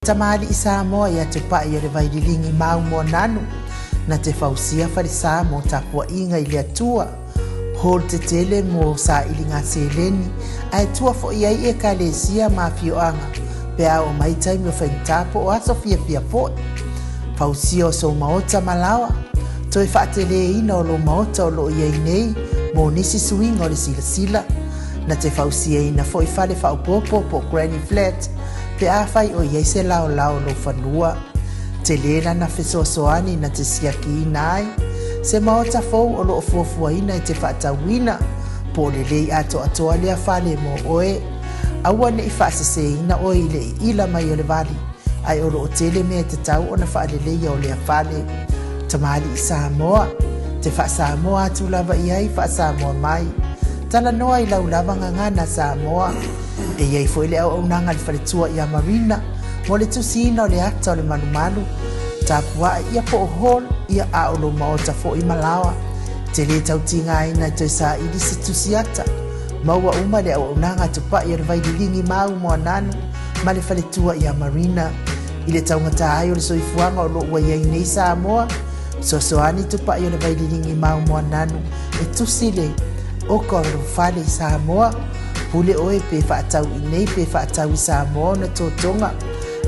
Tamalii Samoa ia Tupai o le Vaililigi Maumōnanu na te fausia falesa mo tapuaiga i le Atua, hall tetele mo sailiga seleni ae tua foi ai Ekalesia ma afioaga pe a oo mai taimi o faigata po o aso fiafia foi. Fausia o sou maota ma laoa, toe faateleina o lou maota o loo iai nei mo nisi suiga o le silasila, na te fausiaina foi fale faaopoopo po o granny flat Pe afai o i ai se laolao o lou fanua, tele lana fesoasoani na te siakiina ai se maota fou o lo o fuafuaina e te faatauina, po o lelei atoatoa lea fale mo oe. Aua ne i faaseseina oe i le iila mai o le vali, ae o lo o tele mea e tatau ona faaleleia o lea fale. Tamalii Samoa, te faa-Samoa atu lava i ai faa-Samoa mai. Talanoa i lau lava gagana Samoa. E i ai foi le auaunaga a le faletua ia Marina mo le tusiina o le ata o le malumalu, tapuae ia po o hall ia a o lou maota foi ma laoa. Te lē tau tigaina e toe saili se tusi ata. Maua uma le auaunaga a Tupai o le Vaililigi Mau Moananu ma le faletua ia Marina. I le taugata ai o le soifuaga o lo o ua i ai nei Samoa, fesoasoani Tupai o le Vaililigi Mau Moananu e tusi le oka o lou fale i Samoa. Pule oe pe faatau i nei pe faatau i Samoa ona totoga.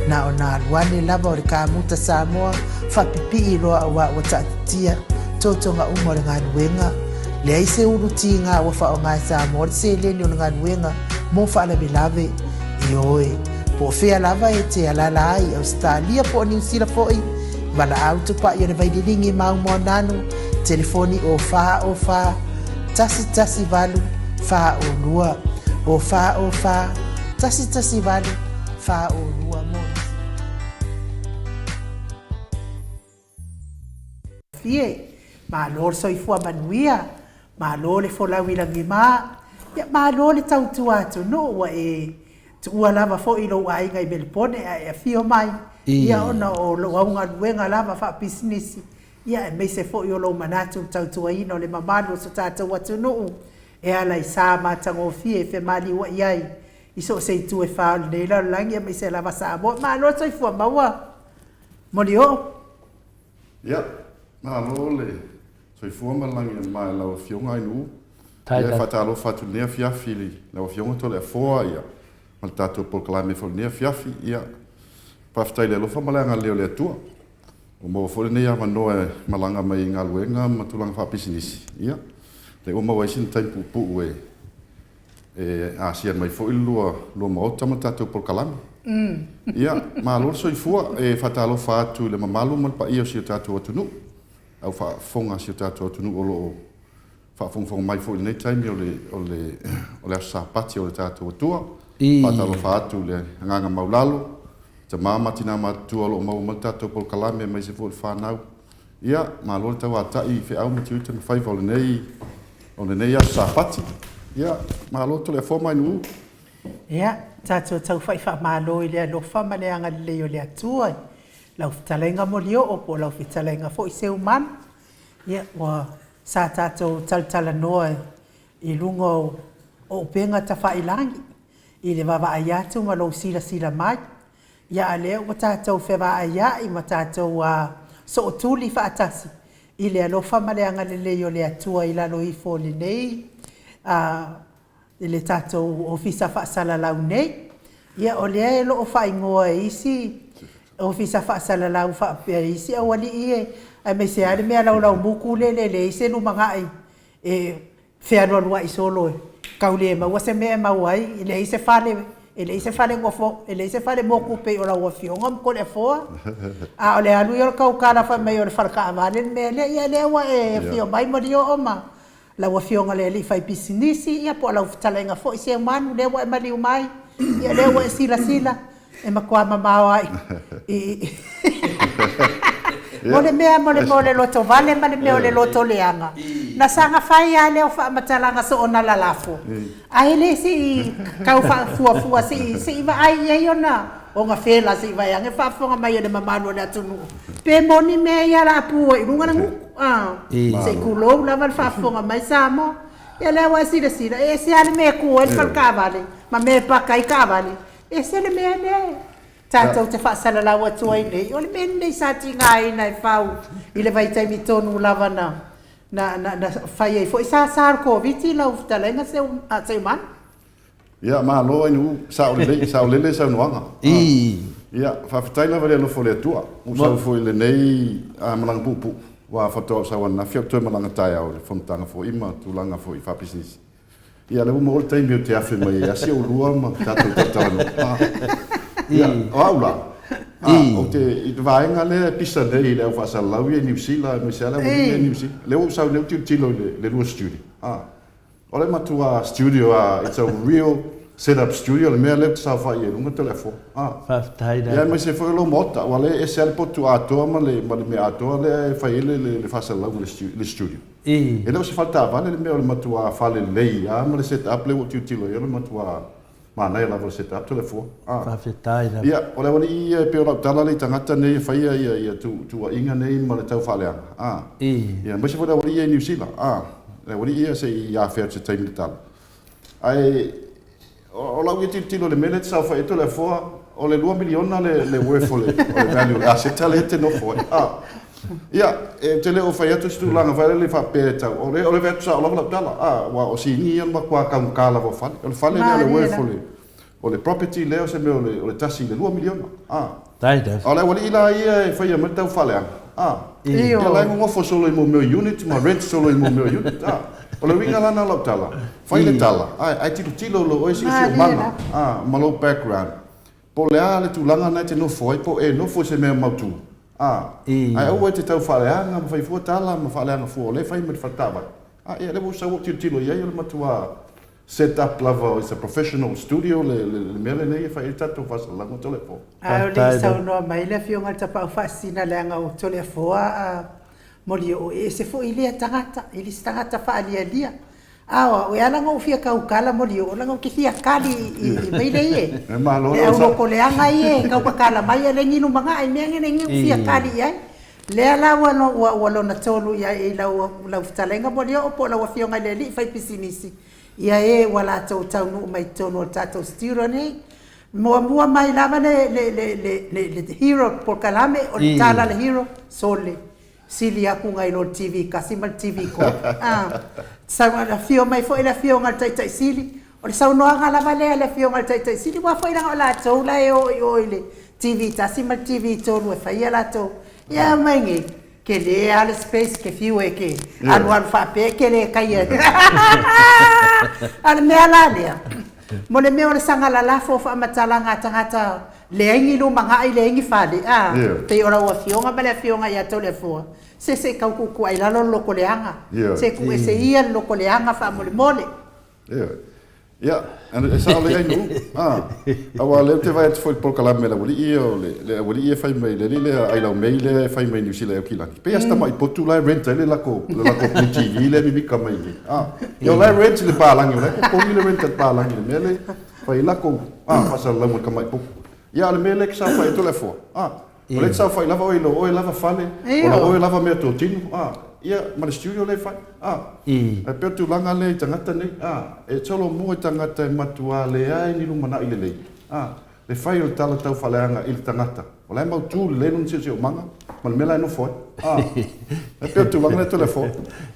Na ona alu ane lava o le kamuta Samoa faapipii loa auā ua taatitia totoga uma o le galuega. Leai se ulu tiga ua faaaoga e Samoa le seleni o le galuega mo faalavelave. Ioe, po o fea lava e te alaala ai i Ausetalia po o Niusila foi, valaau tupai o le Vaililigi Maumoananu, telefoni o 4 o 4 1 1 8 o 2, o 4 o 4 1 1 8 4 o 2 mo nisi. Fie, malo le soifua manuia, malo le folau i lagima, ia malo le tautua atunuu ua e tuua lava foi lou aiga i Melepone ae e afio mai, ia ona o lou augaluega lava faapisinisi, ia aemaise foi o lou manatu i le tautuaina o le mamalu o so tatou atunuu e ala i sa matagofie e femaliua'i ai i so o se itu e fa o lenei lalolagi aemaise lava Samoa. Malo le soifua maua Molioo. Ia, malo le soifua ma le lagi e mama i lau Afioga Ainuu. Ia, e faatalofa atu i lenei afiafi i lau Afioga Toleafoa, ia, ma le tatou polokalame foi i lenei afiafi. Ia, faafetai i le alofa ma le agalelei o le Atua. Ua maua foi lenei avanoa e malaga mai i galuega ma tulaga faapisinisi, ia, lea ua maua ai sina taimi puupuu e e asia mai foi le lua, lua maota ma le tatou polokalame. Ia, malo le soifua. E faatalofa atu i le mamalu ma le paia o si o tatou atunuu, au faafofoga a si o tatou atunuu o lo o faafogafoga mai foi i lenei taimi o le, o le, o le aso Sapati o le tatou Atua. Faatalofa atu i le agaga maulalo, tama ma tina matutua o lo o maua mai le tatou polokalame aemaise foi o le fanau. Ia, malo le tauatai i feau ma tiute ma faiva o lenei, o lenei aso Sapati. Ia, malo Toleafoa mai Nu'u. Ia, tatou taufa'i faamalo i le alofa ma le agalelei o le Atua i lau fetalaiga Molioo po o lau fetalaiga foi Seumanu. Ia, ua sa tatou talatalanoa i luga o upega tafailagi i le vaavaai atu ma lou silasila mai. Ia a lea ua tatou fevaaia'i ma tatou sootuli faatasi i le alofa ma le agalelei o le Atua i lalo ifo o lenei i le tatou Ofisa Faasalalau nei. Ia o lea o lo o faaigoa e isi Ofisa Faasalalau faapea e isi aualii e, aemaise lava le mea laulaumutu lea e leai se lumanai e fealualuai solo e tau le maua se mea e maua ai, e leai se fale, e leai se fale nofo, e leai se fale motu pei o lau Afioga ma Toleafoa. A o le alu ia o le tautala fai mai o le faletaavale le mea lea, ia lea ua e afio mai Molioo ma lau Afioga i le alii faipisinisi, ia po o lau fetalaiga foi Seumanu, lea ua e maliu mai, ia lea ua e silasila, e matua mamao lava i o le mea mo le mea o le lotovale ma le mea o le loto leaga, na saga fai lava lea o faamatalaga soona lalafo, ae le se i tau faafuafua se i se i vaai i ai ona ona fela se i vaai ane faafofoga mai a le mamalu o le atunuu pe moni mea ia o le a pu ai i luga le gutu a se i tulou lava le faafofoga mai Samoa. Ia lea ua e silasila, e ese lava le mea e tu ai le faletaavale ma mea e paka ai taavale. Ese le mea lea. Tatou te faasalalau atu ai nei, o le mea lenei sa tigaina e Fau i le vaitaimi tonu lava na na na na fai ai foi sa sa o le Koviti lau fetalaiga Seumanu. Ia, malo Ainuu, sao lelei, saolele le saunoaga. Ia, faafetai lava i le alofa o le Atua, ua sau foi i lenei malaga puupuu, aua faatoa ou sau ananafi ae ou toe malaga taeao i le fonotaga foi ma tulaga foi faapisinisi. Ia, lea ua maua le taimi ou te afe mai ai asi ou lua ma tatou talatalanoa. Ia, o au la, ou te, i le vaega lea e pisa nei i le au faasalalau ia i Niu Sila, aemaise lava le aualii ia i Niu Sila, lea ua ou sau nei ou tilotilo i le lua studio. O le matua studio a, it's a real set up studio le mea lea ou te saofai ai i luga Toleafoa. Ah. Faafetai lava. Ia aemaise foi o lou maota, aua lea e ese lava le potu atoa ma le ma le mea atoa lea e fai ai le le faasalalauga i le studio. I. E le o se fale taavale le mea o le matua fale lelei lava ma le set up lea ua ou tilotilo i ai o le matua Manaia lava o le set up Toleafoa. Ah. Faafetai lava. Ia, o le aualii ia e pei o lau tala lea i tagata nei e faia ia ia tu, tuuaiga nei ma le tau faaleaga. Ah. I. Ia, aemaise foi le aualii ia i Niu Sila. Ah. Le aualii ia se i afea atu se taimi le tala. Ae o, o lau ia tilotilo i le mea lea e te saofai ai Toleafoa, o le $2 miliona le, le worth o le, o le value o le aseta lea e te nofo ai. Ah. Ia, e te le o fai atu se tulaga foi lele faapea e tau, o le, o le fai atu sao lava lau tala, a, aua o sini ia o le matua taugata lava o fale. O le fale lea o le worth o le, o le property lea o se mea o le, o le tasi i le $2 miliona, a. A o le aualii la ia e faia mai le tau faaleaga, a. Ia la e nonofo solo i mea o unit ma rent solo i mea o unit, a. O le uiga la lena o lau tala, fai le tala, ae, ae tilotilo lo oe siosiomaga, a, ma lou background. Po o le a le tulaga lena e te nofo ai, po o e nofo i se mea mautu, ā, ae aua e te tau faaleaga ma fai fua tala ma faaleaga fua o lea e fai mai le fale taavale. Ā, ia, lea ua ou sau ou tilotilo i ai, o le matua set up lava, it's a professional studio le, le, le mea lenei e fai ai le tatou faasalalauga o Toleafoa. Ae o le i saunoa mai le Afioga i le Tapaau Faasisina leaga o Toleafoa a Molioo e ese foi lea tagata, e le se tagata faalialia. A o au, e ala ona ou fia tautala Molioo, leaga ou te fia kali i maile ia. Le au lokoleaga ia e tautatala mai a leai ni lumanai, mea nei ou fia kali i ai. Lea la ua ua lona tolu i ai lau lau fetalaiga Molioo po o lau Afioga i le alii faipisinisi, ia e ua latou taunuu mai totonu o le tatou studio nei. Muamua mai lava le le le le le hero polokalame o le tala a le hero, sole. Sili atu nai lo le TV tasi ma le TV tolu. A sau, afio mai foi le Afioga i le Taitai Sili, o le saunoaga lava lea a le Afioga i le Taitai Sili, aua foi leaga o latou la e o i o i le TV tasi ma le TV tolu e fai a latou. Ia aumai nei, tele lava le space, e te fiu e te alualu faapea e te le taia. A o le mea la lea, mo le mea o le saga lalafo o faamatalaga a tagata Leai ni lumanai, leai ni fale, a, pei o lau Afioga ma le Afioga ia Toleafoa, se se i tau tuutuuai i lalo le lotoleaga, se tuuese ia le lotoleaga faamolemole. Ioe. Ia, e sao lelei Nuu, a, aua o lea ou te vaai atu foi i le polokalame a le aualii ia, o le, le aualii ia e fai mai, le alii lea Ailaumei lea e fai mai i Niu Sila e Aukilani, pei lava si tamai potu la e rent ai le lako, le lako Blue TV lea e mimika mai nei, a. Ia o la e rent i le palagi, o la e totogi le rent a le palagi i le mea lea. Fai ai lakou, a, faasalalauga i le tamai potu. Ia, a o le mea lea e te saofai ai Toleafoa, a, o lea e te saofai lava oe i lo oe lava fale, o lau oe lava meatotino, a, ia, ma le studio lea e fai, a. Ae pei o le tulaga lea i tagata nei, a, e solomua i tagata e matua leai ni lumanai lelei, a, le fai o le tala taufaaleaga i le tagata, o la e mautu lelei lona siosiomaga ma le mea la e nofo ai, a. E pei o le tulaga lea Toleafoa.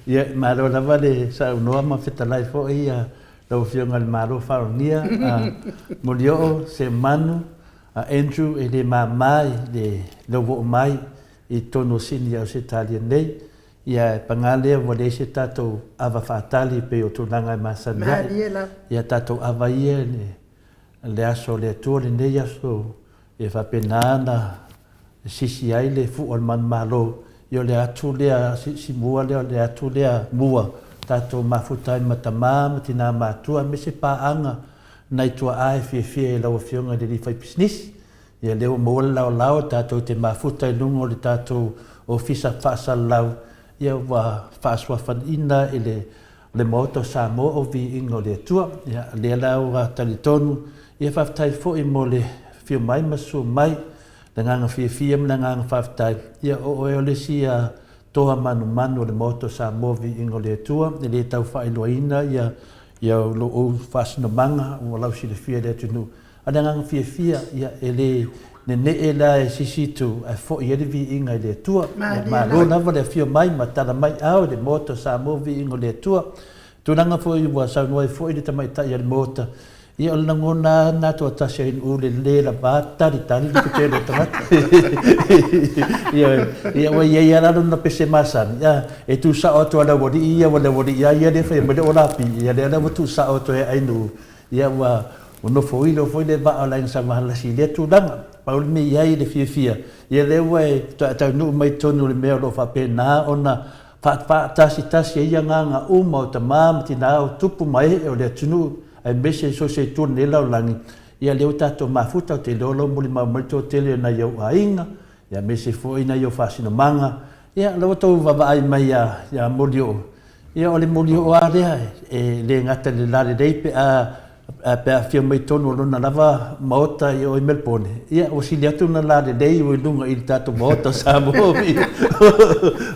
Ia, malo lava le saunoa ma fetalai foi ia Lau Afioga i le Malo Faalonia a Molioo Seumanu a Andrew e le mama i le lauoo mai i totonu o Sini Ausetalia nei, ia e paga lea ua leai se tatou ava faatali pei o tulaga e masani ai. Ia tatou ava ia i le aso o le Atua lenei aso e faapena ona sisi ai le fua o le manumalo, ia o le atu lea simua lea, o le atu lea mua tatou mafuta ai ma tama ma tina matua aemaise paaga nai tuaa e fiafia i lau Afioga i le alii faipisinisi. Ia lea ua maua le laolao tatou te mafuta i luga o le tatou ofisa faasalalau, ia ua faasuafaina e le le Maota o Samoa o Viiga o le Atua. Ia, lea la ua talitonu, ia faafetai foi mo le afio mai ma susu mai, le agaga fiafia ma le agaga faafetai. Ia, o oe o le isi toa manumanu o le Maota o Samoa o Viiga o le Atua, e le tau faailoaina ia ia lo ou faasinomaga ua lausilafia e le atunuu. A o le agaga fiafia, ia, e le Nene'e la e sisi itu ae fo'i ai le viiga i le Atua. Ia malo lava le afio mai ma tala mai ao i le Maota o Samoa viiga o le Atua. Tulaga foi ua saunoa ai foi le tamaitai a le Maota, ia o le lagona lava lena toatasi a Inu'u le le lava talitali le tele o tagata. Ioe, ia ua i ai lava la lona pese masani, a, e tuusa'o atu lava i le aualii ia, ua le aualii lava ia lea e faia mai le olapi, ia lea la ua tuusa'o atu ai e Ainu'u, Ia ua nofoilo foi le vaa o le Aiga Sa Mahalasi i lea tulaga. Pau le mea i ai le fiafia, ia lea ua e toe taunuu mai totonu o le mea o lo o faapena ona faatasitasi ai agaga uma o tama ma tina, o tupu ma ee o le atunuu aemaise so o se itu o lenei lalolagi. Ia lea ua tatou mafuta, ou te iloa o lo o molimau mai le toatele o nai ou aiga, ia aemaise foi nai ou faasinomaga. Ia o lea ua outou vaavaai mai ia Molioo, Ia o le molioo lava lea, e le gata i le lalelei pe a pe a afio mai totonu o lona lava maota i o i Melbourne, ia ua sili atu ona lalelei ua i luga i le tatou maota o Samoa,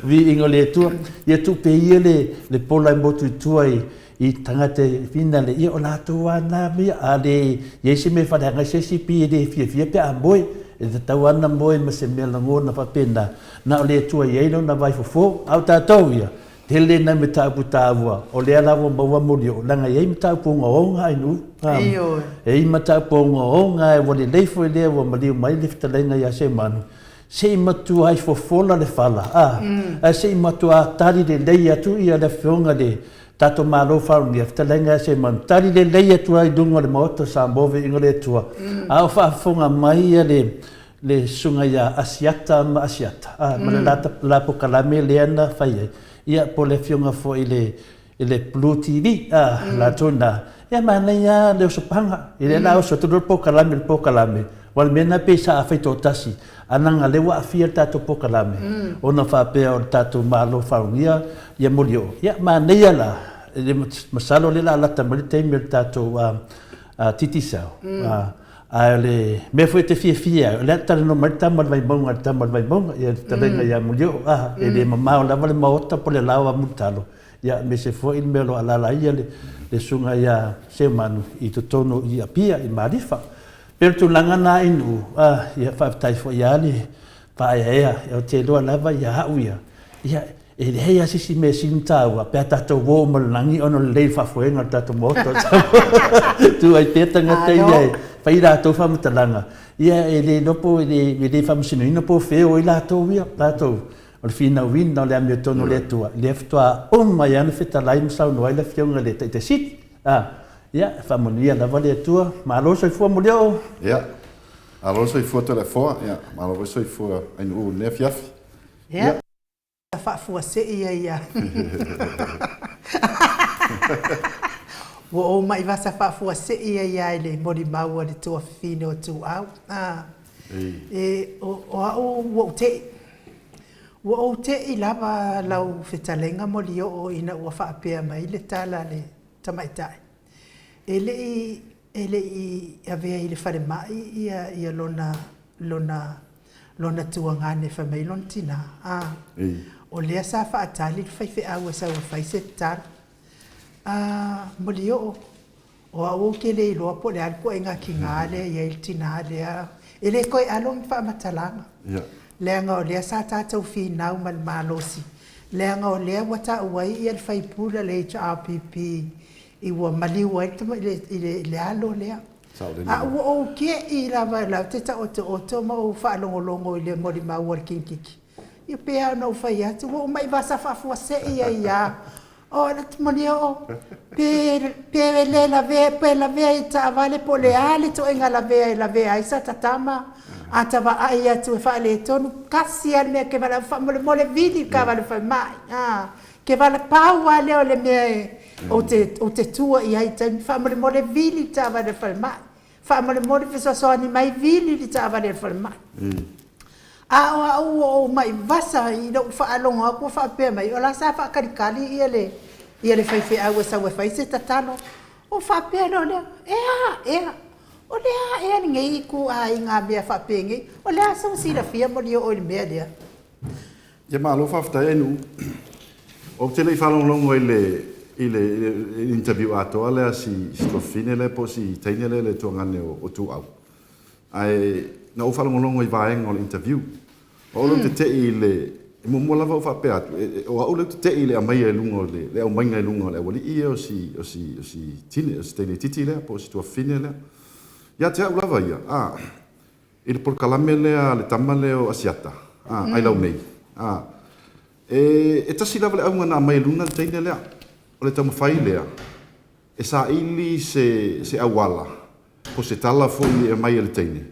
viiga o le Atua. Ia tuu pea ia le le pola e motu i tua i i tagata e finale, ia o latou lava na mea, a le i ai se mea e faaleaga ai se isi, pei e le fiafia pe a moe, e tatau lava ona moe ma se mea lagona faapena, na o le Atua e i ai lona vaifofo, a o tatou ia, Tele nai mataupu taua, o lea la ua maua molioo, leaga e i ai mataupu ogaoga ai nuu. Ioe. E i ai mataupu ogaoga e ua lelei foi lea ua maliu mai le fetalaiga ia Semanu, se i matua ai fofola le fala, a, ae se i matua tali lelei atu ia le Afioga i le tatou Malo Faaunia, fetalaiga ia Semanu, tali lelei atu ai i luga o le Maota o Samoa, viiga o le Atua. A o faafofoga mai ia le le susuga ia Asiata ma Asiata, a, ma le la polokalame lea na fai ai, ia, po o le afioga foi i le, i le Blue TV, a, latou na, ia, manaia lava le osopaga, i lea la oso atu loa le polokalame i le polokalame, aua o le mea lena pei sa fai toatasi, ae leaga o lea ua aafia le tatou polokalame, ona faapea o le tatou Malo faaunia ia molioo, ia, manaia la, masalo o lea o le a lata mai le taimi o le tatou Digicel, a, Ae o le mea foi e te fiafia ai, o lea e talanoa mai le tama o le Vaimauga i le tama o le Vaimauga, ia le fetalaiga ia Mulioo, a, e le mamao lava le maota po o le laoa Mulitalo, ia aemaise foi le mea o lo o alaala ai le le susuga ia Seumanu i totonu i Apia i Malifa. E pei o le tulaga lena i Nuu, a, ia faafetai foi ia le faaeaea, ou te iloa lava ia au ia, ia E leai lava se isi mea e sili ona taua pe a tatou o uma i le lagi ona o le lelei o le faafoega o le tatou Maota o Samoa. Tu ai pea tagata ia e fai a latou faamatalaga, ia e le iloa po e le faamasinoina po o fea e o ai latou ia, latou o le finauina o le amiotonu o le Atua, lea faatoa uma ai lava ona fetalai ma saunoa ai le Afioga i le Taitai Sili. A, ia, faamanuia lava le Atua. Malo le soifua Molioo. Ia, malo le soifua Toleafoa, ia, malo foi le soifua Ainuu i lenei afiafi. Ia. Faafuasei ai ia. Ua ou mai vasa faafuasei ai ia i le molimau a le tuafafine o Tuuau. A, e, o, o au ua ou te'i. Ua ou te'i lava lau fetalaiga Molioo ina ua faapea mai le tala a le tamaitai. E le i, e le i avea i le falemai ia, ia lona, lona lona tuagane fai mai lona tinā, a, o lea sa faatali le faifeau e sau e fai se tatalo. A, Molioo, o au ou te le iloa po o le a le ituaiga tinā lea e i ai le tinā lea, e le toe alo ni faamatalaga, leaga o lea sa tatou finau ma le malosi, leaga o lea ua tau ai le faipule a le HRPP i ua maliu ai le, i le alo lea. A ua ou te'i lava o la ou te taotooto ma ou faalogologo i le molimau a le kinikiki, ia pei lava ona ou fai atu, ua ou mai vasa faafuasei ai lava, o le molioo, pe, pe le lavea, pe lavea i taavale po o le a le ituaiga lavea e lavea ai sa ta tama, a ta vaai atu e faaletonu, tasi lava le mea e te valaau, faamolemole vili le taavale falemai, a. Ke vala pau lava lea o le mea e ou te, ou te tua i ai i taimi, faamolemole vili le taavale a le falemai, faamolemole fesoasoani mai vili le taavale a le falemai. A o au ua ou mai vasa i lou faalogo atu ua faapea mai, o la sa faatalitali ia le, ia le faifeau e sau e fai se tatalo. Ou faapea loa lea, e a ea? O le a ea lenei ituaiga mea faapenei? O le a sou silafia Molioo i le mea lea? Ia malo faafetai Ainuu. Ou te le i faalogologo i le i le interview atoa lea a si si tuafafine lea po o si teine lea le tuagane o Tuuau. Ae Na ou faalogologo i vaega o le interview. O au lea ou te tei i le, e muamua lava ou faapea atu, o au lea ou te tei i le aumaia i luga o le, le aumaiga i luga o le aualii ia o si, o si, o si tine, o si teine itiiti lea, po o si tuafafine lea. Ia te au lava ia, a, i le polokalame lea a le tama lea o Asiata, a, Ailaumei, a, e, e tasi lava le auga na aumai i luga le teine lea, o le taumafai lea e saili se, se auala, po o se tala foi e aumai e le teine,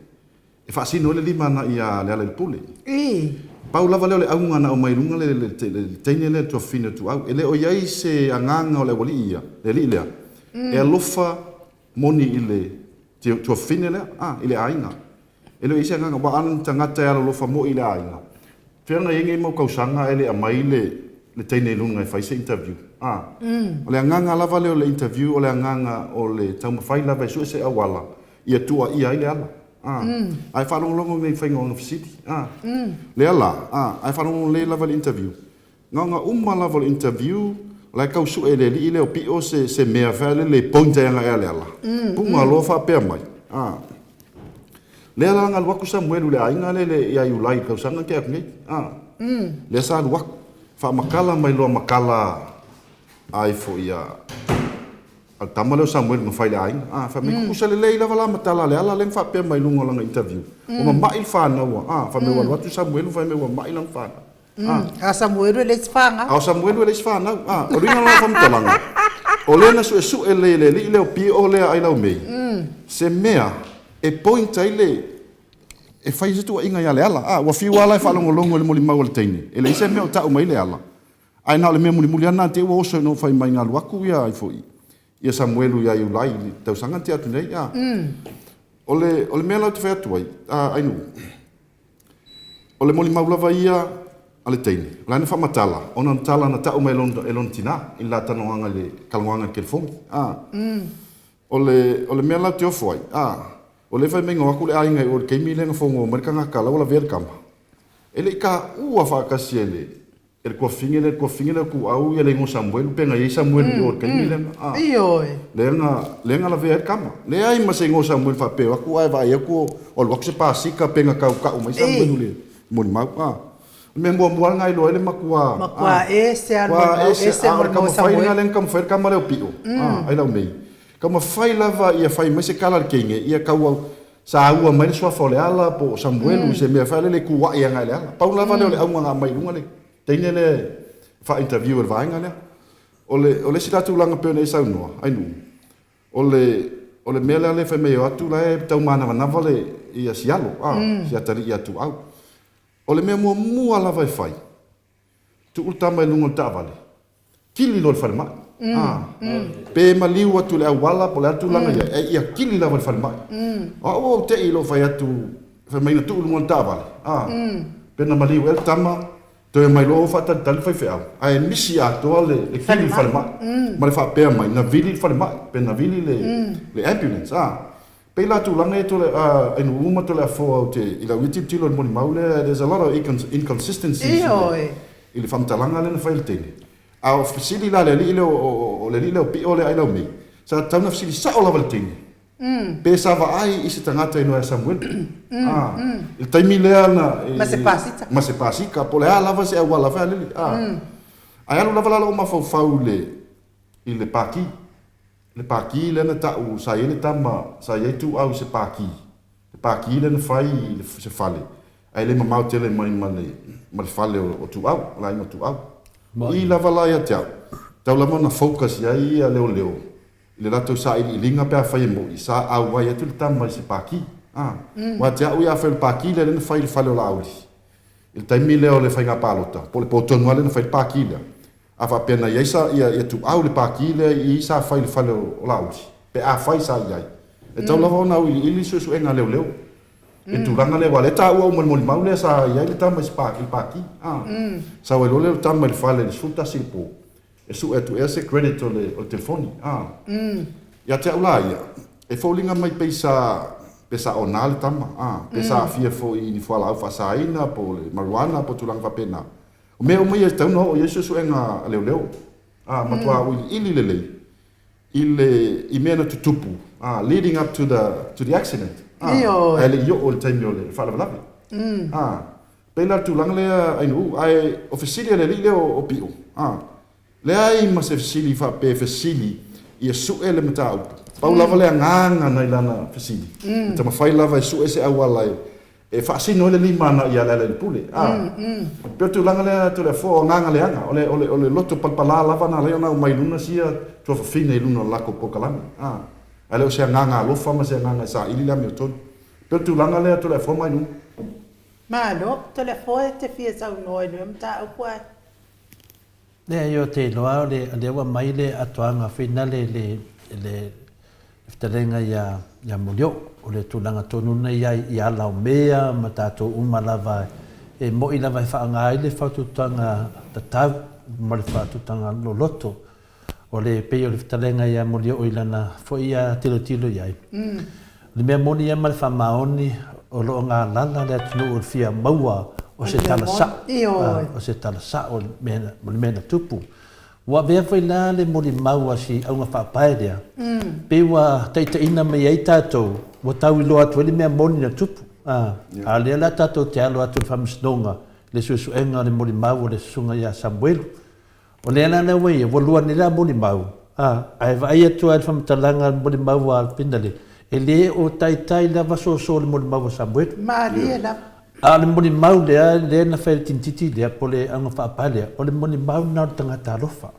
E faasino ai le lima ana ia Lealailepule. Pau lava lea o le auga na aumai i luga le, le, le teine lea, le tuafafine o Tuau. E le o i ai se agaga o le aualii ia, le alii lea, e alofa moni i le tuafafine lea, a, i le aiga. E le o i ai se agaga, aua a na tagata e alolofa moi i le aiga, fea na i ai nei mau tausaga ae le aumai le, le teine i luga e fai se interview. A, o le agaga lava lea o le interview, o le agaga o le taumafai lava e sue se auala ia tuuaia ai Leala. A, ae faalogologo nei i faiga o ana fesili. A, lea la, a, ae faalogologo lelei lava i le interview. Gaoga uma lava o le interview, o la e tau sue e le alii lea o Pio se, se mea fai lele e point ai agai ia Leala. Puga loa faapea mai, a, lea la na alu atu Samuelu i le aiga lea ia Iulai i le tausaga na tea atu nei. A, lea sa alu atu, faamatala mai loa ma tala ai foi ia A le tama lea o Samuelu na fai i le aiga, a, fai mai, tutusa lelei lava la ma tala a Leala lea na faapea mai i luga o lana interview. Ua mama'i le fanau a, fai mai ua alu atu Samuelu fai mai ua ma'i lana fanau. A. A o Samuelu e leai se fanau. A o Samuelu e leai se fanau. A, o le uiga lena o le faamatalaga, o lea na suesue lelei e le alii lea o Pio lea Ailaumei, se mea e point ai le, e fai ai se tuuaiga ia Leala. A, ua fiu lava la e faalogologo i le molimau a le teine, e leai se mea o tau mai Leala. Ae na o le mea mulimuli lava lena te i ua oso ina ua fai mai na alu atu ia ai foi ia Samuelu ia Iulai i le tausaga na tea atu nei. A. O le, o le mea la ou te fai atu ai, a, Ainuu, o le molimau lava ia a le teine, o la e na faamatala, ona na tala na tau mai e lona, e lona tina i le la talanoaga i le talanoaga i le telefoni. A. O le, o le mea la ou te ofo ai, a, o lea e fai mai na o atu le aiga i o i le taimi lea na fono mai le tagata la ua lavea le tama, e le i taua faatasi e le, E le tuafafine lea, le tuafafine lea o Tuau ia le igoa Samuelu, pe na i ai Samuelu i o i le taimi lea na, a. Ioe. Lea na, lea na lavea ai le tama. Leai ma se igoa Samuelu faapea o atu ae vaai atu o, o alu atu se pasika pe na tau tau mai Samuelu i le molimau, a. O le mea muamua lava na iloa ai le matua, a. Matua ese lava le molimau, ese le molimau a Samuelu. A o le taumafai lena lea na taumafai ai le tama lea o Pio, a, ai lau mei. Taumafai lava ia fai mai se tala a le teine, ia tau saua mai le suafa o Leala po o Samuelu i se mea foi lele e kūaʻi agai i Leala. Pau lava lea o le auga na aumai i luga le teine lea e faa-interview e le vaega lea. O le, o le isi la tulaga pei ona e saunoa, Ainuu, o le, o le mea lea lea fai mai e o atu la e tau manavanava le, ia si alo, a, si atalii ia Tuau. O le mea muamua lava e fai, Tuu le tama i luga o le taavale, kili loa i le falemai. A, pe maliu atu i le auala po o le a le tulaga i ai, ae ia kili lava i le falemai. O au ou te i lou fai atu, fai mai na tuu i luga o le taavale, a, pe na maliu ea le tama, toe omai loa ua faatalitali le faifeau, ae misi atoa le kili i le falemai, ma le faapea mai, na vili le falemai, pe na vili le ambulance, a. Pei la tulaga ia tole a inu uma tole a foa ou te i lau ia tilotilo i le molimau lea there's a lot of inconsistencies i le faamatalaga lea na fai e le teine. A o fesili la le alii lea o le alii lea o Pio lea ai lau mei, sa tatau ona fesili sao lava i le teine pe sa vaai i se tagata inoa ia Samuelu. A, i le taimi lea na Ma se pasita. Ma se pasika po o le a lava se auala fai alele. A, ae alu lava la lou mafaufau i le i le paki. Le paki lea na ta'u sa i ai le tama sa i ai Tuau i se paki, le paki lea na fai i se fale ae le mamao tele mai ma le ma le fale o Tuau, o le aiga o Tuau. I lava la ia te au, tau lava ona focus i ai ia leoleo i le latou sailiiliga pe afai e mo'i sa auai atu le tama i se paki. A, aua te au ia afai o le paki lea lea na fai i le fale o Laauli i le taimi lea o le faiga palota, po o le po tonu lava lea na fai ai le paki lea, A faapea na i ai sa ia ia tuau le paki lea i sa fai i le fale o Laauli, pe afai sa i ai. E tatau lava ona auiliili suesuega a leoleo i le tulaga lea, aua o lea e taua uma i le molimau lea sa i ai le tama i se i le paki. A sau ai loa lea o le tama i le fale i le 11 i le po, e sue atu ea se credit o le o le telefoni. A Ia te au la ia, e foliga mai pei sa pe sa ona le tama, a pe sa aafia foi i ni fualaau faasaina po o le marijuana po o tulaga faapena. O mea uma ia e tatau ona oo i ai suesuega a leoleo, a matua auiliili lelei i le i mea na tutupu, a leading up to the to the accident. Ioe. Ae le i oo i le taimi o le faalavelave. A, pei la o le tulaga lea Ainuu, ae o fesili a le alii lea o Pio, a, leai ma se fesili faapea e fesili ia sue le mataupu. Pau lava le agaga nai lana fesili, e taumafai lava e sue se auala e e faasino ai le lima ana ia Lealailepule. A, pei o le tulaga lea Toleafoa, o agaga leaga, o le, o le, o le loto palapala lava na ala ai ona aumai i luna sia tuafafine i luna o le latou polokalame. A, ae le o se agaga alofa ma se agaga e saili le amiotonu. Pei o le tulaga lea Toleafoa mai luma. Malo, Toleafoa e te fia saunoa i lea mataupu ae. Leai, ou te iloa o lea ua aumai le atoaga foi lea i le fetalaiga ia Molioo, o le tulaga tonu lena i ai i ala o mea ma tatou uma lava e moni lava e faaaoga ai le fautuaga tatau ma le fautuaga loloto. O le pei o le fetalaiga ia Molioo i lana foi tilotilo i ai. O le mea moni ia ma le faamaoni, o lo o galala le atunuu i le fia maua o se tala sao, o se tala sao o le mea na tupu. Ua avea foi la le molimau a si auga faapae lea, pei ua taitaiina mai ai tatou, ua tau iloa atu ai le mea moni na tupu. A o lea la tatou te alo atu i le Faamasinoga i le suesuega o le molimau o le Susuga ia Samuelu. O lea la lea ua i ai, ua lua nei la molimau, a, ae vaai atu lava i le faamatalaga a le molimau a Pinale, e le o taitai lava soso le molimau a Samuelu. Malie lava. A o le molimau lea, lea na fai e le tinititi lea, po o le auga faapae lea, o le molimau lena o le tagata alofa.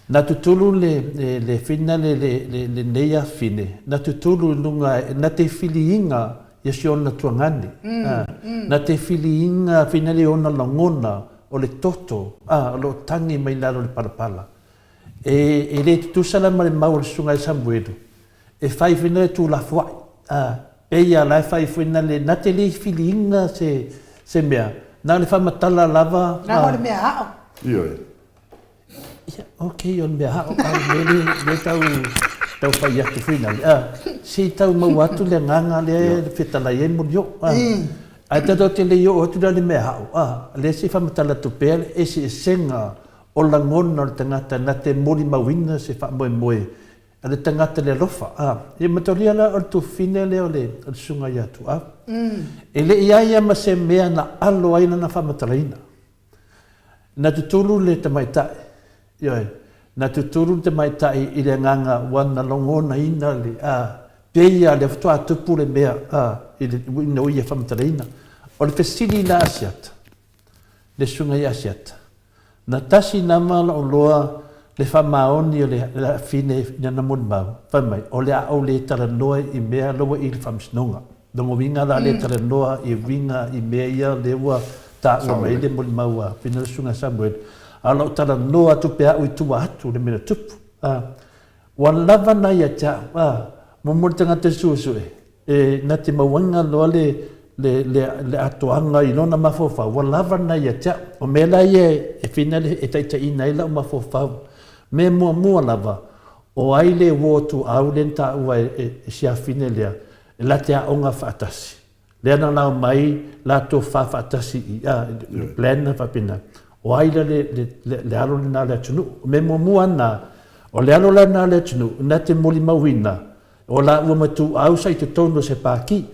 Na tutulu le, le, le fina le, le, le, lenei afine, na tutulu i luga, na te filiiga ia si ona tuagane, a, na te filiiga fina le ona lagona, o le toto, a, o lo o tagi mai lalo o le palapala. E, e le tutusa la ma le mau o le Susuga ia Samuelu, e fai foi na le tuulafoai, a, pei a la e fai foi na le, na te le filiina se, se mea, na o le faamatala lava. Na o le mea ao. Ioe. Ia, ok, o le mea hao, a o le mea lea, lea tau, tau fai atu foi nale, a, se i tau maua atu le agaga lea e fetalai ai Molioo, a. Ae tatou te le i oo atu la i le mea hao, a, lea se i faamatala atu pea le eseesega o lagona o le tagata na te molimauina se faamoemoe a le tagata le alofa, a. Ia matalia la o le tufine lea o le, o le susuga ia Tuau. E le i ai lava ma se mea na alo ai lana faamatalaina. Na tutulu le tamaitai, ioe, na tutulu le tamaitai i le agaga ua na logonaina le, a, pei lava o lea faatoa tupu le mea, a, i le, ina ua ia faamatalaina. O le fesili la a Asiata, le susuga ia Asiata, na tasi nama lou loa le faamaoni o le afine i lana molimau, fai mai, o le a ou le talanoa i mea la ua i le faamasinoga. Lona uiga la le talanoa i uiga i mea ia lea ua taua mai ai le molimau a Fina le Susuga Samuel, a o lau talanoa atu pe a au i tua atu le mea na tupu. A, ua lava na ia te au, a, mo le tagata e suesue, e na te mauaina loa le, le, le, le atoaga i lona mafaufau, ua lava na ia te au. O mea la ia e Fina e taitaiina ai lau mafaufau. Mea muamua lava, o ai le uo tuau lea na taua e, e si afine lea, E la te aoga faatasi. Lea na lao mai latou fa faatasi i a le plan na faapena. O ai la le, le, le, le alo lena o le atunuu. O mea muamua na, o le alo lena o le atunuu, na te molimauina, o la ua matuau sa i totonu o se pākī,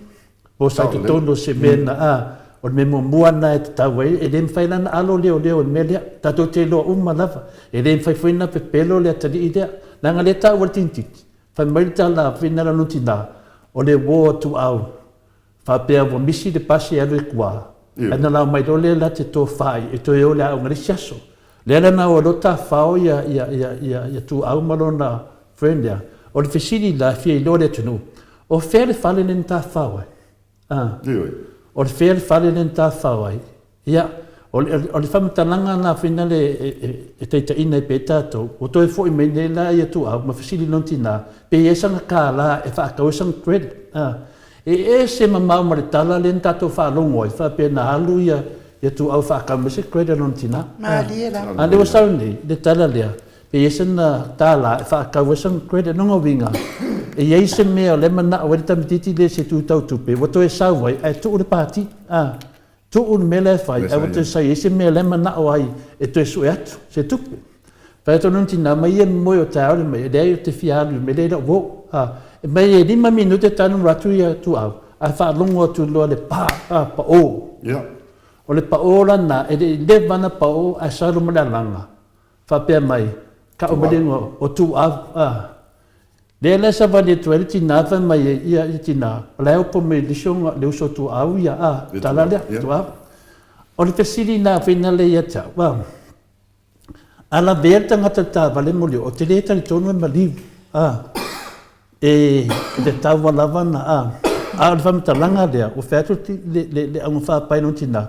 po sa i totonu o se mea na, a, o le mea muamua na e tatau ai, e le mafai la na alo leoleo i le mea lea. Tatou te iloa uma lava. E le mafai foi na pepelo le atalii lea. Leaga lea taua le tinititi. Fai mai le tala a Whina Lalotina, o le uo a Tuau, faapea ua misi le pasi e alu i tua, ae na lao mai loa lea la te tofa ai e toe o le aoga i le isi aso. Lea la na o ai loa tafao ia, ia, ia, ia, ia Tuau ma lona friend lea. O le fesili la e fia iloa le atunuu, o fea le fale lea na tafao ai? A. Ioe. O le fea le fale lea na tafao ai? Ia, o le, o le faamatalaga la foi lea e, e, e taitaiina ai pea tatou, ua toe foi mai nei la ia Tuau ma fesili lona tina, pe i ai sana kālā e faatau ai sana credit. A. E ese mamao ma le tala lea na tatou faalogo ai, faapea na alu ia, ia Tuau e faatau mai se credit a lona tina. A. Malie lava. A lea ua sau nei le tala lea, Pe i ai sana tālā e faatau ai sana credit, lona uiga, e i ai se mea o lea e manao ai le tamaitiiti lea i se tu tau tupe, ua toe sau ai ae tuu le pati, a, tuu le mea la e fai ae ua toe sau i ai se mea o lea e manao ai e toe sue atu se tupe. Fai atu lona tinā mai ia moe o taeao le mai, e leai ou te fia alu i le mea lea i lau uo, a. Mai e lima minute talu alu atu ia Tuau, ae faalogo atu loa le pa, a, pao. Ia. O le pao la na, e le i leva na pao ae sau loa ma le alaga, faapea mai, Tau mai le igoa o Tuau, a. Lea la e savali atu ai le tina fai mai ai, ia, ia tina, o la e opo mai le isi o le uso o Tuau ia, a, tala lea, Tuau. O le fesili la fina lea ia te au, a. A lavea le tagata i le taavale molioo, ou te le talitonu e maliu, a, e tatau lava ona, a. A o le faamatalaga lea, ua fai atu le, le, le augafaapae i lona tina,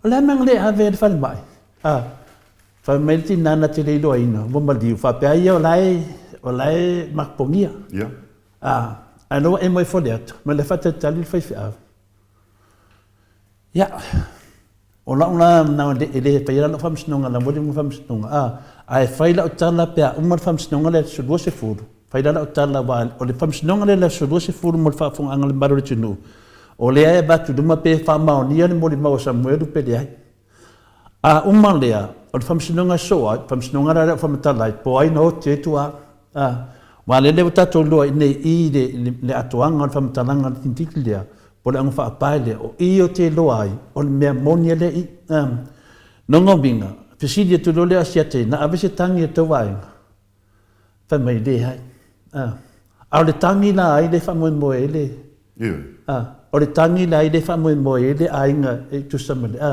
o le a le mea na le ave ai i le falemai? A, fai mai le tina na te le iloaina, ua maliu, faapea ai ia o la e, o la e mapogia. Ia. A, ae ua emo ifo le ata, ma le faatalitali le faifeau. Ia, o lau la manao e le faia lau faamasinoga la molimau faamasinoga, a, ae fai lau tala pe a uma le faamasinoga lea i le aso 20, fai la lau tala aua o le faamasinoga lea i le aso 20 mo le faafofogaaga a le mamalu o le atunuu, o lea e avatu i luma pe faamaonia le molimau a Samuelu pe leai. A uma lea, o le faamasinoga e soo ai, faamasinoga la lea o faamatala ai, po o ai na oti ai tua, a, aua lele ua tatou iloa i inei i i le, le atoaga o le faamatalaga a le tinitiki lea, po o le augafaapae lea, o i ou te iloa ai, o le mea moni a le i, a. Lona uiga, fesili atu loa le Asiata, na ave se tagi a le tou aiga? Fai mai, Leai. A, a o le tagi la ai le faamoemoe ai le, a, o le tagi la ai le faamoemoe ai le aiga e tusa ma le, a,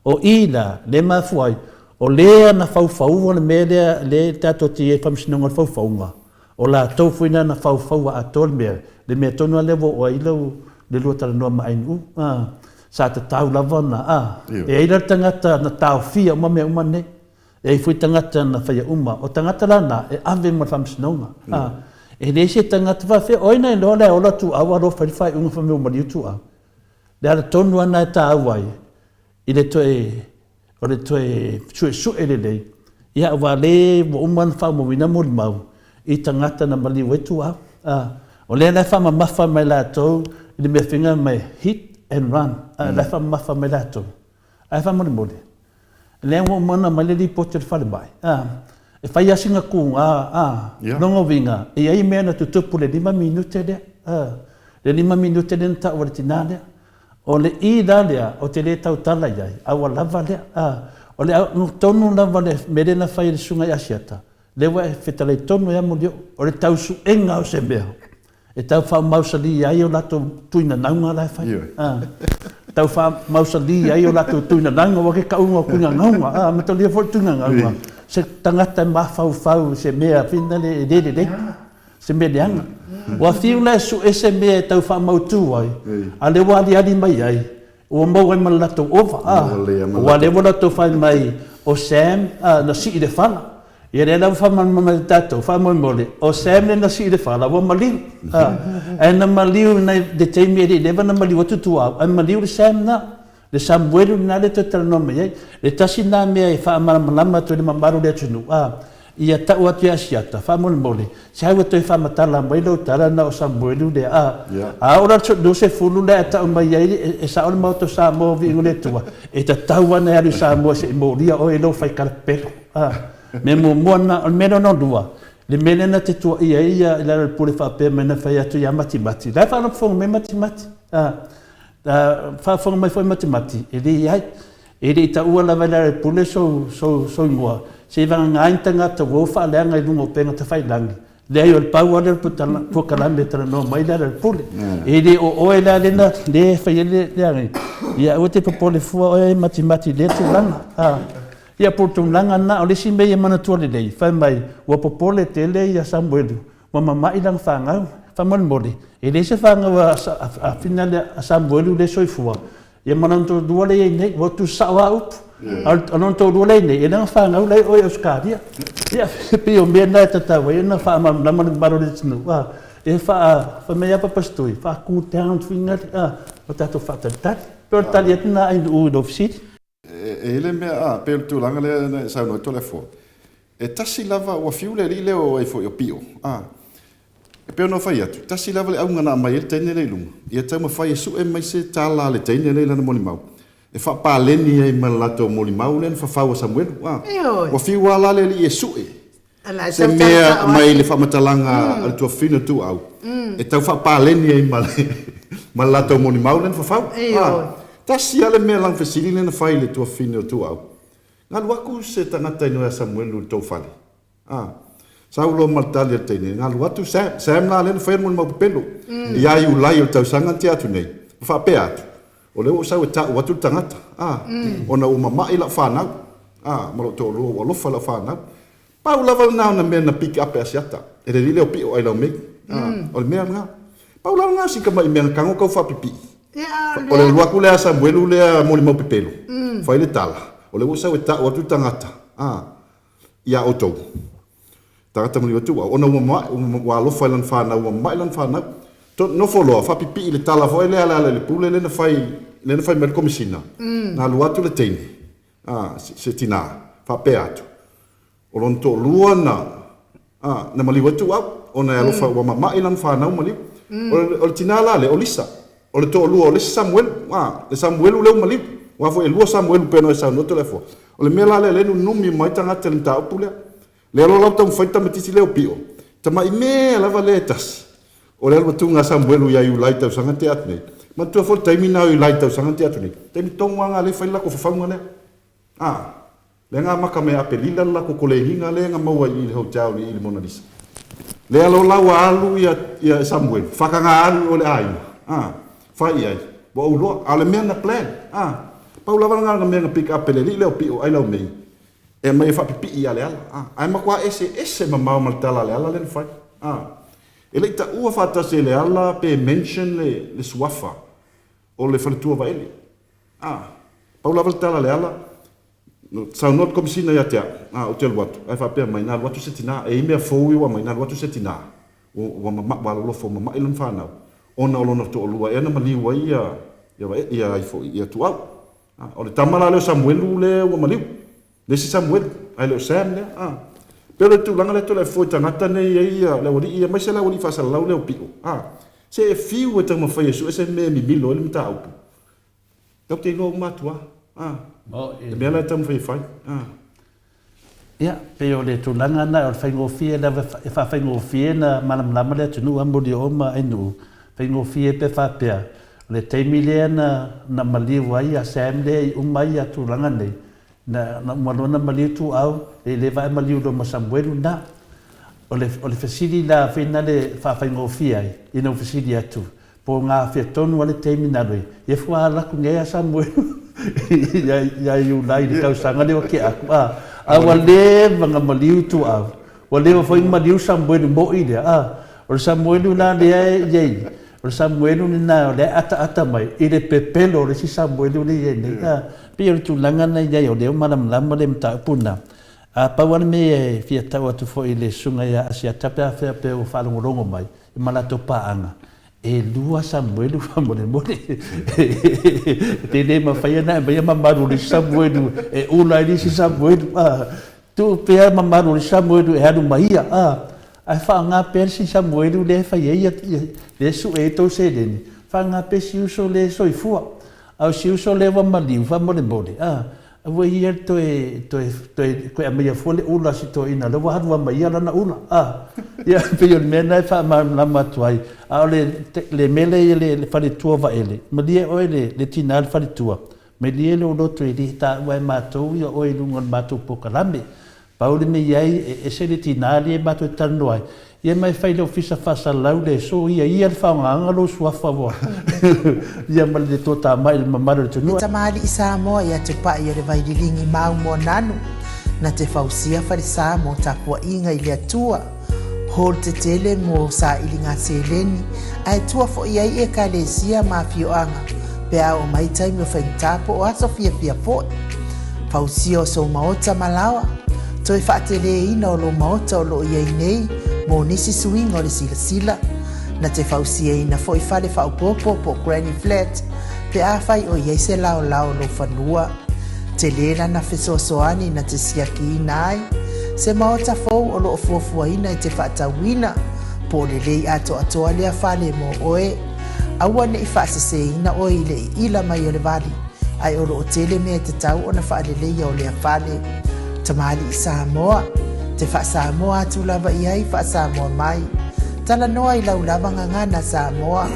o i la, le mafua ai, o lea na faufauga le mea lea, lea tatou te i ai i le Faamasinoga o le Faufauga, o latou foi na na faufaua atoa le mea, le mea tonu lava lea ua oo ai lau, le lua talanoa ma Ainuu, a, sa tatau lava ona, a, e i ai la le tagata na taofia uma mea uma nei. E ai foi tagata na faia uma. O tagata la na, e ave mo le faamasinoga. A, e leai se tagata faafefea, o ai na iloa la e ola tuau a loa fai le faaiuga fai mai ua maliu tuau. Le ala tonu lava na e taua ai i le toe, o le toe suesue lelei, ia aua le ua uma ona faamauina molimau i tagata na maliu ai tuau. A, o lea la e faamamafa mai latou i le mea faiga mai hit and run, a, la e faamamafa mai latou. Ae faamolemole, lea ua uma ona aumai le lipoti a le falemai, a, e fai lava sina kūgā, a, lona uiga, e i ai mea na tutupu i le lima minute lea, a, le lima minute lea na tau e le tinā lea. O le i la lea, ou te le tautala i ai, a ua lava lea, a. O le auga tonu lava o le mea lea na fai e le Susuga ia Asiata, lea ua e fetalai tonu ai lava Molioo, o le tausuega o se mea. E tau faamausali ai o latou tuinanauga la e fai. Tau faamausali ai o latou tuinanauga, aua ke kauga o tuinanauga, a, matalia foi le tuinanauga, se tagata e mafaufau i se mea fina le e le lelei, se mea leaga. Ua fiu la e sue se mea e tau faamautu ai, a lea ua aliali mai ai, Ua maua ai ma le latou ova, a, aua lea ua latou fai mai, o Sam, a, na sii le fala. Ia lea la ua faamalamalama mai e tatou, faamolemole, o Sam lea na sii le fala, ua maliu, a, ae na maliu i nai, le taimi e le i leva na maliu atu Tuaau, ae maliu le Sam na, le Samuelu lena lea e toe talanoa mai ai. Le tasi lena mea e faamalamalama atu ai le mamalu o le atunuu, a, Ia tau atu ia Asiata, faamolemole, se ai ua toe faamatala mai lou tala na o Samuelu lea, a, a oo la le 20 lea e tau mai ai e sao le Maota o Samoa viiga o le Atua, e tatau lava ona e alu i Samoa se i molia oe i lou faikalapelo. A, mea muamua lena. O le mea lona lua, le mea lea na te tuuaia ai ia i lalo o le pule faapea mai na fai atu ia Matimati, la e faafofoga mai Matimati, a, faafofoga mai foi Matimati, e leai. E le i taua lava e Lealailepule sou, sou, sou igoa, seivagana ai ni tagata ua ou faaleaga i luga o upega tafailangi. Leai, o le pau lava lea o le polokalame e talanoa mai Lealailepule. E le o oe la lea na, lea e fai ai le leaga. Ia aua te popole fua oe e matimati i lea tulaga. A, ia po o le tulaga lena, o le isi mea ia manatua lelei, fai mai, ua popole tele ia Samuelu, ua mama'i lana fanau. Faamolemole, e leai se fanau a, a, a Fina lea, a Samuelu lea e soifua, Ia ma lona toalua lea e i ai nei, ua tuusao lava upu. A o lona toalua lea e i ai nei, e le ona fanau la e o i Ausetalia. Ia, e pei o mea na e tatau ai ona faamalamalama le mamalu o le atunuu, a, e faa, fai mai lava Papa Stui, faa cool down fuiga, a, o tatou faatalitali. E pei o le tali atu lena Ainuu i lou fesili. E i ai le mea, a, pei o le tulaga lea na e saunoa ai Toleafoa, e tasi lava, ua fiu le alii lea o ai foi o Pio, a, E pei ona ou fai atu, tasi lava le auga na aumai ai le teine lea i luga, ia taumafai e sue mai se tala a le teine lea i lana molimau, e faapaleni ai ma le latou molimau lea na fafau a Samuelu. A, ua fiu lava la le alii e sue. Se mea mai le faamatalaga a le tuafafine o Tuuau e tau faapaleni ai ma le ma le latou molimau lea na fafau. Tasi lava le mea lana fesili lea na fai i le tuafafine o Tuuau, Na alu atu se tagata i ia Samuelu i le tou fale? Sau loa ma le tali a le teine, Na alu atu Sam. Sam la lea na faia le molimau pepelo ia Iulai o le tausaga na tea atu nei, ma faapea atu, O lea ua ou sau e ta'u atu le tagata, a, ona ua mama'i la'u fanau, a, ma lo'u toalua ua alofa i la'u fanau. Pau lava lena o na mea na pick up e Asiata, e le alii lea o Pi'o Ailaumei, a, o le mea lena. Pau lava lena o si tama'i mea na tago tau faapipi'i. O le alu atu lea a Samuelu lea molimau pepelo, fai le tala, o lea ua ou sau e ta'u atu le tagata, a, iā outou. Tagata maliu atu au, ona ua mama'i, ua alofa i lana fanau, ua mama'i lana fanau. To, nofo loa, faapipii i le tala foi lea a le ala i le pule lea na fai, lea na fai mai le Komesina, na alu atu le teine, a, se, se tinā, faapea atu, o lona toalua na, a, na maliu atu au, ona e alofa, ua mama'i lana fanau maliu. O le, o le tinā la lea, o Lisa. O le toalua o le isi Samuelu, a, le Samuelu lea ua maliu. Aua foi e lua Samuelu pei ona e saunoa Toleafoa. O le mea la lea lea e nunumi mai tagata i le mataupu lea. Lea loa la ua taumafai le tamaitiiti lea o Pio, tamai mea lava lea e tasi, o le alu atuga a Samuelu ia Iulai i tausaga na tea atu nei. Manatua foi le taimi na o Iulai i tausaga na tea atu nei, taimi tonu lava na lea e fai le latou fafauga lea. A, lea na amata mai ia Apelila le latou koleniga lea na maua i i le hotel i i le Mona Lisa. Lea loa la ua alu ia, ia Samuelu, faataga alu i o i le aiga, a, fai i ai, ua ou iloa, a o le mea na plan, a, pau lava lena o le mea na pick up e le alii lea o Pio Ailaumei, e aumai e faapipii ia Leala, a, ae matua eseese mamao ma le tala a Leala lea na fai, a. E le i taua faatasi e Leala pe mention le, le suafa o le faletua Vaele, a. Pau lava le tala a Leala, saunoa le Komesina ia te au, a, ou te alu atu, ae faapea mai, na alu atu se tina, e i ai mea fou ia ua aumai, na alu atu se tina, ua, ua mama, ua alolofa, ua mama'i lona fanau, ona o lona toalua ea na maliu ai ia, ia Vae, ia ai foi, ia Tuau. A, o le tama la lea o Samuelu lea ua maliu. Le isi Samuelu, ae le o Sam lea. A, pei o le tulaga lea tole fua i tagata nei e i ai ia le aualii ia, aemaise le aualii faasalalau lea o Pio. A, se e fiu e taumafai e sue se mea e mimilo ai le mataupu. Tatou te iloa uma atu lava. A, le mea la e taumafai e fai. A. Ia, pei o le tulaga lena, o le faigofie lava e faafaigofie ona malamalama le atunuu a Molioo ma Ainuu, faigofie pe faapea, o le taimi lea na na maliu ai a Sam lea i uma ai ia tulaga nei, na na uma loa ona maliu Tuuau, le le vae maliu loa ma Samuelu na. O le o le fesili la foi na le faafaigofie ai, ina ua fesili atu, Po o gafea tonu a le taimi na alu ai, ia fua alu atu nei a Samuelu ia Iulai i le tausaga lea ua tea atu, a, a ua leva na maliu Tuaau, ua leva foi na maliu Samuelu moi lea, a, o le Samuelu la lea e i ai, o le Samuelu lena o lea e ataata mai i le pepelo o le isi Samuelu lea e i ai nei, a, pei o le tulaga lena e i ai, o lea ua malamalama le mataupu lena. A pau lava le mea e fia tau atu foi i le susuga ia Asiata pe afea pe ua faalogologo mai, ma latou paaga, e lua Samuelu faamolemole. Pe le mafai ona aumaia mamalu o le isi Samuelu e ula ai le isi Samuelu. A, tuu pea mamalu o le isi Samuelu e alu ma ia, a, ae faaaoga pea le isi Samuelu lea e fai ai ia, lea e sue ai tou seleni, faaaoga pea si uso lea e soifua. A o si uso lea ua maliu faamolemole, a, Aua ia le toe, toe, toe, toe aumaia fua le ula a si toeaina, lea ua alu lava ma ia lana ula. A, ia, pei o le mea lena e faamalamalama atu ai. A o le, le mea lea i le, le faletua o Vaele, malie oe le, le tina le faletua, malie lou loto e le taua e matou ia oe i luga o le matou polokalame. Pau le mea i ai, e ese le tina lea matou te talanoa ai, ia ma e fai i le ofisa faasalalau le soia ia le faaaogaina lou suafa ua ia ma le toatamai i le mamalu o le atunuu. Le tamalii Samoa ia Tupai o le Vaililigi mau Moananu na te fausia falesa mo tapuaiga i le Atua, hall tetele mo sailiga seleni ae tua foi ai Ekalesia ma afioaga pe a oo mai taimi o faigata po o aso fiafia foi. Fausia o sou maota ma laoa, toe faateleina o lou maota o lo o i ai nei mo nisi suiga o le silasila. Na te fausiaina foi fale faaopoopo po o granny flat pe afai o i ai se laolao o lou fanua. Tele lana fesoasoani na te siakiina ai se maota fou o lo o fuafuaina e te faatauina po o lelei atoatoa lea fale mo oe. Aua ne i faaseseina oe i le iila mai o le vali, ae o lo o tele mea e tatau ona faaleleia o lea fale. Tamalii Samoa, te. te faa-Samoa atu lava i ai, faa-Samoa mai. Talanoa i lau lava gagana Samoa.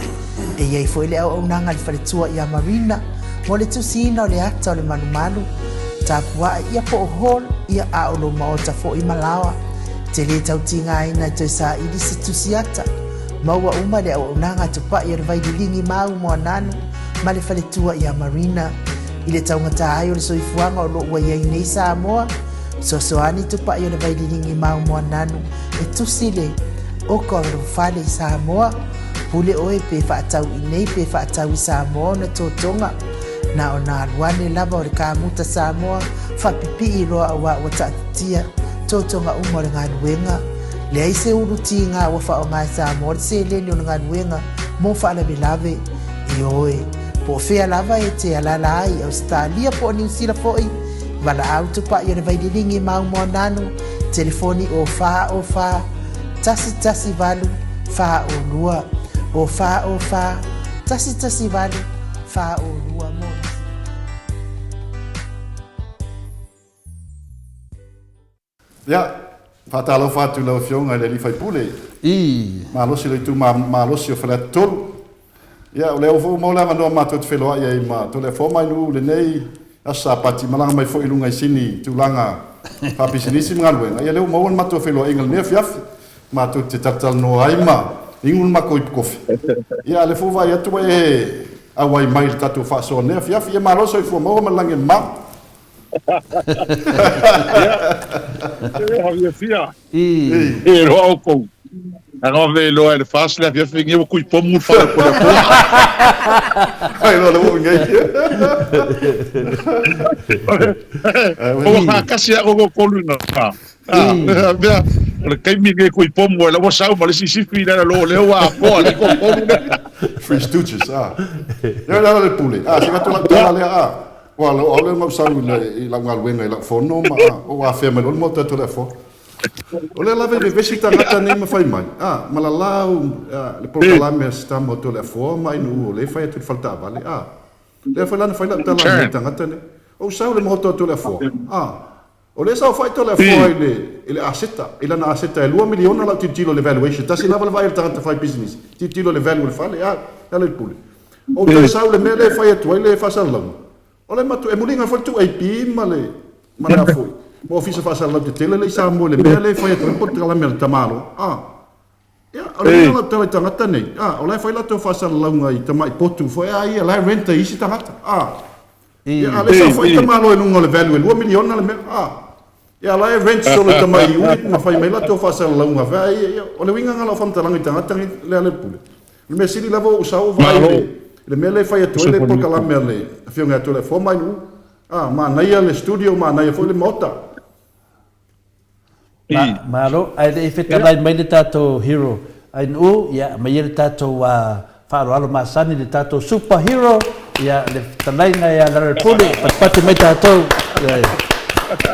E i ai foi le auaunaga a le faletua ia Marina mo le tusiina o le ata o le malumalu, tapua'i ia po o hall ia a o lou maota foi ma laoa. E te lē tau tigaina e toe saili se tusi ata. Maua uma le auaunaga a Tupa'i o le Vaililigi ma au Moananu ma le faletua ia Marina. I le taugata ai o le soifuaga o lo o ua i ai nei Samoa, fesoasoani Tupa'i o le Vaililigi ma au Moananu e tusi le oka o lou fale i Samoa. Pule oe pe faatau i nei pe faatau i Samoa ona totoga. Na ona alu ane lava o le kamuta Samoa faapipii loa auā ua taatitia totoga uma o le galuega. Leai se ulu tiga ua faaaoga e Samoa le seleni o le galuega mo faalavelave. Ioe, po o fea lava e te alaala ai i Ausetalia po o Niu Sila foi, valaau tupaʻi o le Vaililigi ma Aumoananu, telefoni o 4 o 4 1 1 8 o 2, o 4 o 4 1 1 8 4 o 2 mo nisi. Ia, faatalofa atu i lau Afioga i le Alii Faipule. I. Malosi o le itu malosi o Faleata 3. Ia, o lea foi ua maua le avanoa matou te feiloai ai ma Toleafoa Mainuu i lenei Aso Sapati, malaga mai foi i luga i sini tulaga faapisinisi ma galuega. Ia, lea ua maua le matou feiloaiga i lenei afiafi. Matou te talatalanoa ai ma inu le matou ipu kofi. Ia, a o lea foi ua vaai atu ua e auai mai i le tatou faasoa i lenei afiafi. Ia, malo le soifua maua ma le lagi e mama. Ia, fiafia. E loa outou. Aga ve loa e le fas le afiafi ngi kui pomu le fale po le po. Ai loa le ua ngai. O ka kasi a ko kolu na. Ah, mea, o le taimi lenei kui pomu ai la ua sau ma le isi sifi le lo lea ua apoa le ko kolu le. Three Stooges, ah. Ia le ala le pule. Ah, se gatu la tala lea, ah. Ua lau aole ma sau i le i lau galuega i lau fono ma ah, o afea mai loa le maota Toleafoa. O lea lava e vevesi tagata nei ma fai mai, ah, ma lalau ah, le polokalame a se tama o Toleafoa ma Ainuu o lea e fai atu i le fale taavale, ah. Lea foi la na fai lau tala i tagata nei. Ou sau i le maota o Toleafoa, ah, O lea saofai Toleafoa i le i le aseta, i lana aseta e $2 miliona lau tilotilo i le valuation. Tasi lava le vaai a le tagata fai pisinisi, tilotilo i le value o le fale, a, e ala i le pule. Ou toe sau i le mea lea e fai atu ai le faasalalauga, o le matu, e muliga foi le 2AP ma le, ma le a foi, ma ofisa faasalalau tetele lea i Samoa i le mea lea e fai atu ai le polokalame a le tamaloa, a. Ia, o le uiga o lau tala i tagata nei, a, o la e fai latou faasalalauga i tamai potu foi a ia, la e rent e isi tagata, a. Ia, a o lea e saofai tamaloa i luga o le value e $2 miliona le mea, a. Ia, a o la e rent solo i tamai unit ma fai mai latou faasalalauga foi a ia, ia, o le uiga lena o lau faamatalaga i tagata nei, le ala i le pule. O le mea sili lava ua ou sau ou vaai i le, le mea lea e fai atu ai le polokalame a le Afioga ia Toleafoa Mainuu, a, manaia le studio, manaia foi le maota. Malo, ae le i fetalai mai le tatou hero Ainuu, ia aumaia le tatou faaaloalo masani le tatou super hero, ia le fetalaiga ia Lealailepule, patipati mai tatou.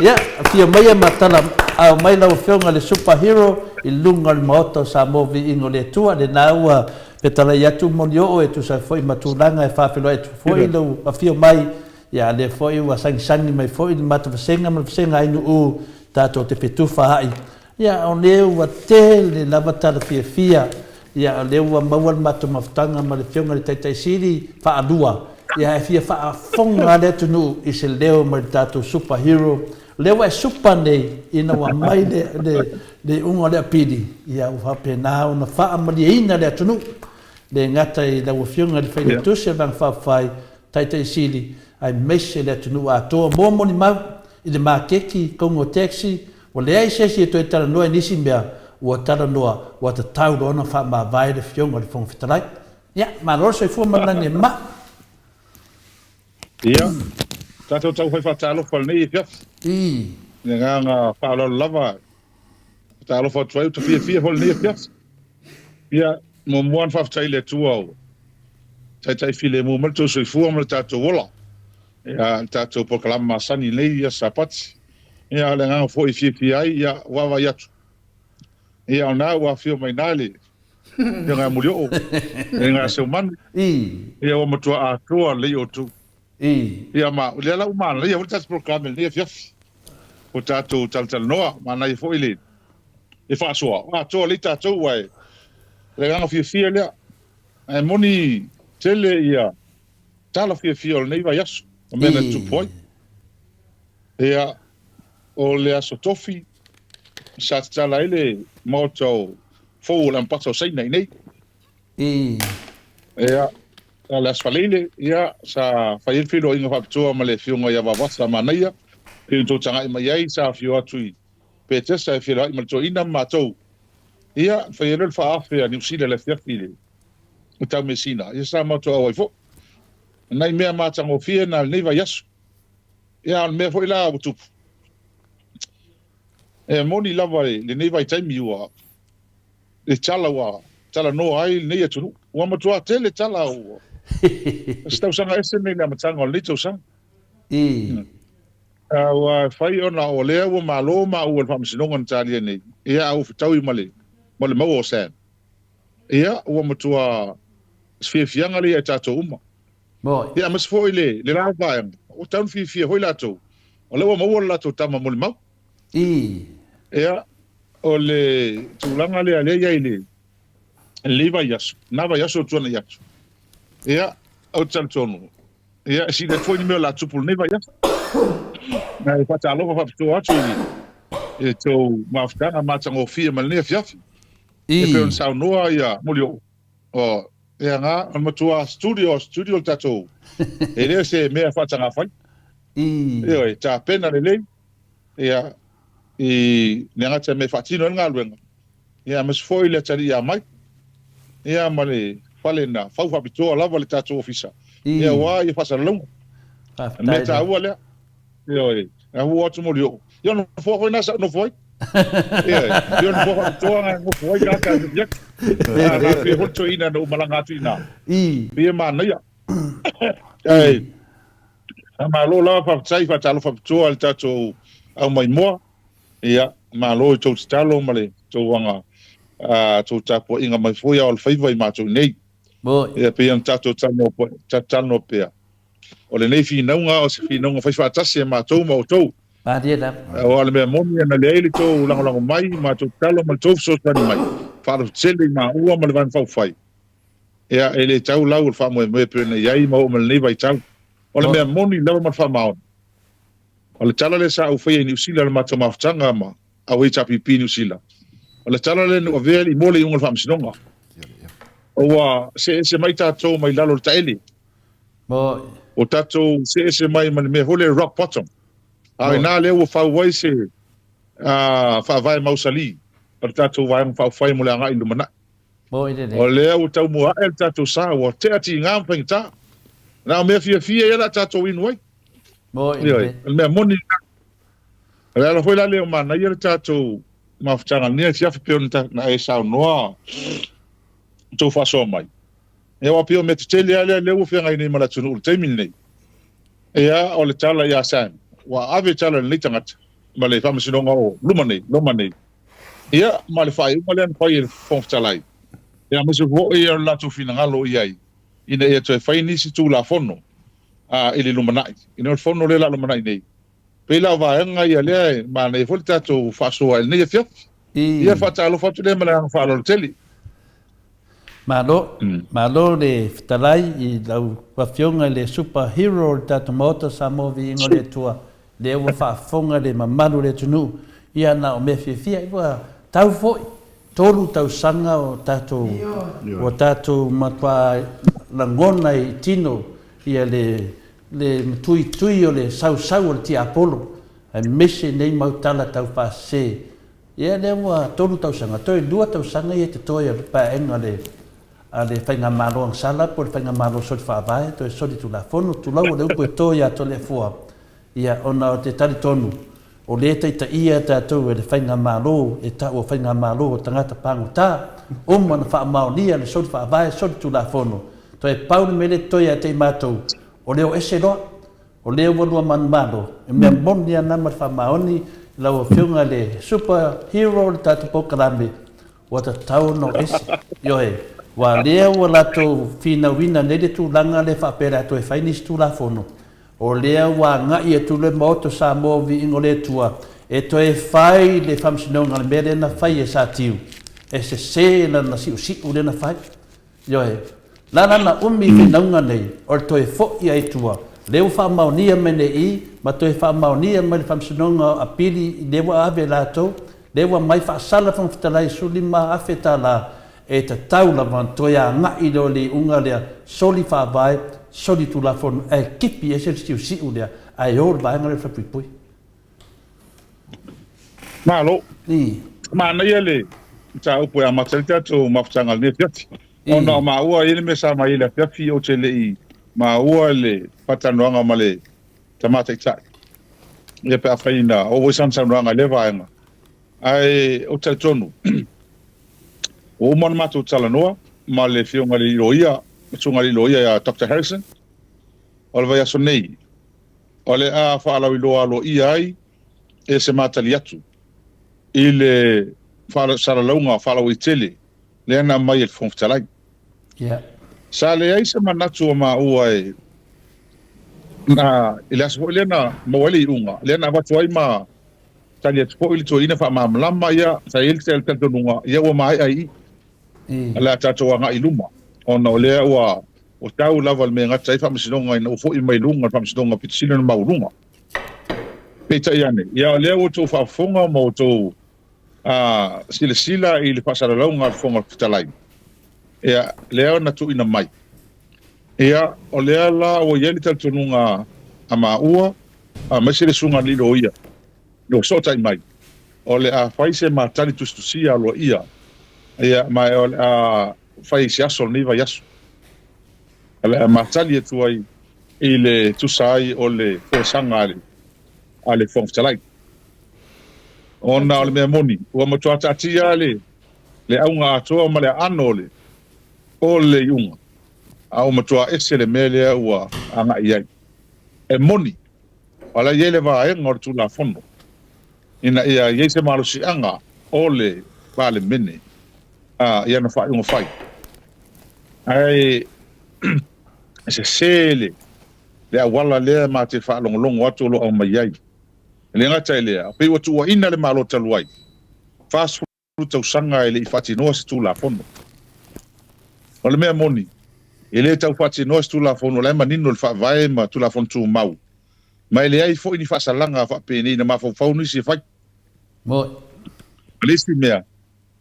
Ia, afio maia ma tala ao mai lau Afioga le super hero i luga o le Maota o Samoa Viiga o le Atua, lena ua fetalai atu Molioo e tusa ai foi ma tulaga e faafeiloai atu foi lou afio mai Ia, a lea foi ua sagisagi mai foi le matou vasega ma le vasega Ainuu tatou te fetufaai. Ia, o lea ua tele lava tala fiafia, ia, o lea ua maua le matou mafutaga ma le Afioga i le Taitai Sili faalua, ia, e fia faafofoga lava le atunuu i se leo mai le tatou super hero. O lea ua e super nei ina ua mai le, le, le iuga o le apili, ia, ua faapena ona faamalieina le atunuu, le gata i lau Afioga i le Failautusi o le Vaega Faaupufai, Taitai Sili, aemaise le atunuu atoa mo molimau i le maketi, Congo Taxi, ua leai se isi e toe talanoa i nisi mea, ua talanoa, ua tatau loa ona faamavae le Afioga i le Fofoga Fetalai. Ia, malo le soifua ma le lagi e mama. Ia, tatou tau fai faatalofa i lenei afiafi. I. I le agaga faaaloalo lava, faatalofa atu ai, ua ta fiafia foi i lenei afiafi. Ia, muamua ona faafetai i le Atua ua taitai filemu mai le tou soifua ma le tatou ola. Ia, le tatou polokalame masani i lenei aso Sapati. Ia, o le agaga foi e fiafia ai, ia, ua vaavaai atu. Ia, o lena ua afio mai i ina le Afioga ia Mulioo, le Aiga Seumanu. Ia, ua matua atoa lelei outou. Ia, ma o lea la ua manaia foi le tatou polokalame i lenei afiafi. Ua tatou talatalanoa, manaia foi le. e faasoa, atoa lelei tatou aua e o le agaga fiafia lea. Ae moni tele ia tala fiafia o lenei vaiaso o mea na tutupu ai. Ia, o le aso Tofi sa tatala ai le maota o fou o le Ambata o Saina i nei. Ia, o le aso Faraile, ia, sa fai ai le feiloaiga faapitoa ma le Afioga ia Vavasa Manaia, pei ona tou tagai mai ai, sa afio atu i Petesa e feiloai ma le toeaina ma matou. Ia, fai ai loa le faaafe a Niu Sila i le afiafi i le taumeasina, ia sa matou auai foi. O nai mea matagofie na o lenei vaiaso. Ia, a o le mea foi la ua tupu, e moni lava i lenei vaitaimi ua le tala ua talanoa ai lenei atunuu. Ua matua tele tala ua se tausaga ese nei le amataga o lenei tausaga. A ua fai ona o lea ua malo maua i le faamasinoga na talia nei, ia a ua fetaui ma le ma le maua o Sam. Ia ua matua fiafiaga lea ia i tatou uma. Ia aemaise foi le le la vaega, ua tatau ona fiafia foi latou, o lea ua maua le latou tama molimau. Ia o le tulaga lea lea e i ai i le lenei vaiaso, lena vaiaso ua tuanai atu. Ia ou te talitonu, Ia, e sili atu foi ni mea o le a tupu i lenei vaiaso. Ae faatalofa faapitoa atu i le tou mafutaga matagofie mai lenei afiafi. E pei ona saunoa ia Molioo, o, e aga, o le matua studio, studio le tatou, e le o se mea faatagafai. Ioe, tapena lelei, ia, i le gata i mea e faatino ai le galuega, ia, aemaise foi le atalii ia Mike, ia, ma le fale na fau faapitoa lava le tatou ofisa, ia, aua ia faasalalauga. O le mea taua lea. Ioe, a ua atu Molioo. Ia, o le nofoa foi lena sa ou nofo ai. Ioe, ia o le nofoa faapitoa na nofo ai tagata e afiafi. A na afio foi le toeaina na ou malaga atu i ina. Pei e manaia. Ae, Faamalo lava, faafetai, faatalofa faapitoa i le tatou au maimoa. Ia, malo i tou tatalo ma le tou aga, tou tapuaiga mai foi a o le faiva i matou nei. Ia, pei ona tatou talanoa pea, o lenei finauga o se finauga fai faatasi e matou ma outou. Aua o le mea moni, ana leai le tou lagolago mai, matou tatalo ma le tou fesoasoani mai, faalototele i maua ma le Vaega Faaupufai, Ia, e le tau lau o le faamoemoe e pei ona i ai ma oo mai lenei vaitau. O le mea moni lava ma le faamaoni, o le tala lea sa ou faia i Niu Sila i le matou mafutaga ma au HRPP i Niu Sila, o le tala lea na ou avea i mo le iuga o le faamasinoga. Ua see ese mai tatou mai lalo o le taele. Ua tatou see ese mai ma le mea foi lea rock bottom. A o ina lea ua fau ai se faavae mausali o le tatou Vaega Faaupufai mo le agai i le lumanai. O lea ua tau mua ae le tatou sa, ua tea tiga ma faigata. Na o mea fiafia ia la tatou inu ai. Ioe, o le mea moni lena. O le ala foi la lea o manaia le tatou mafutaga lenei afiafi pei ona na e saunoa tou faasoa mai. Ia aua pei o mea tetele lava lea lea ua feagai nei ma le atunuu i le taimi lenei. Ia o le tala ia Sam, ua ave tala i lenei tagata ma le faamasinoga o luma nei, loma nei. Ia, ma le faaiuga lea na fai e le Fofoga Fetalai, ia, aemaise foi o le latou finagalo i ai, ina ia toe fai nisi Tulafono i le lumanai, ina o le Fono lea o le a lumanai nei. Pei la o vaega ia lea e manaia foi le tatou faasoa i lenei afiafi. Ia, faatalofa atu lea ma le agaga faaaloalo tele. Malo, malo le fetalai i lau Afioga i le Super Hero o le tatou Maota Samoa Viiga o le Atua. Lea ua faafofoga le mamalu o le atunuu, ia na o mea fiafia, ua tau foi 3 tausaga o tatou, ua tatou matua lagona i tino ia le le matuitui o le sausau o le tiapolo, aemaise nei mau tala taufaasese. Ia lea ua 3 tausaga, toe 2 tausaga ia totoe o le paeaiga a le a le Faigamalo Agasala po o le Faigamalo Soli Faavae, toe soli Tulafono, tulou o le upu e to ia Toleafoa, ia ona ou te talitonu o lea e taitaia tatou e le Faigamalo e tau o Faigamalo o tagata pagota, uma ona faamaonia le soli Faavae, soli Tulafono, toe pau le mea lea e totoe ia te i matou, o le o ese loa, o lea ua lua manumalo, e mea moni ana ma le faamaoni lau Afioga i le Super Hero o le tatou polokalame, Ua tatau ona o ese. Ioe, ua lea ua latou finauina nei le tulaga lea faapea o le a toe fai nisi Tulafono, o lea ua agai atu le Maota o Samoa o Viiga o le Atua E toe fai le faamasinoga i le mea lea na fai e Satiu, e sese lana siusiu lea na fai. Ioe. La la na umi finauga nei o le toe foi ai tua, lea ua faamaonia mai nei i i, ma toe faamaonia mai le Faamasinoga o Apili lea ua ave e latou, lea ua aumai faasala Fofoga Fetalai 15,000 tala e tatau lava ona toe agai loa i le iuga lea, soli faavae, soli tulafono, ae kipi ese le siusiu lea, ae o le vaega lea o le falepuipui. Malo. Manaia le mataupu e amata ai le tatou mafutaga i lenei afiafi. Ona o maua e i ai le mea sa mai ai i le afiafi ou te le i maua le faatalanoaga ma le Tama Taitai. Ia pe afai na oo foi sana saunoaga i lea vaega. Ae ou te talitonu ua uma ona matou talanoa ma le Afioga i le Loia, le Susuga i le Loia ia Doctor Harrison o le vaiaso nei. O le a faalauiloa aloaia ai e se matali atu i le faasalalauga faalauaitele lea na aumai e le Fofoga Fetalai. Yeah. Sa leai se manatu o maua e na, i le aso foi lea na maua ai le iuga, lea na avatu ai ma tali atu foi le toeaina faamalamalama, ia, sa i ai le talitonuga, ia ua maea i i. O le a tatou agai i luma, ona o lea ua ua tau lava le mea e gata ai faamasinoga ina ua foi mai luga le faamasinoga pito sili ona maualuga. Peitai ane, ia o lea ua outou faafofoga ma outou silasila i le faasalalauga a le Fofoga Fetalai, ia, lea na tuuina mai. Ia, o lea la ua i ai le talitonuga a maua, aemaise le susuga i le loia, ua fesootai mai, o le a fai se matali tusitusia aloaia, ia, ma o le a fai i se aso o lenei vaiaso. O le a matali atu ai i le tusa ai o le folasaga a le, a le Fofoga Fetalai. Ona o le mea moni, ua matua taatia le, le auga atoa ma le aano o le, o le iuga, a ua matua ese le mea lea ua agai i ai. E moni, o la e i ai le vaega o le Tulafono ina ia i ai se malosiaga o le Palemene i ana faaiuga fai. Ae e sese le, le auala lea ma te faalogologo atu o lo o aumai ai. E le gata i lea, pei ua tuuaina le Malo talu ai, 40 tausaga e le i faatinoa se Tulafono. O le mea moni, e le tau faatinoa se Tulafono o la e manino le Faavae ma Tulafono Tumau, ma e leai foi ni faasalaga faapenei na mafaufau nisi e fai. Moni. O le isi mea,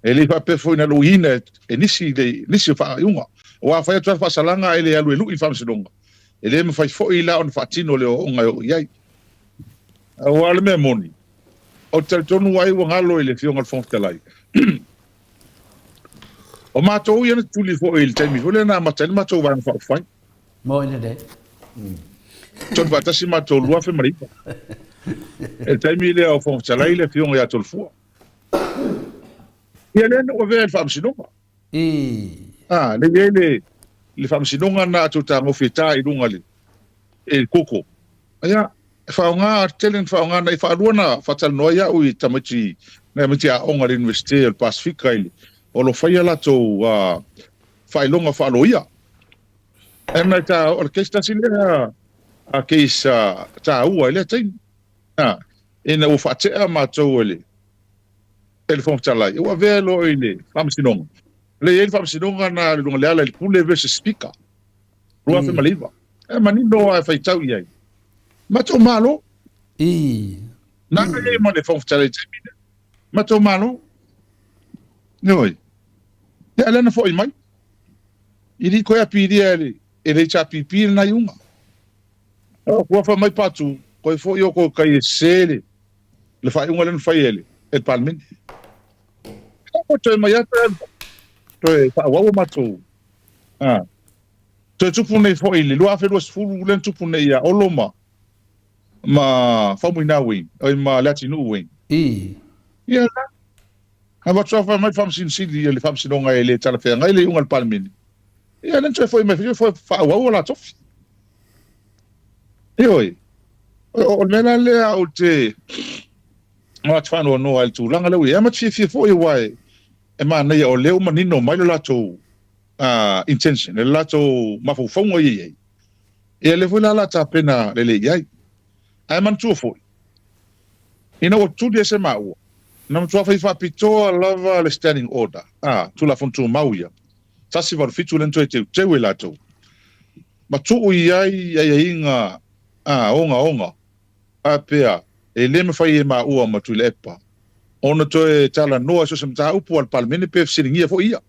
e le i faapea foi na luiina e nisi le nisi o faaiuga. Aua a fai atu lava le faasalaga ae le alu e lui i le Faamasinoga, e le mafai foi la ona faatino le ooooga e oo i ai. Aua o le mea moni, Ou te talitonu ai ua galo i le Afioga i le Fofoga Fetalai. O matou ia na tuli foi i le taimi foi lea na amata ai le matou Vaega Faaupufai. Moni lelei. Tonu faatasi matou 2009. I le taimi lea o Fofoga Fetalai le Afioga ia Tolofua. Ia lea na ou avea i le Faamasinoga. Ah, lea i ai le, le Faamasinoga na tou tagofi e ta i luga i le, i le koko. Ia, e faaaoga, tele na faaaoga na i faalua na faatalanoa ai au i tamaiti, nai tamaiti aoga i le Universite o le Pasefika i le, o lo o faia latou faailoga faaloia. Ae na ta, o le case tasi lea a case taua i lea taimi. A, ina ua faatea matou e le, e le Fofoga Fetalai, ua avea loa i le Faamasinoga. Lea e i ai le Faamasinoga na i luga o le ala i le Pule versus Speaker. 2009. E manino lava e faitau i ai. Matou malo. I. Na na i ai ma le Fofoga Fetalai i le taimi lea. Matou malo. Ioe. Ia lea na foi mai. I li koe apilia e le, e le HRPP lena iuga. O kua fai mai Patu, koe foi o koe kai e sese le, le faaiuga lea na fai e le, e le Palemene. Ia toe mai atu, toe faaauau o matou A. Toe tupu nei foi i le 2020 lea na tupu nei ia Olo ma ma Faumuina Wayne, oi ma Leatinuu Wayne. I. Ia la. Avatu lava fai mai le Faamasino Sili ia le Faamasinoga e le talafeagai le iuga a le Palemene. Ia lea na toe foi mai foi faaauau o la tofi. Ioe. O le mea la lea ou te o atu faanoanoa i le tulaga lea ua i ai. Ma te fiafia foi aua e e manaia o lea ua manino mai le latou intention, le latou mafaufauga ia i ai. Ia lea foi la o le a tapena lelei i ai. Ae manatua foi, Ina ua tuli ese maua, na matua fai faapitoa lava le Standing Order, a, Tulafono Tumau ia, 187 lea na toe teuteu e latou, ma tuu i ai aiaiga, a, ogaoga, faapea, e le mafai e maua ma Tuilaepa ona toe talanoa i so o se mataupu a le Palemene pe fesiligia foi ia.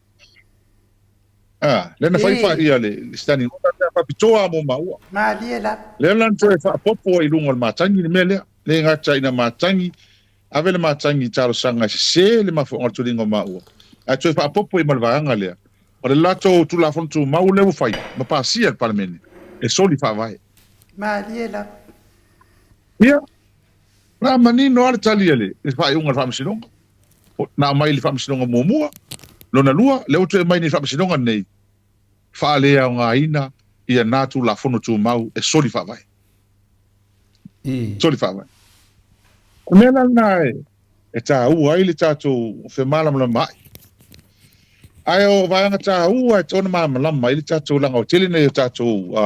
A, lea na fai fa, ia le Standing Order lea faapitoa lava mo maua. Malie lava. Lea la na toe faaopoopo ai i luga o le matagi le mea lea. Le gata ina matagi, ave le matagi i talosaga e sese le mafuaaga o le tuliga o maua, ae toe faaopoopo ai ma le vaega lea, o le latou Tulafono Tumau lea ua fai ma pasia e le Palemene e soli faavae. Malie lava. Ia, na manino lava le tali a le faaiuga a le Faamasinoga. Na aumai i le Faamasinoga muamua, lona lua, lea ua toe aumai nei i le Faamasinoga lenei, faaleaogaina ia na Tulafono Tumau e soli faavae. Soli faavae. O le mea la lena e taua ai le tatou femalamalamaai. Ae o vaega taua e tatau ona malamalama ai le tatou leaga o le tele nei o tatou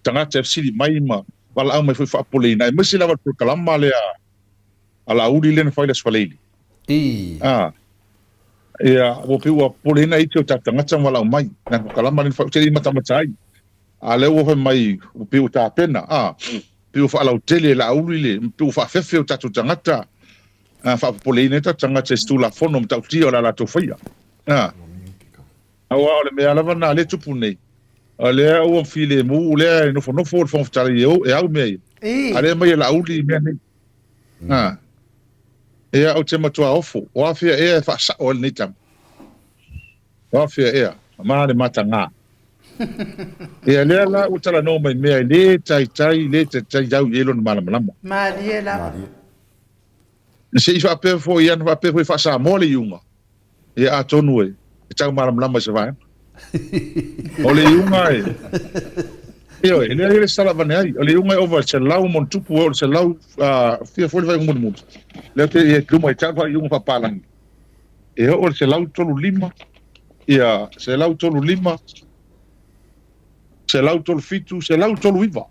tagata e fesili mai ma valaau mai foi faapopoleina, aemaise lava le polokalama lea a Laauli lea na fai i le Aso Faraile. A, ia, ua pei ua popoleina iti o tatou tagata ma valaau mai, na polokalama lea na fai, ou te le i matamata ai. A lea ua fai mai, ua pei ua tapena, a, pei ua faalautele e Laauli le, pei ua faafefe o tatou tagata, a, faapopoleina ai tatou tagata i se Tulafono matautia o le a latou faia. A. Aua o le mea lava lena lea e tupu nei, o lea ua filemu, o lea e nofonofo le Fofoga Fetalai e au mea ia, a lea e aumai e Laauli mea nei. A, ia, ou te matua ofo, o afea ea e faasao ai lenei tama? O afea ea, ma le mataga. Ia, lea la ua talanoa mai mea e le taitai, le taitai au i ai lona malamalama. Malie lava. Se i faapea foi, ana faapea foi faa-Samoa le iuga, ia atonu e tau malamalama i se vaega. O le iuga e, ioe, e leai le sala avane ai. O le iuga e ova i le 100+, e oo i le 100, fia foi le faaiuga mulimuli. Lea ou te i ai i luma i tau faaiuga faapalagi. E oo i le 135, ia, 135, 137, 139.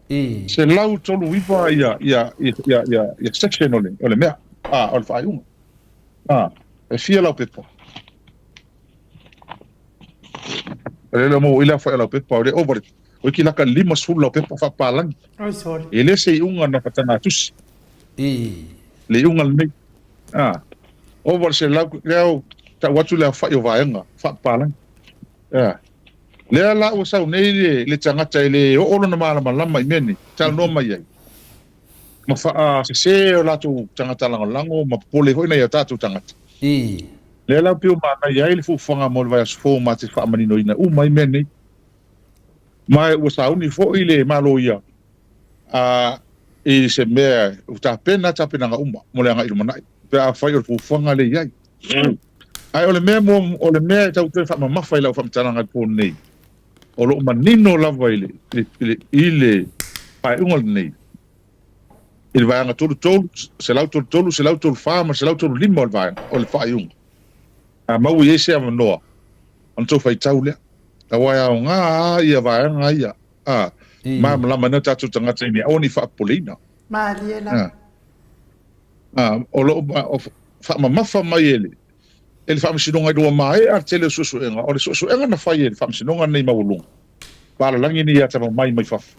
139 ia, ia, ia, ia, ia section o le, o le mea, a, o le faaiuga. A, e fia lau pepa? O le maua i le aofai o lau pepa, o le ova le, o iki laka le 50 lau pepa faapalagi. Oi sole. E le se iuga na fatagatusi. Le iuga lenei. A, ova le selau, lea o tau atu le aofai o vaega faapalagi. A, lea la ua sau nei le, le tagata e le oo lona malamalama i mea nei, talanoa mai ai. Ma faasese o latou tagata lagolago ma popole foi nai o tatou tagata. Lea la pei ua manaia ai le fuafuaga mo le vaiaso fou ma te faamaninoina uma ai mea nei. Ma ua sauni foi le Malo ia a i se mea ua tapena tapenaga uma mo le agai i lumanai pe afai o le fuafuaga lea i ai. Ae o le mea mo, o le mea e tau toe faamamafa i lau faamatalaga i le po nei, o lo o manino lava i le, i le, i le faaiuga lenei, i le vaega 33, 133, 134 ma le 135 o le vaega, o le faaiuga. A maua i ai se avanoa, ona tou faitau lea. Aua e aoga lava ia vaega ia, a, malamalama ai nai o tatou tagata i mea aua ne i faapopoleina. Malie lava. A, o lo o faamamafa mai e le e le Faamasinoga ina ua maea le tele o suesuega, o le suesuega na fai e le Faamasinoga lenei maualuga, palalagi nei atamamai mai fafo.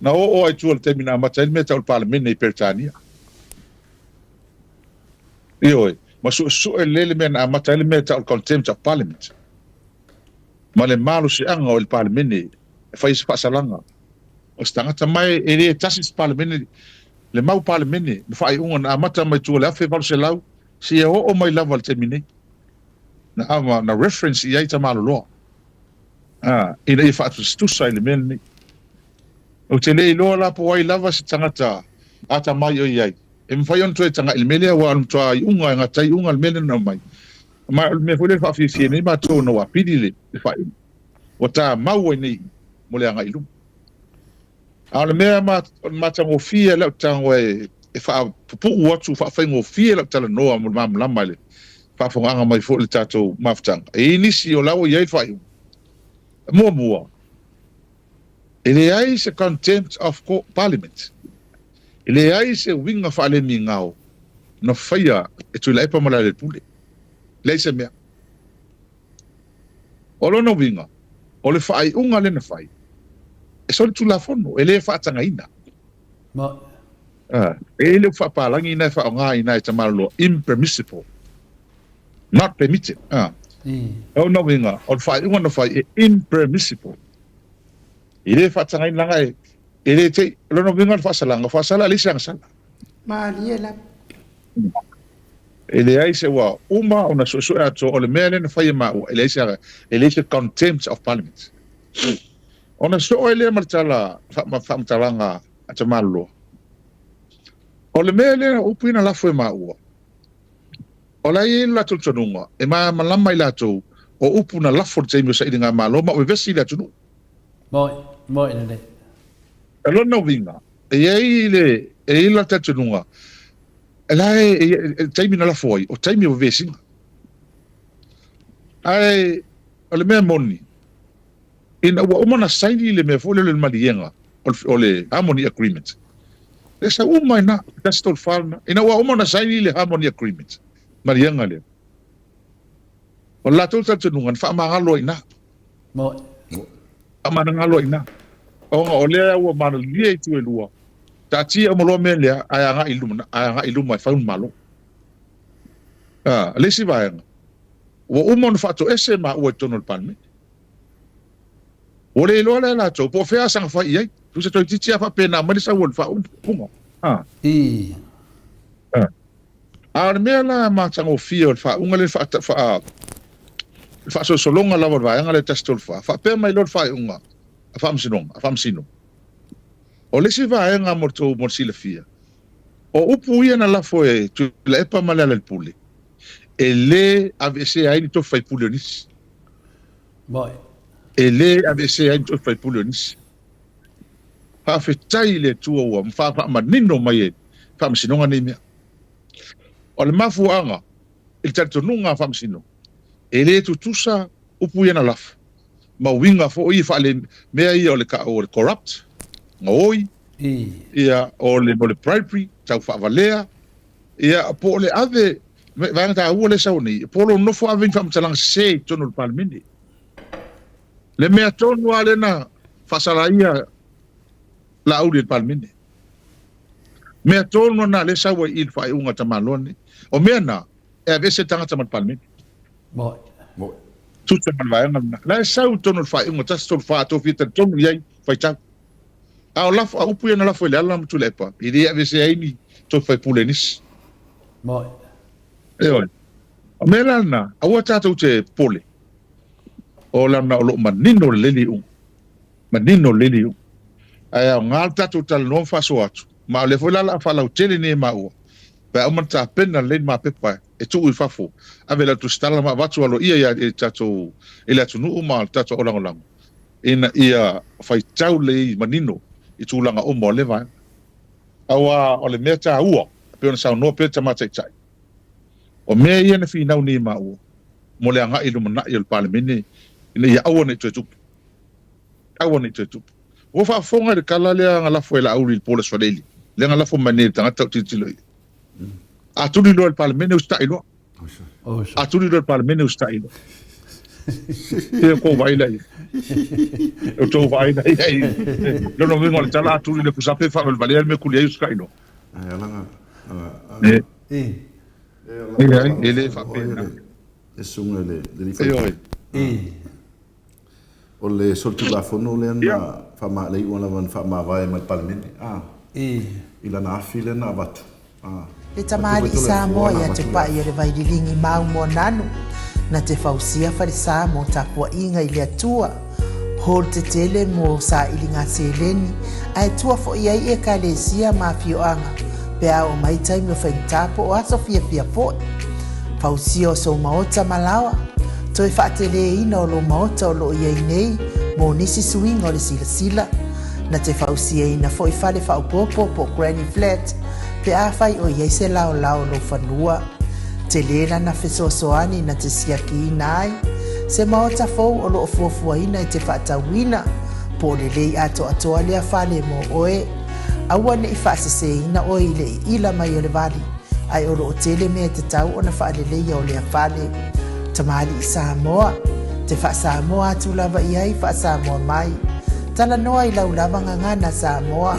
Na oo lava i tua i le taimi na amata ai le mea tau le Palemene i Peretania. Ioe, ma suesue lelei le mea na amata ai le mea tau le Contempt of Parliament, ma le malosiaga o le Palemene e fai ai se faasalaga o se tagata, ma e le tasi se Palemene, le mau Palemene ma faaiuga na amata mai tua i le 1800 seia oo mai lava i le taimi nei, na ava, na reference i ai tamaloloa, a, ina ia faatusatusa i le mea lenei. Ou te le iloa la po o ai lava se tagata atamai o i ai, e mafai ona toe tagai i le mea lea, aua o le matua iuga e gata ai iuga le mea lea na aumai. Ma o le mea foi lea e faafiafia nei matou ona ua apili le, le faaiuga. Ua tamau ai nei mo le agai i luma. A o le mea matagofie lau tago e faapupuu atu, faafaigofie lau talanoa mo le malamalama i le faafofogaaga mai foi i le tatou mafutaga. E i ai nisi o la ua i ai le faaiuga. Muamua, e leai se contempt of parliament. E leai se uiga faalemigao na faia e Tuilaepa ma Lealailepule. Leai se mea. O lona uiga, o le faaiuga lea na fai, e solitulafono, e le faatagaina. E i ai le upu faapalagi lena e faaaoga i ina e Tamaloloa, impermissible, not permitted. O lona uiga, o le faaiuga na fai e impermissible. E le faatagaina leaga e, e le te i, o lona uiga o le faasalaga, o faasala e leai se agasala. Malie lava. E leai se ua uma ona suesue atoa o le mea lea na fai e maua, e leai se e leai se contempt of parliament. Ona soo ai lea ma le tala faamatalaga a Tamaloloa. O le mea lea upu ia na lafo e maua, o la e i ai le latou talitonuga e malamalama i latou o upu na lafo i le taimi o sailigamalo ma o vevesi i le atunuu. Moi, moi lelei. O lona uiga, e i ai le, e i ai le latou talitonuga, E la e, e, e, taimi na lafo ai, o taimi o vevesiga. Ae, o le mea moni, ina ua uma ona saini le mea foi lele o le maliega, o le, o le Harmony Agreement. E sau uma i na, 134 lena. Ina ua uma ona saini le Harmony Agreement, maliega lea. O le latou talitonuga, na faamagalo ai i ina. Moni. Faamagalo ai i ina. Ona o lea ua malilie itu e lua, taatia uma loa mea lea ae agai i luma, ae agai i luma e fau le Malo. A, le isi vaega, ua uma ona faatoese maua i totonu o le Palemene. Ua le iloa lea latou po o fea a saga fai i ai. Tusa toeitiiti lava faapena mai le sau o le faaupuga. A. I. A. A o le mea la matagofie o le faauga lea faata, faa, le faasolosologa lava o le vaega lea 134, faapea mai loa le faaiuga a Faamasinoga, a Faamasino. O le isi vaega mo le tou mo le silafia, o upu ia na lafo e Tuilaepa ma Lealailepule, e le aveesea ai ni tofi faipule o nisi. Moi. E le aveesea ai ni tofi faipule o nisi. Faafetai i le Atua ua faamanino mai e Faamasinoga nei mea. O le mafuaaga i le talitonuga a Faamasino, e le tutusa upu ia na lafo ma uiga foi ia faale mea ia o le o le corrupt, gaoi, ia o le o le bribery, tau faavalea, ia po o le ave vaega taua lea e sau nei, po o lou nofo ave ni faamatalaga sese i totonu o le Palemene. Le mea tonu lava lea na faasalaia Laauli e le Palemene. Mea tonu lena lea e sau ai i le faaiuga a tamaloa lenei. O mea na, e aveese le tagata ma le Palemene. Moi. Moi. Tusa ma le vaega lena. La e sau i totonu o le faaiuga 134, tou fia talitonu i ai, faitau. A o lafo, a upu ia na lafo i Leala ma Tuilaepa, e le aveesea ai ni tofi faipule e nisi. Moi. Ioe. O mea la lena, aua tatou te popole, o lana o lo o manino lelei le iuga. Manino lelei le iuga. Ae aoga le tatou talanoa ma faasoa atu, ma o lea foi la o le a faalautele nei e maua, pe a uma ona tapena lelei le ma pepa e tuu i fafo, ave i lau tusitala ma avatu aloaia ia i tatou i le atunuu ma le tatou aulagolago ina ia faitau lelei manino i tulaga uma o lea vaega. Aua o le mea taua, e pei ona saunoa pea le Tama Taitai, o mea ia na finau nei maua mo le agai i lumanai o le Palemene ina ia aua ne i toe tupu. Aua ne i toe tupu. Ua faafofoga i le tala lea na lafo e Laauli i le po o le Aso Faraile, lea na lafo mai nei e le tagata o tilotilo i ai. A tuli loa e le Palemene, usitai loa. A tuli loa e le Palemene, usitai loa. Ia tou vaai la i ai. O tou vaai la i ai. Lona uiga o le tala, a tuli le pusape, faavalevalea le mea tuli ai, usitai loa. E le faapena. E susuga i le alii faipule. O le solitulafono lea na faamaaleiua lava na faamavae mai le Palemene a i lana afi lea na avatu a. Le tamalii Samoa ia te pai o le Vaililigi mau Moananu, na te fausia falesa mo tapuaiga i le Atua, hall tetele mo sailiga seleni, ae tua foi ai Ekalesia ma afioaga pe a oo mai taimi o faigata po o aso fiafia foi. Fausia o sou maota ma laoa, toe faateleina o lou maota o lo o i ai nei mo nisi suiga o le silasila. Na te fausiaina foi fale faaopoopo po o granny flat pe afai o i ai se laolao o lou fanua. Tele lana fesoasoani na te siakiina ai se maota fou o lo o fuafuaina e te faatauina po o lelei atoatoa lea fale mo oe. Aua ne i faaseseina oe i le iila mai o le vali, ae o lo o tele mea e tatau ona faaleleia o lea fale. Tamalii Samoa, te faa-Samoa atu lava i ai faa-Samoa mai. Talanoa i lau lava gagana Samoa.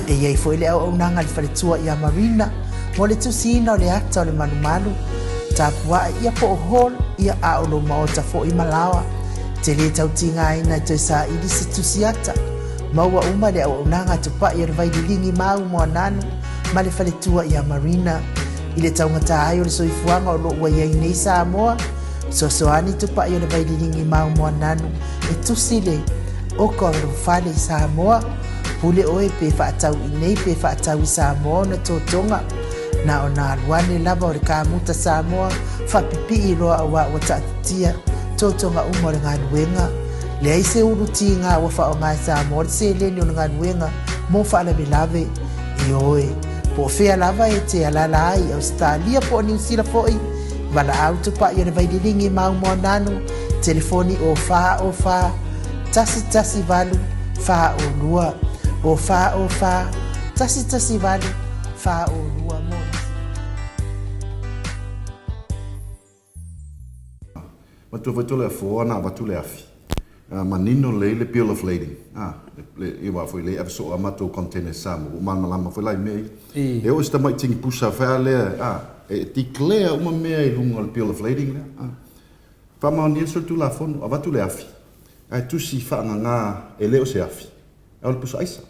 E i ai foi le auaunaga a le faletua ia Marina mo le tusiina o le ata o le malumalu. Tapuae ia po o hall ia a o lou maota foi ma laoa. Te le tau tigaina e toe saili se tusi ata. Maua uma le auaunaga a Tupai o le Vaililigi ma au Moananu ma le faletua ia Marina. I le taugata ai o le soifuaga o lo o ua i ai nei Samoa, fesoasoani Tupai o le Vaililigi ma au Moananu e tusi le oka o lou fale i Samoa. Pule oe pe faatau i nei pe faatau i Samoa ona totoga. Na ona alu ane lava o le kamuta Samoa faapipii loa auā ua taatitia totoga uma o le galuega. Leai se ulu tīgā ua faaaoga e Samoa le seleni o le galuega mo faalavelave. Ioe, po o fea lava e te alaala ai i Ausetalia po o Niu Sila foi, valaau tupai o le Vaililigi ma Aumoananu, telefoni o 4 o 4 1 1 8 4 o 2, o 4 o 4 1 1 8 4 o 2 mo nisi. Matua foi Toleafoa na avatu le afi. Manino lelei le bill of lading. Le, aua foi lea e ave soo a matou containers Samoa, ua malamalama foi la i mea ia. E oo i se tamai tini pusa fai a lea, e declare uma mea i luga o le bill of lading lea. Faamaonia le solitulafono, avatu le afi, ae tusi faagaga e le o se afi, a o le pusa aisa.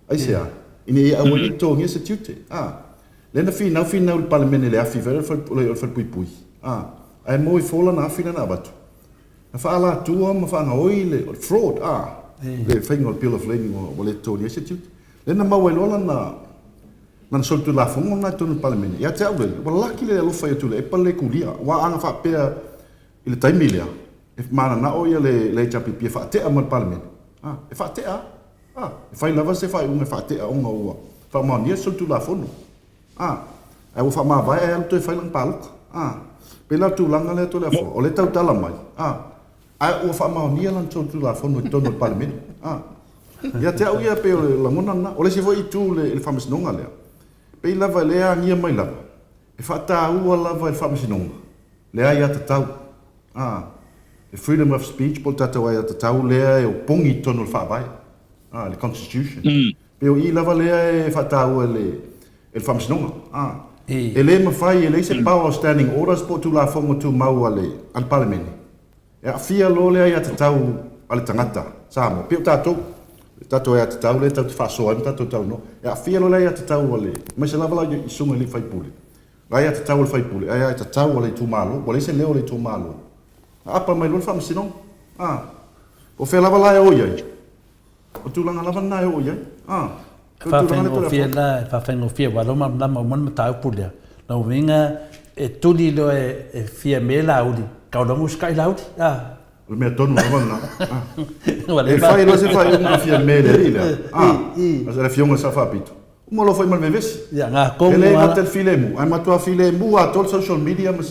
Aisea? Ina ia aua ne i totogia se tiute. Lea na finau finau le Palemene i le afi foi lea o le falepuipui, a, ae moe ifo lana afi lea na avatu. Na faaalatua ma faagaoi le, o le fraud, a, le faiga o le bill of lading ua le totogia ai se tiute. Lea na maua ai loa lana, lana solitulafono lena i totonu o le Palemene. Ia te au lea, ua laki le alofa ia Tuilaepa le kulia, aua ana faapea i le taimi lea, e mananao ia le HRPP e faatea ma le Palemene, a, e faatea lava. A, e fai lava se faaiuga e faatea ona ua faamaonia se solitulafono. A, ae ua faamavae ae alu toe fai lana palota. A, pei la o le tulaga lea Toleafoa, o lea e tautala mai, a, ae ua faamaonia lana solitulafono i totonu o le Palemene. A, ia te au ia pei o le lagona lena. O le isi foi itu i le Faamasinoga lea, pei lava o lea e agia mai lava, e faataua lava e le Faamasinoga le aiatatau, a, le freedom of speech po o le tatou aiatatau lea e opogi i totonu o le Faavae, a, le Constitution. Pei o i lava lea e faataua e le, e le Faamasinoga, a. E le mafai, e leai se power o Standing Orders po o Tulafono Tumau a le, a le Palemene e aafia loa le aiatatau a le tagata Samoa, pei o tatou, le tatou aiatatau lea tatou te faasoa ai ma tatou talanoa, e aafia loa le aiatatau a le, aemaise lava la i susuga i alii faipule, Aia tatau a le faipule, aia tatau a le itumalo, ua leai se leo o le itumalo. Aapa mai loa le faamasinoga. A. Po o fea lava la e o i ai, o tulaga lava lena e oo i ai. A. E faafaigofie la, e faafaigofie aua lea ua malamalama uma le mataupu lea. Lona uiga e tuli loa e Fiame Laauli, tau loa ona usitai Laauli. A. O le mea tonu lava lena. A. E fai loa se faaiuga a Fiame i le alii lea, a, le afioga i le Sao Faapito, Uma loa foi ma le vevesi. Ia, ngā E le gata i le filemu, ae matua filemu atoa le social media ma,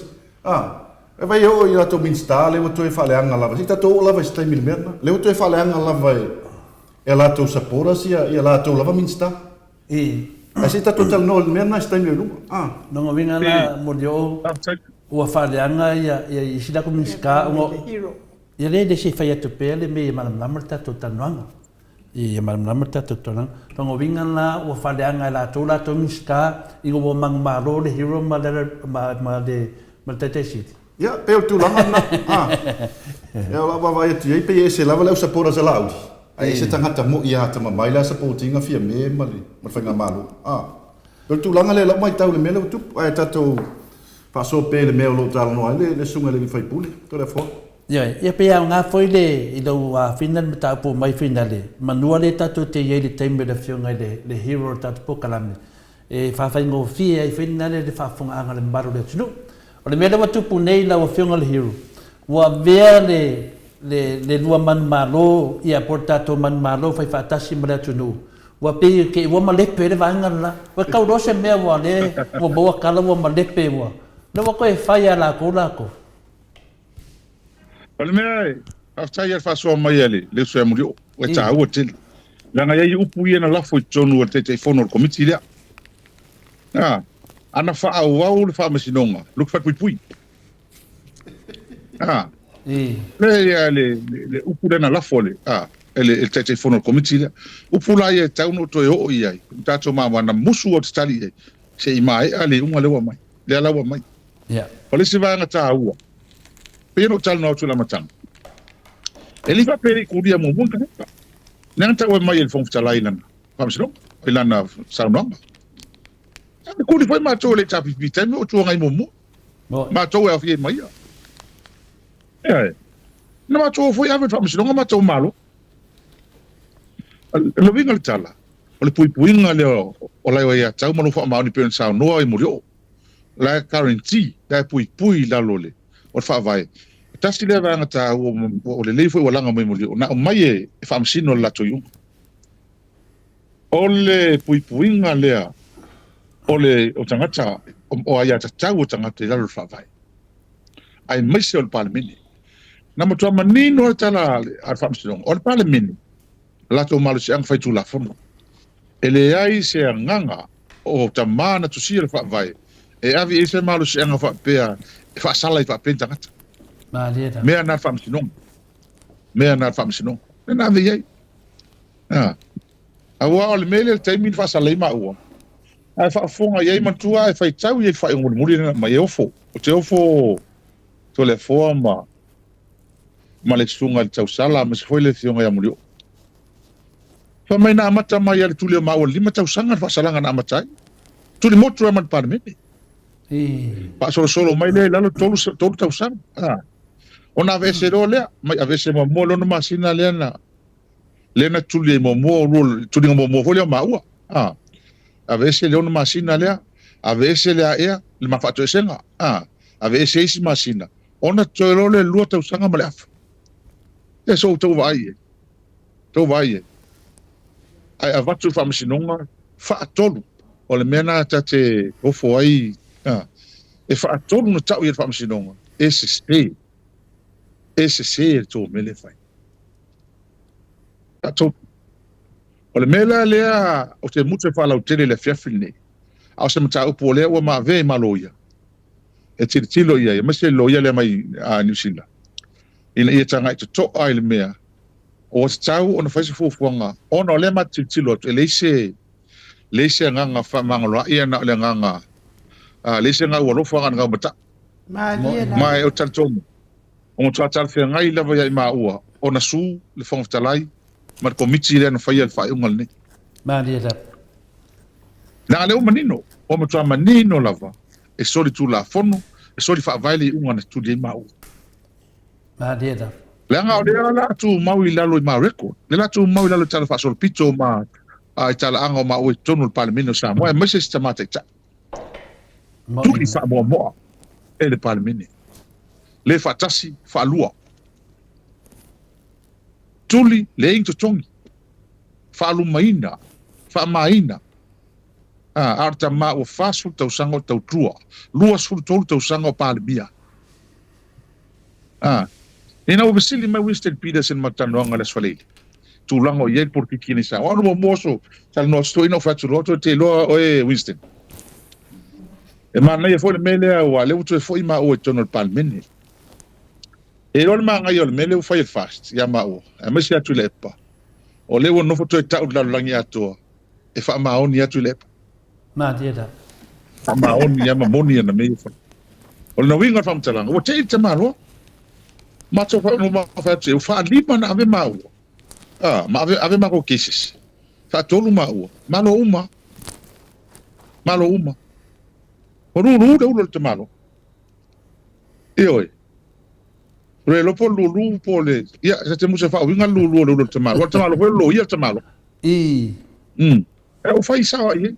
a, e vai e oo i latou Minista lea ua toe faaleaga lava. Se i tatou oo lava i se taimi i le mea lena. Lea ua toe faaleaga lava e, e a latou supporters ia, ia latou lava Minista. Ae se i tatou talanoa i le mea lena i se taimi o i luma. A. Lona uiga la, Molioo, ua faaleaga ia, ia isi latou Minista ona, ia lea e le se i fai atu pea le mea ia malamalama le tatou talanoaga. Ia malamalama le tatou tulaga. Lona uiga la ua faaleaga e latou latou Minisita ina ua manumalo le Hero ma le ma ma le ma le Taitai Sili. Ia, pei o le tulaga lena. A. Ia, o lau vaavaai atu i ai, pei e ese lava le au supporters a Laauli, ae ese tagata moi a atamamai la support ina Fiame ma le ma le Faigamalo. A. Pei o le tulaga lea i lau matau i le mea lea ua tupu. Ae tatou faasoa pea i le mea o lo o talanoa ai le le susuga i le alii faipule, Toleafoa. Ioe, ia pei aoga foi le i lou afina le mataupu o mai finale, manua lea tatou te i ai i le taimi o le afioga i le le hero o le tatou polokalame, e faafaigofie ai foi lena le faafofogaaga a le mamalu o le atunuu. O le mea lea ua tupu nei lau afioga i le hero, ua avea le le le lua manumalo ia po o le tatou manumalo faifaatasi ma le atunuu, ua pei e te i ua malepe le vaega le la. Ua tau loa se mea ua le ua maua tala ua malepe ua, lea ua toe fai lava e latou latou. O le mea e faafetai i le faasoa mai a le uso ia Mulioo, ua taua tele. Leaga e i ai upu ia na lafo i totonu e le Taitaifono o le Komiti lea. A, ana faaauau le Faamasinoga, look falepuipui. A, le, le, le, le upu lea na lafo e le, a, e le, e le Taitaifono o le Komiti lea. Upu la ia e tatau ona ou toe oo i ai, tatou ma na musu ou te tali i ai, se i maea le iuga lea ua aumai, lea la ua aumai. Yeah. O le isi vaega taua, pei ona ou talanoa atu i le amataga, e le i faapea e le i kulia muamua le tagata. Lea na tau mai e le Fofoga Fetalai i lana faamasinoga, i lana saunoaga. Na kuli foi matou e le HRPP i taimi o Itu Agai muamua. Matou e aofia ai ma ia. Ioe. Na matou o foi ave i le faamasinoga matou malo. O le uiga o le tala, o le puipuiga lea o la aiatatau ma lou faamaoni pei ona saunoa i Molioo. La e guarantee, la e puipui i lalo o le Faavae. E tasi lea vaega taua o lelei foi ua laga mai Molioo, na aumai e faamasino le latou iuga. O le puipuiga lea o le o tagata o aiatatau o tagata i lalo o le Faavae, aemaise o le Palemene. Na matua manino lava le tala a le Faamasinoga, o le Palemene, latou malosiaga faitulafono. E leai se agaga o tama na tusia le Faavae e ave i ai se malosiaga faapea e faasala ai faapea ni tagata. Malie la. Mea na le Faamasinoga. Mea na le Faamasinoga. Mea na ave i ai. Ah. Aua o le mea lea i le taimi na faasala ai maua, ae faafofoga i ai matua ae faitau i ai le faaiuga mulimuli lea na aumai e ofo. Ou te ofo Toleafoa ma ma le susuga i le Tausala aemaise foi le afioga ia Mulioo. Fai mai na amata mai lava i le tuli o maua i le 5 tausaga le faasalaga na amata ai. Tuli motu lava ma le Palemene. Faasolosolo mai lea i lalo 3 tausaga. Ah. Ona aveese loa lea, mai aveese muamua le 6 masina lea na lea na tuli ai muamua lua tuliga muamua foi lea o maua. Ah. Aveese le 6 masina lea, aveese le aea le ma faatoesega. Ah. Aveese isi masina, ona toe loa lea 2 tausaga ma le afa. Ia so outou vaai i ai. Tou vaai i ai. Ae avatu i le faamasinoga faatolu. O le mea lena ta te ofo ai, a, e faatolu na tau i ai le faamasinoga, e sese. E sese le tou mea lea e fai. Faatolu. O le mea la lea ou te mutu e faalautele i le afiafi lenei, a o se mataupu o lea ua maavea i ma loia, e tilotilo i ai, aemaise le loia lea mai Niu Sila, ina ia tagai totoa i le mea ua tatau ona fai se fuafuaga, ona o lea matou te tilotilo atu, e leai se, leai se agaga faamagaloa'i na o le agaga, leai se gau alofa na o le gau mata'i. Malie lava. Ma ou te talitonu, ua matua talafeagai lava ia i maua ona su le Fofoga Fetalai ma le Komiti lea na faia le faaiuga lenei. Malie lava. Leaga o lea ua manino, ua matua manino lava e soli Tulafono, e soli Faavae le iuga na tuli ai maua. Malie lava. Leaga o lea la tumau i lalo i ma record, lea la tumau i lalo i tala faasolopito ma i talaaga o maua i totonu o le Palemene o Samoa, aemaise si tama taitai. Tuli faamoamoa e le Palemene. Le faatasi, faalua. Tuli, leai ni totogi. Faalumaina, faamaina. A, a o le tama ua 40 tausaga o tautua, 23 tausaga o Palemia. A, ina ua fesili mai Winston Peters i le matou talanoaga i le Aso Faraile, tulaga o i ai le polokiki nei Samoa. O au na muamua oso talanoa atu toeaina ou fai atu loa, toe te iloa oe Winston. E manaia foi le mea lea aua o lea ua toe foi maua i totonu o le Palemene. E iloa le manaia o le mea lea ua fai e le FAST ia maua, aemaise atu i Tuilaepa. O lea ua nofo toe tau i le lalolagi atoa e faamaoni atu Tuilaepa. Malie lava. Faamaoni lava ma moni ana mea ia fai. O le uiga o le faamatalaga, ua tei le tamaloa. Matou fai atu, ua faalima ona ave maua, a, ma ave, ave matou cases. Faatolu maua, malo uma. Malo uma. Ua lulu le ulu o le tamaloa. Ioe. Ua le iloa po o le lulu po o le... Ia, sa te musa faauiga le lulu o le ulu o le tamaloa. O le tamaloa foi o le loia le tamaloa. I. Mm. E ua fai sao ai.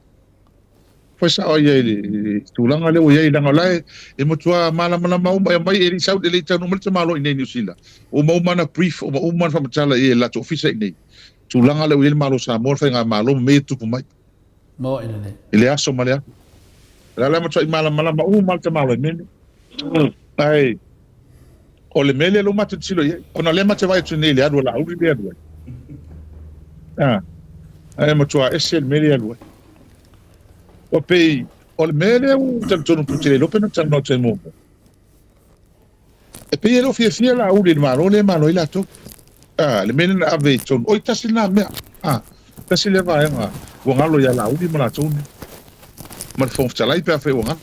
Fai sao ai i le tulaga lea ua i ai, leaga o la e matua malamalama uma, e aumai e le i sau, e le i taunuu mai le tamaloa i inei i Niu Sila. Ua uma uma ana brief, ua uma uma ana faamatala i le latou ofisa i inei. Tulaga lea ua i ai le Malo o Samoa, le faigamalo ma mea ia e tutupu mai. Moe lelei. I le aso ma le aso. O le a la matuai malamalama uma lava le tamaloa i mea nei. Ae o le mea lea lea ua matou tilotilo i ai, ona o lea matou te vaai atu nei i le alu a Laauli lea e alu ai. Ae matua ese le mea lea e alu ai. Ua pei o le mea lea ua talitonu pei ou te le iloa pe na talanoa atu ai muamua. E pei e le o fiafia Laauli i le Malo lea e malo ai latou. A, le mea lea na ave i totonu, oi tasi lena mea. A, tasi lea vaega ua galo ia Laauli ma latou nei. Ma le Fofoga Fetalai pe afai ua galo.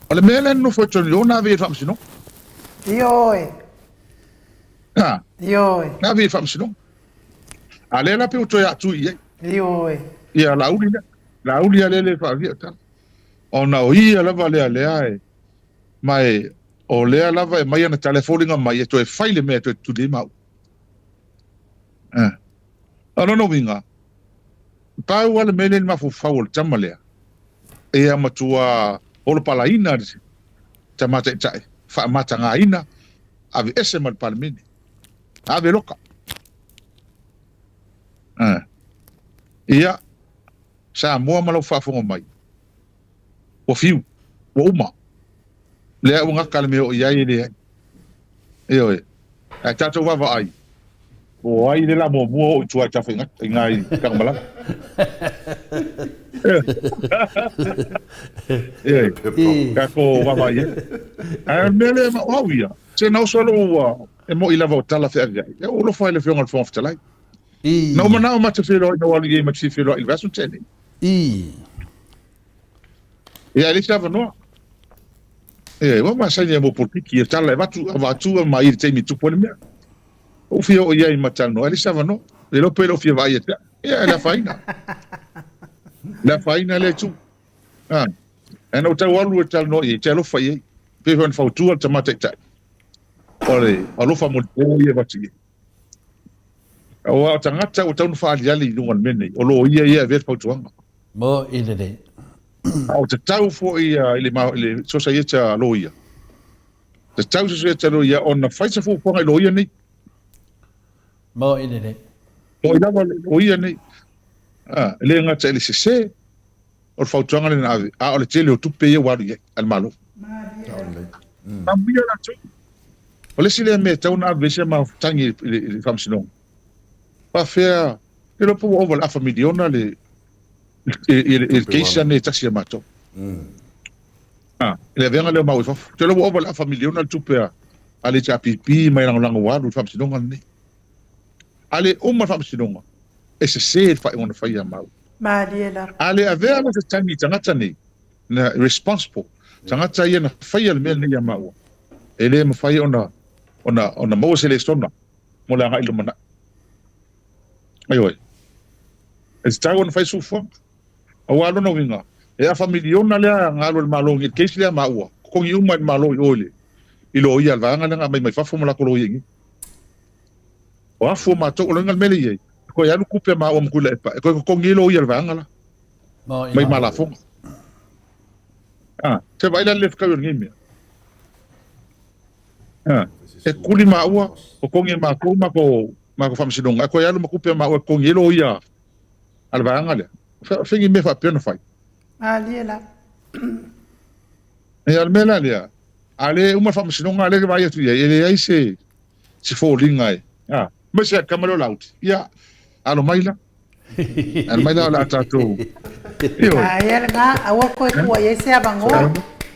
O le mea lea na nofo ai totonu i o na ave i le Faamasinoga. Ioe. A, Ioe. na ave i le Faamasinoga. A lea la pei ua toe aatui i ai. Ioe. Ia Laauli lea. Laauli lea lea e faavia tala. Ona o ia lava lea lea e ma e o lea lava e mai ana tala e foliga mai e toe fai le mea e toe tutuli ai maua. Eh. O lona uiga, pau lava le mea lea i le mafaufau o le tama lea, ia matua holopalaina le tama taitai, faamatagaina, aveese ma le Palemene. Ave loka. Eh. Ia, Samoa ma lau faafofoga mai, ua fiu, ua uma. Lea ua gata le mea o i ai e leai. Ioe. Ae tatou vaavaai, po o ai le la muamua oo i tua i Tafaigata, i ina i Tagamalaga. Ioe. Tatou vaavaai ai. Ae o le mea lea, o au ia, se na oso lou, e moi lava o tala feaveai. Ia, ou alofa i le Afioga i le Fofoga Fetalai. Na ou manao ma te feiloai, na ou alu i ai ma te fia feiloai i le vaiaso na tea nei. Ia, e leai se avanoa. Ia, ua masani ai mo polokiki, ia tala e avatu, avatu ma i le taimi e tupu ai le mea. Ou fia oo i ai ma talanoa, e leai se avanoa. Le iloa pe le o fia vaai ia te au. Ia, e le afaina. Le afaina lea itu. Ah. Ae na ou tau alu e talanoa i ai, te alofa i ai. Pei foi ona fautua le tama taitai. O le alofa molipo ia e avatu i ai. Aua o tagata ua tatau ona faaaliali i luga o le mea lenei, o loia ia e avea le fautuaga. Mo i lelei. A o tatau foi i le, i le sosaiete a loia, tatau se sosaiete a loia ona fai se fuafuaga i loia nei. Mo i lelei. Mo i lava loia nei. Ah, e le gata i le sese, o le fautuaga lea na ave, a o le tele o tupe ia ua alu i ai a le Malo. Manuia latou. O le isi lea mea e tatau ona ave ai se mafutaga i le Faamasinoga, faapefea, le iloa po ua ova i le afa miliona le i le case lea e tasi a matou. A, le avega lea o maua i fafo. Ou te iloa ua ova i le afa miliona le tupe a le HRPP mai lagolago ua alu i le Faamasinoga lenei. A le uma le Faamasinoga, e sese le faaiuga na fai ia maua. Malie lava. A le avea la se tagi i tagata nei, na responsible, tagata ia na faia le mea lenei ia maua, e le mafai ona, ona, ona maua se lesona mo le agai i le lumanai. Ioe. E tatau ona fai suafuaga. Aua lona uiga, e afa miliona lea na alu a le Malo i le case lea maua, totogi uma e le Malo i o i le, i loia a le vaega lea na aumai mai fafo ma latou loia i inei. O afu o matou, o le uiga o le mea lea e i ai, e toe alu tupe a maua ma Tuilaepa e toe totogi ai loia a le vaega la, mai ma lafoga. A, se vaai la le le fetaui o lenei mea. A, e kuli maua, totogi e matou matou matou faamasinoga, ae toe alu ma tupe a maua e totogi ai loia a le vaega lea. O fea ni mea faapea ona fai? Malie la. Ia, o le mea la lea, a le uma le faamasinoga, a lea e vaai atu i ai, e leai se, se foliga e, a, aemaise a tama lea o Lauti, ia, alo mai la. Alo mai la o le a tatou, ioe. Aia lena, aua koe kua i ai se avanoa.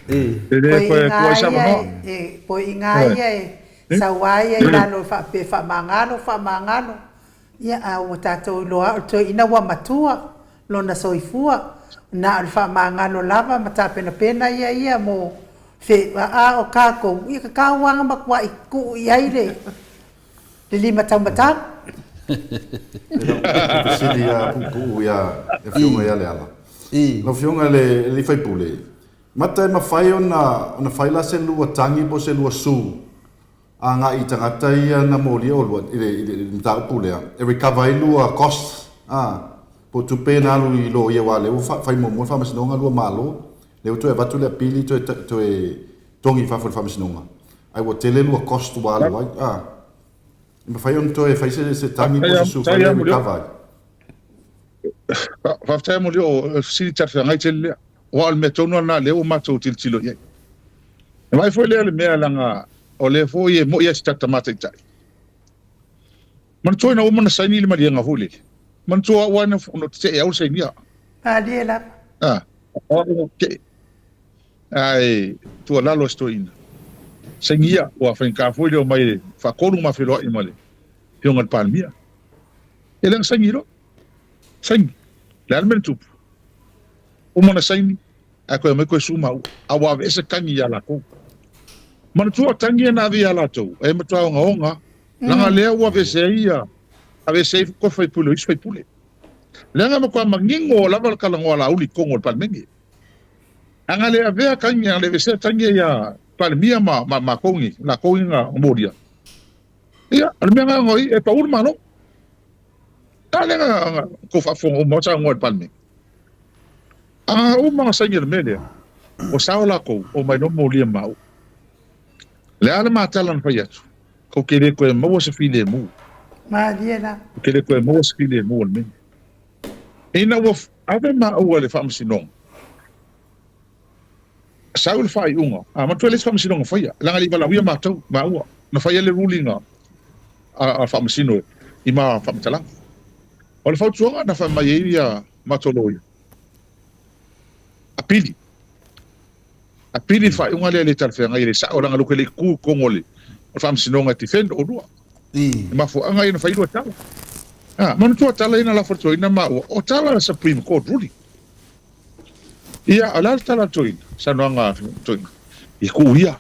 E le koe kua i se avanoa. Koe inā ia e sau ai ia i lalo pe faamagalo, faamagalo. Ia, a ua tatou iloa o le toeaina ua matua lona soifua, na o le faamagalo lava ma tapenapena ia ia mo fe, a o tatou, ia tatau lava ona matuai tuu i ai le le limataumatau. Lau fesili ia puupuu ia le Afioga ia Leala. Lau Afioga i le sui usufono, mata e mafai ona fai la se lua tagi po o se lua sue agai i tagata ia na molia olua i le, i le mataupu lea, e recover ai lua costs, a, po o tupe ia na alu i loia aua o lea ua fai muamua le faamasinoga lua malo, lea ua toe avatu le apili toe, toe togi i fafo i le faamasinoga, ae ua tele lua cost ua alu ai, a. E mafai ona toe fai se, se tagi po o se sue lea e recover ai. Faafetai mo le fesili talafeagai tele lea. Aua o le mea tonu lava lena lea ua matou tilotilo i ai. E vaai foi lea i le mea leaga o lea foi e moi lava si tagata mataitai. Manatua ina ua uma ona saini le maliega foi lele. Manatua au lava na tetee au le sainia. Malie lava. A, o au na tetee. Ae tuualalo a si toeaina, sainia, ua faigata foi le omai e faatolu ma feiloai ma le Afioga i le Palemia. E le na saini loa. Saini. O le a le mea na tupu? Uma ona saini, ae toe aumai toe sue maua. A ua aveese tagi ia latou. Manatua o tagi ia na ave ia latou, e matua ogaoga lava. Leaga lea ua aveese ai ia, aveese ai koe faipule o isi faipule. Leaga e matua manino lava le talanoa a Laauli i totonu o le Palemene. A na le avea tagi, a na le aveesea tagi ia Palemia ma ma matou nei, latou nei na molia. Ia, o le mea na ona e pau le Malo. A lea na tou faafofoga uma o saunoa i le Palemene. A uma ona saini le mea lea, ua sao latou, omai loa molia ma au. O le a le matala na fai atu, tou te le toe maua se filemu. Malie la. Tou te le toe maua se filemu o le mea lea. Ina ua ave maua i le faamasinoga, sau le faaiuga, a manatua e leai se faamasinoga na faia, leaga e le i valaauia matou, maua, na faia le ruling a a faamasino i ma faamatalaga. O le fautuaga na fai mai ai ia matou loia, apili, apili le faaiuga lea e le talafeagai e le sao leaga lou te le i tu i totonu o le faamasinoga e defend oulua. I mafuaaga ia na fai lua tala. A, manatua tala ia na lafo toeaina maua, o tala a le Supreme Court ruling. Ia, o le a le tala a le toeaina, saunoaga a le toeaina, ia tuu ia.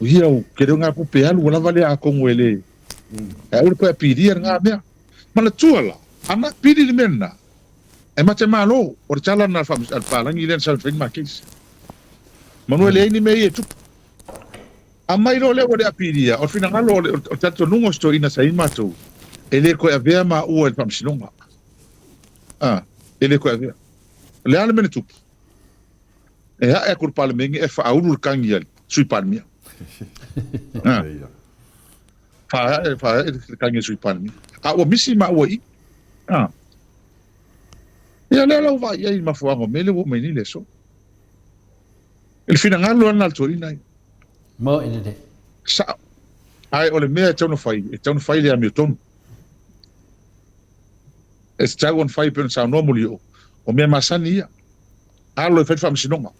Ia, o tele o ngā pupe alu, ua lava lea atonu e le, e aua le toe apilia lena mea. Manatua la, ana apili le mea lena, e mate malo, o le tala lena a le palagi lea na sau e fai le ma case. Manu e leai ni mea ia e tupu. Aumai loa lea ua le apilia, o le finagalo o le talitonuga o si toeaina sa i ai matou, e le toe avea maua i le faamasinoga. A, e le toe avea. O le a le mea na tupu? E ae atu le Palemene e faaulu le tagi a le Sui Palemia. A, faaee, faaee le tagi a le Sui Palemia. A ua misi maua i i. A. Ia lea la ua vaai i ai i le mafuaaga o mea lea ua oo mai nei le aso. I le finagalo lava lena a le toeaina ia. Mo i lelei. Sao. Ae o le mea e tatau ona fai, e tatau ona fai le amiotonu. E tatau ona fai e pei ona saunoa Molioo, o mea masani ia. Alo e fai le faamasinoga.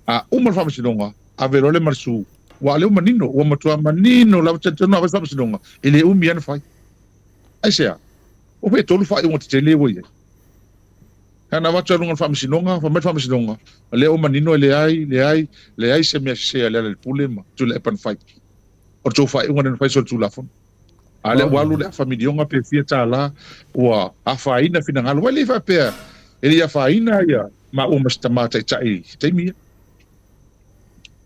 A uma le faamasinoga, ave loa le malisu, aua o lea ua manino, ua matua manino lava, talitonu a fai le faamasinoga, e le umi lava ona fai. Aisea? Ua petolu faaiuga tetele ua i ai. Ana avatu ai luga o le faamasinoga, fai mai le faamasinoga, o lea ua manino e leai, leai, leai se mea sese a Lealailepule ma Tuilaepa na fai. O le tou faaiuga lea na fai solitulafono. A lea ua alu le afa miliona pe fia tala ua afaina finagalo. Ua le faapea e le i afaina ia maua ma si tama taitai i taimi ia.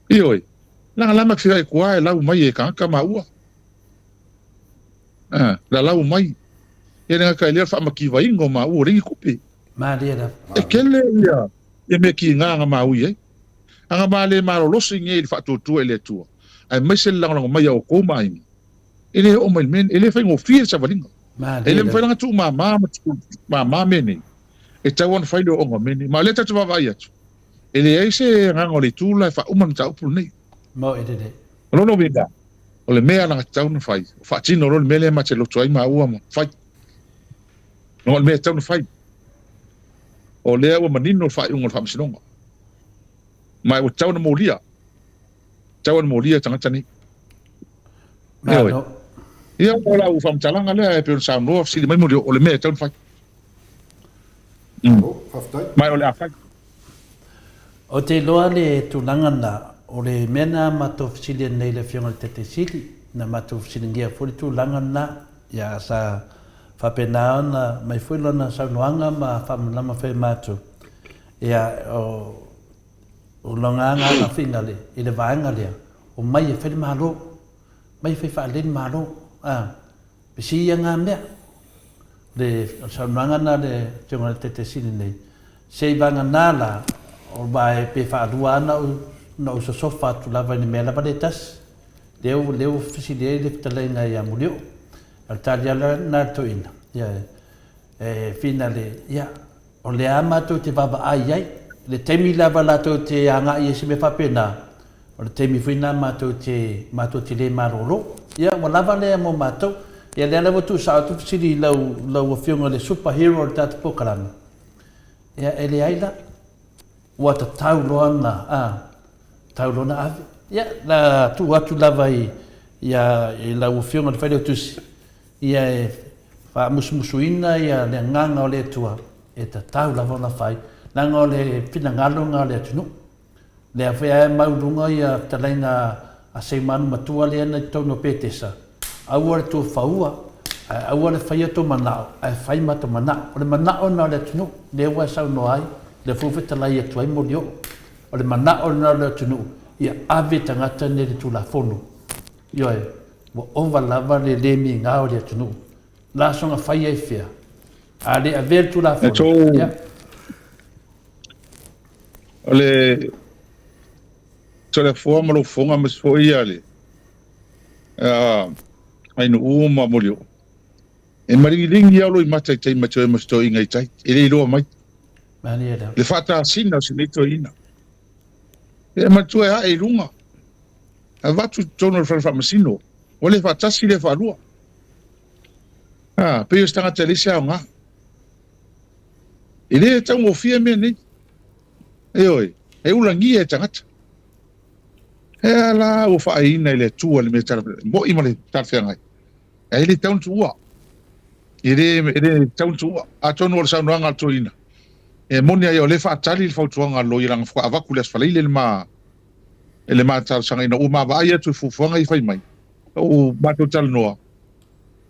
Ioe, leaga la ma feiloai atu lava e lau mai e tagata maua. A, lalau mai. Ia le gata i lea o le faamativaina o maua, leai ni tupe. Malie lava. E tele ia ia mea kiga na maui ai. A na ma le malolosi nei i le faatuatua i le Atua, aemaise le lagolago mai a outou ma aiga, e le oo mai i le mea lenei. E le faigofie le savaliga. E Malie le mafai lava. la ona tuumama ma tuumama mea nei. E tatau ona fai le ooga o mea nei. Ma o lea tatou te vaavaai atu, e leai se agaga o le Itu la e faauma le mataupu lenei. Mo i lelei. O lona uiga, o le mea alagatatau ona fai, o faatino loa le mea lea ma te loto ai maua ma fai. O le mea e tatau ona fai. O lea ua manino le faaiuga o le faamasinoga. Ma ua tatau ona molia. Tatau ona molia tagata nei. Ioe. Ia, o lau faamatalaga lea e pei ona saunoa, fesili mai Molioo, o le mea e tatau ona fai. Ma o le a fai. Ou te iloa le tulaga lena, o le mea na matou fesili nei i le Afioga i le Taitai Sili, na matou fesiligia foi le tulaga lena, ia sa faapena ona aumai foi lana saunoaga ma faamalamalama foi e matou, ia o lona agaga finagalo i le vaega lea, omai e fai le Malo, omai e fai faalelei le Malo, a. Pisi ia ngā mea. Le saunoaga na le Afioga i le Taitai Sili nei, se i vaganā la, o vae pe faalua ana ou, na ou sosofa atu lava i le mea lava le tasi. Lea ua, lea ua fesili ai le fetalaiga ia Mulioo. O le taliala lena a le toeaina, ia, e finale, ia, O lea matou te vaavaai ai, i le taimi lava latou te agai ai se mea faapena, o le taimi foi lena matou te, matou te le malolo. Ia, ua lava lea mo matou. Ia lea lava ua tuusao atu fesili i lau, lau Afioga i le super hero o le tatou polokalame. Ia e leai la, ua tatau loa ona, a, tatau loa ona ave. Ia, la tuu atu lava i, ia, i lau Afioga i le Failautusi, ia e faamusumusuina ia le agaga o le Atua, e tatau lava ona fai, leaga o le finagalo lena o le atunuu. Lea foi lava e mau i luga ia fetalaiga a Seimanu matua lea na i totonu o Petesa, aua le tua faua, ae aua le faia tou manao, ae fai ma tou manao. O le manao lena o le atunuu, lea ua e saunoa ai, lea foi ua fetalai atu ai Molioo. O le manao lena o le atunuu, ia ave tagata nei i le Tulafono. Ioe, ua ova lava le le migao i le atunuu. La soga fai ai fea? A le avea le Tulafono, ia. O le Toleafoa ma lou fofoga aemaise foi ia le Ainuu ma Molioo. E malingiligi lava loimata i taimi ma toe ma se toeaina i tai, e le iloa mai. Le faatasina o si nei toeaina. E manatua e ae i luga, avatu i totonu o le fale faamasino, ua le faatasi le faalua. A, pei o se tagata e leai se aoga. E le taugofie mea nei. Ioe, e ulagia e tagata. E a la ua faaina e le Atua le mea tala, mo'i ma le talafeagai. Ae le tatau ona tuua. E le, e le tatau ona tuua. Atonu o le saunoaga a le toeaina, e moni ai o lea e faatali le fautuaga a le loia leaga faatoa avatu i le Aso Faraile le ma, le ma talosaga ina ua ma vaai atu i fuafuaga ia fai mai. Ua matou talanoa,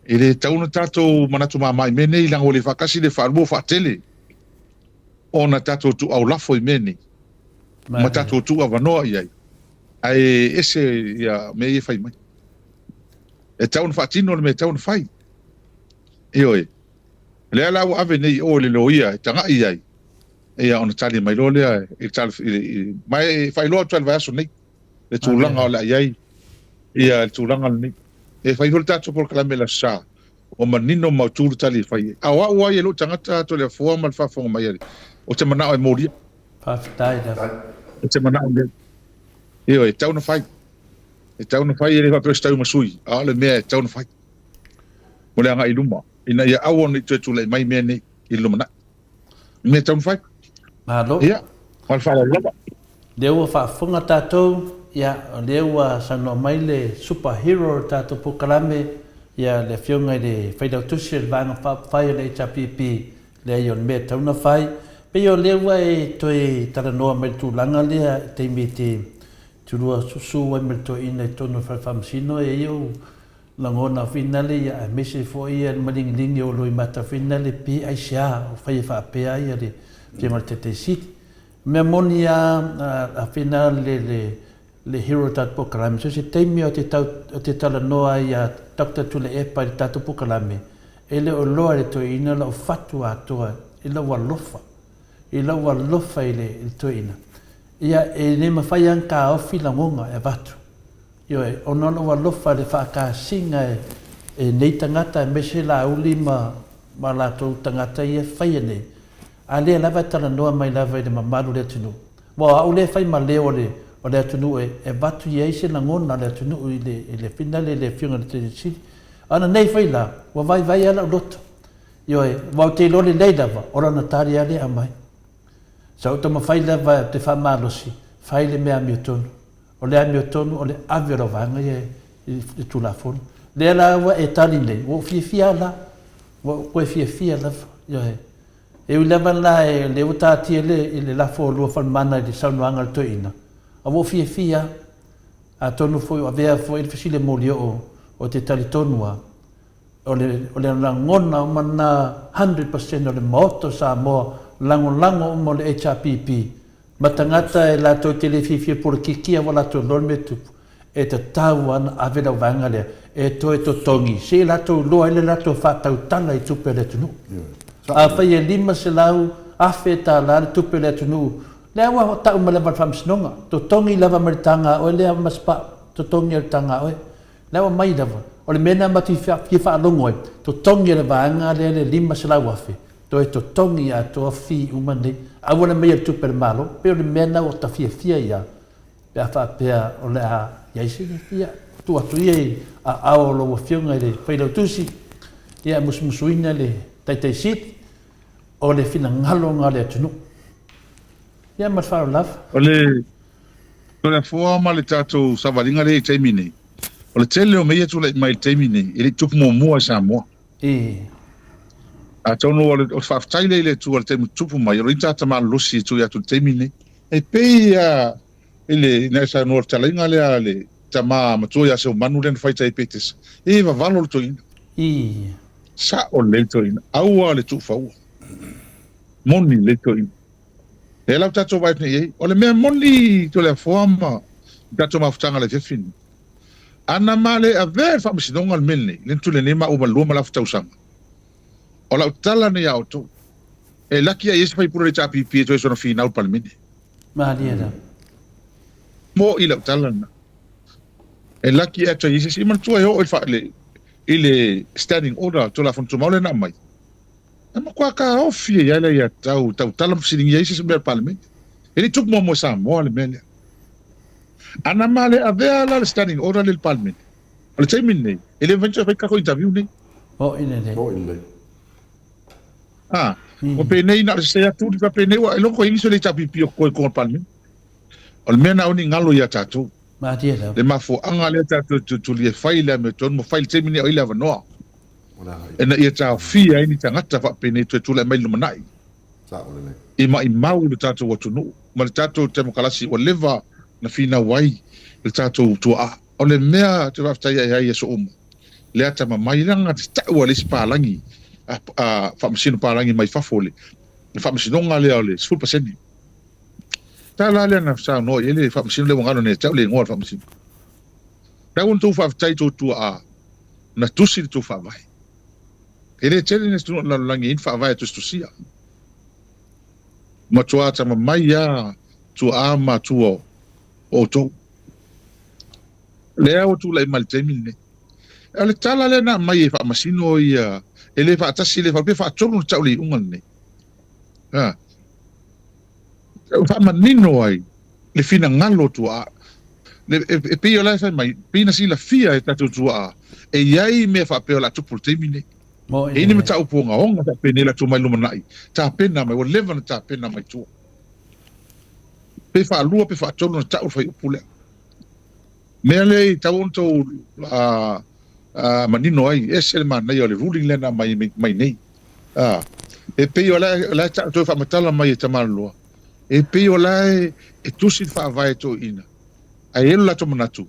e le tatau ona tatou manatu mama i mea nei leaga ua le faatasi le faalua ua faatele ona tatou tuuaulafo i mea nei ma tatou tuuavanoa i ai ae ese ia mea ia e fai mai. E tatau ona faatino le mea e tatau ona fai. Ioe. O lea la ua ave nei i o i le loia e tagai i ai, ia ona tali mai loa lea i le, ma e faailoa atu lava i le vaiaso nei le tulaga o le a i ai ia le tulaga lenei. E fai foi le tatou polokalame i le Aso Sa, ua manino ma mautu le tali e fai ai. A o au ai e lou tagata Toleafoa ma le faafofoga mai a le, ou te manao e molia. Faafetai lava. Ou te manao e Ioe, e tatau ona fai. E tatau ona fai, e le faapea o se tau ma sui, a o le mea e tatau ona fai mo le agai i luma, ina ia aua ne i toe tulai mai mea nei i le lumanai. O le mea e tatau ona fai. Malo. Ia, ma le faaaloalo lava. Lea ua faafofoga tatou, ia, o lea ua saunoa mai le super hero o le tatou polokalame, ia, le Afioga i le Failautusi o le Vaega Faaupufai o le HRPP, leai o le mea e tatau ona fai. Pei o lea ua e toe talanoa mai i le tulaga lea i le taimi e te tulua susu ai ma le toeaina i totonu o le fale faamasino, e i ai ou lagona foi nale ia aemaise foi le malingiligi o loimata foi nale pe aisea o fai e faapea ai le Afioga i le Taitai Sili. O mea moni a a fina le le le hero tatou polokalame so se taimi o te tau o te talanoa ai ia Doctor Tuilaepa i le tatou polokalame e le o loa e le toeaina lau fatu atoa i lou alofa i lou alofa i le i le toeaina ia e le mafai a ona taofi lagona e avatu Ioe, ona o lou alofa i le faakasiga e nei tagata aemaise Laauli ma ma latou tagata ia e faia nei, a lea lava e talanoa mai lava i le mamalu o le atunuu. Aua o au lea e fai ma leo o le o le atunuu e avatu i ai se lagona o le atunuu i le i le finale i le Afioga i le Taitai Sili. A na nei foi la, ua vaivai lava lau loto. Ioe, aua ou te iloa lelei lava, o lana tali lava lea e aumai. Sa ou taumafai lava ou te faamalosi, fai le mea amiotonu. O le amiotonu o le ave o lau vaega ia i le Tulafono. Lea la ua e tali nei, ua ou fiafia lava la, ua ou toe fiafia lava, ioe. E ui lava la o lea ua taatia i le lafo o Luafanumana i le saunoaga a le toeaina, a ua ou fiafia lava. Atonu foi o avea foi le fesili a Molioo, ou te talitonu lava, o le, o le lagona uma lena 100% o le Maota o Samoa, lagolago uma o le HRPP, Ma tagata e latou te le fiafia polokiki a ua latou iloa le mea tupu, e tatau lava ona ave lau vaega lea e toe totogi se i latou iloa ai le latou faatautala i tupe a le atunuu. Afai e $500,000 tala le tupe a le atunuu, lea ua tau mai lava e le Faamasinoga, totogi lava mai le taga a oe lea Masepau, totogi e le taga a oe. Lea ua mai lava. O le mea lena matou te fia faalogo ai, totogi e le vaega lea le $500,000, Toe totogi atoa fee uma nei. Aua le aumaia le tupe a le Malo, pei o le mea lena ua ta fiafia ai a, pe a faapea o le a i ai se fiafia. tuu atu ia i aao o lau Afioga i le Failautusi, ia e musumusuina le Taitai Sili o le finagalo lena o le atunuu. Ia ma le faaaloalo lava. O le Toleafoa ma le tatou savaliga lea i le taimi nei, o le tele o mea ia e tulai mai i le taimi nei, e le i tupu muamua i Samoa. Atonu o le faafetai lea i le Atua i le taimi tupu mai, o lo o i ai tagata malolosi e tui atu i le taimi lenei. E pei lava i le na e saunoa i le fetalaiga lea a le tama matua ia Seumanu lea na fai tai Petesa, e vavalo le toeaina. Sao lelei le toeaina, aua le tuufaua. Moni lelei le toeaina. Lea la ua tatou vaai atu nei i ai, o le mea moni Toleafoa ma le tatou mafutaga i le afiafi lenei, Ana ma le avea e le Faamasinoga le mea lenei, lea na tuli nei maua ma le 2.5 tausaga. O lau tala nei ia outou, e laki ai ese faipule o le HRPP e toe sona finau i le Palemene. Malie lava. Mo'i lau tala lena. E laki atu ai ese, se i manatua e oo i le, i le Standing Order, Tulafono Tumau lea na aumai, e matua taofi ai lava le aiatatau, tautala ma fesiligia ai se isi mea i le Palemene. E le i tupu muamua i Samoa le mea lea. Ana ma le avea la le standing order lea i le Palemene, o le taimi lenei, e le mafai ona toe fai tatou interview nei. Mo'i lelei. Mo'i lelei. Ha, ua penei na o le sese atu ni faapenei ua iloa koe English o le HRPP o koe i totonu o le Palemene. O le mea na au ni galo ia tatou. Malie lava. Le mafuaaga lea tatou te tulituli e fai le amiotonu ma fai i le taimi lenei o ai le avanoa ina ia taofia ai ni tagata faapenei toe tulai mai i le lumanai. I maimau le tatou atunuu ma le tatou temokalasi ua leva na finau ai le tatou tuaa. O le mea ou te faafetai ai ai i aso uma, le atamamai leaga te tau a le isi palagi, a faamasino palagi mai fafo le faamasinoga lea o le 10%. Tala lea na saunoa i ai le faamasino lea ua galo nei ia te au le igoa o le faamasino. Tau ona tou faafetai i tou tuaa na tusi le tou faavae. E le tele ni atunuu o le lalolagi e i ai ni faavae e tusitusia. Matua atamamai lava tuaa ma matua o outou. Lea ua tulai mai i le taimi lenei. O le tala lea na aumai e faamasino ia, e le faatasi, e le faapea faatolu ona tau le iuga lenei. Ha. Faamanino ai le finagalo o tuaa. Le, e, e pei o la e fai mai, pei na silafia e tatou tuaa, e i ai mea faapea o le a tupu i le taimi lenei. E i ai ni mataupu ogaoga faapenei o le a tuu mai i le lumanai, tapena mai, ua leva ona tapena mai tua. Pe faalua pe faatolu ona tau le fuaiupu lea. Mea lea e tatau ona outou manino ai, ese le manaia o le ruling lea na aumai mai nei. E pei o la e toe faamatala mai e Tamaloloa, e pei o la e tusi le faavae toeaiina, ae i ai lo latou manatu,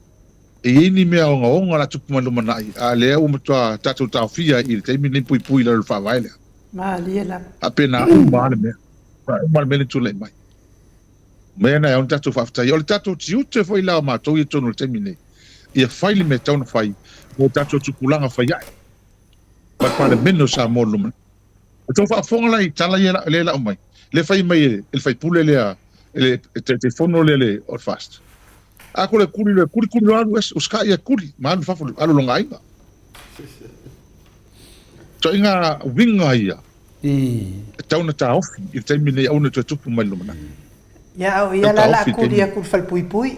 e i ai ni mea ogaoga o le a tupu mai i le lumanai, a o lea ua matua tatou taofia i le taimi lenei puipui i lalo o le faavae lea. Malie lava. Faapena uma lava le mea. Uma le mea lea na tulai mai. Mea na e ao ona tatou faafetaia. O le tatou tiute foi la o matou ia i totonu o le taimi lenei, ia fai le mea e tatau ona fai mo tatou tupulaga fai ae ma le Palemene o Samoa i le lumanai. Ua outou faafofoga la i tala ia lea e lau mai, lea e fai mai e le sui usufono lea, le Taitaifono lea o le FAST. A ko le kuli le kuli kuli loa alu ese, usikai ia kuli ma alu i fafo, alu i lona aiga. Ituaiga uiga ia e tatau ona taofi i le taimi lenei aua ne i toe tupu mai i le lumanai. Ia au ia la la kuli aku i le falepuipui.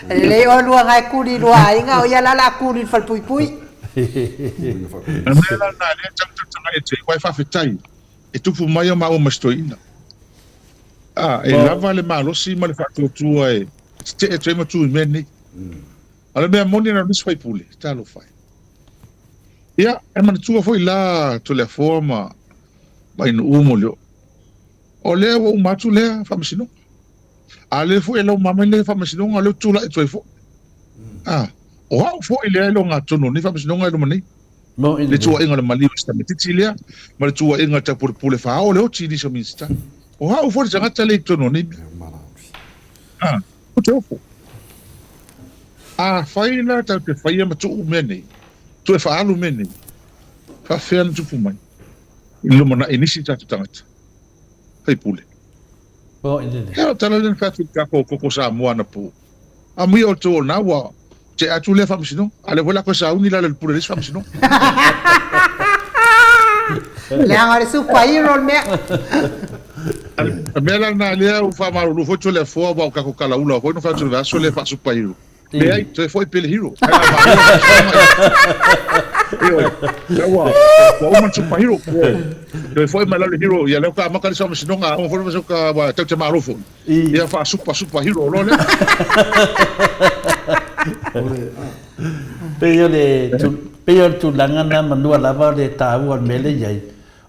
E lelei olua ngai kuli i lua aiga, o ia la la kuli i le falepuipui. O le mea la lena lea e tatau ona tagai atu ai, aua e faafetai e tupu mai o maua ma si toeaina. A, e lava le malosi ma le faatuatua e tetee atu ai ma tu i mea nei. A o le mea moni na o nisi faipule, talofa e. Ia, e manatua foi la Toleafoa ma Ainuu ma Leo. O lea ua uma atu lea faamasinoga. A lea foi e lauma mai lea faamasinoga, o lea ua tulai atu ai foi. A, o au foi lea e logatonu o lenei faamasinoga e luma nei. Le tuuaiga o le maliu i si tamaitiiti lea, ma le tuuaiga i le taupulepule faaoo le oti i nisi o Minisita. O au foi le tagata lea i totonu o nei mea. A, ou te ofo. Afai la tatou te faia ma tuu mea nei, toe faaalu mea nei, faafefea ona tupu mai i le lumanai i nisi o tatou tagata faipule? He aha tala lea na fai atu i le tatou koko Samoa anapo? Amuia outou o lena ua tea atu lea faamasinoga, a o lea foi o le a toe sauni i lalo i le pule o le isi faamasinoga. Leaga o le super hero le mea. O le mea la lena lea ua faamalulu foi Toleafoa aua o tatou talaula foi na fai atu i le vaiaso lea faa-super hero. Leai, toe foi pea le hero. Ae a malo le faasoaga ia. Ioe, lea ua ua uma le super hero. Toe foi mai la le hero, ia lea ua amata le faamasinoga, a uma foi le faamasinoga ua tatou te malo foi. Ia faa-super super hero loa lea. Pei o le pei o le tulaga lena manua lava o le taua o le mea lea e i ai,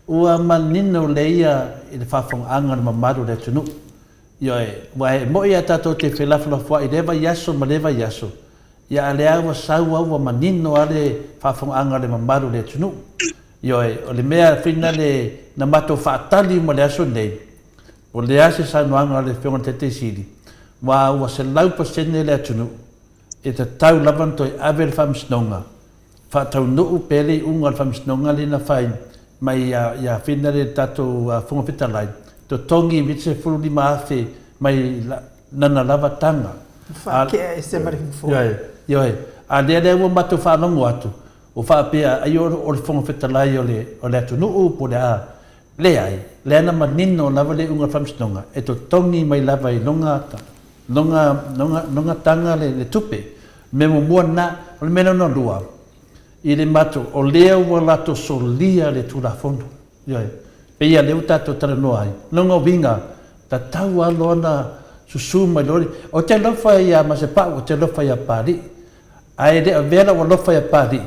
ua manino lelei i le faafofogaaga a le mamalu o le atunuu. Ioe, aua e moni lava tatou te felafolafoai i lea vaiaso ma lea vaiaso, ia a o lea lava ua sau lava ua manino lava le faafofogaaga a le mamalu o le atunuu. Ioe, o le mea foi lena na matou faatali uma i le aso lenei, o le a se saunoaga a le Afioga i le Taitai Sili, aua ua 100% le atunuu e tatau lava ona toe ave le Faamasinoga faataunuu pea le iuga o le Faamasinoga lea na fai mai ia Fina le tatou Fofoga Fetalai, totogi 75 afe mai lana lava taga. Faatea ese ma le Nofoa. Ioe, ioe. A lea lea ua matou faalogo atu, ua faapea ai o le Fofoga Fetalai o le o le atunuu po o le a. Leai, lea na manino lava le iuga o le Faamasinoga, e totogi mai lava i lona lona lona lona taga le le tupe. O le mea muamua lena. O le mea lona lua, i le matou, o lea ua latou solia le Tulafono. Ioe. Pei lava lea ua tatou talanoa ai. Lona uiga, tatau lava loa ona susu mai loa le, ou te alofa ia Masepau, ou te alofa ia Papalii. Ae le avea lou alofa ia Papalii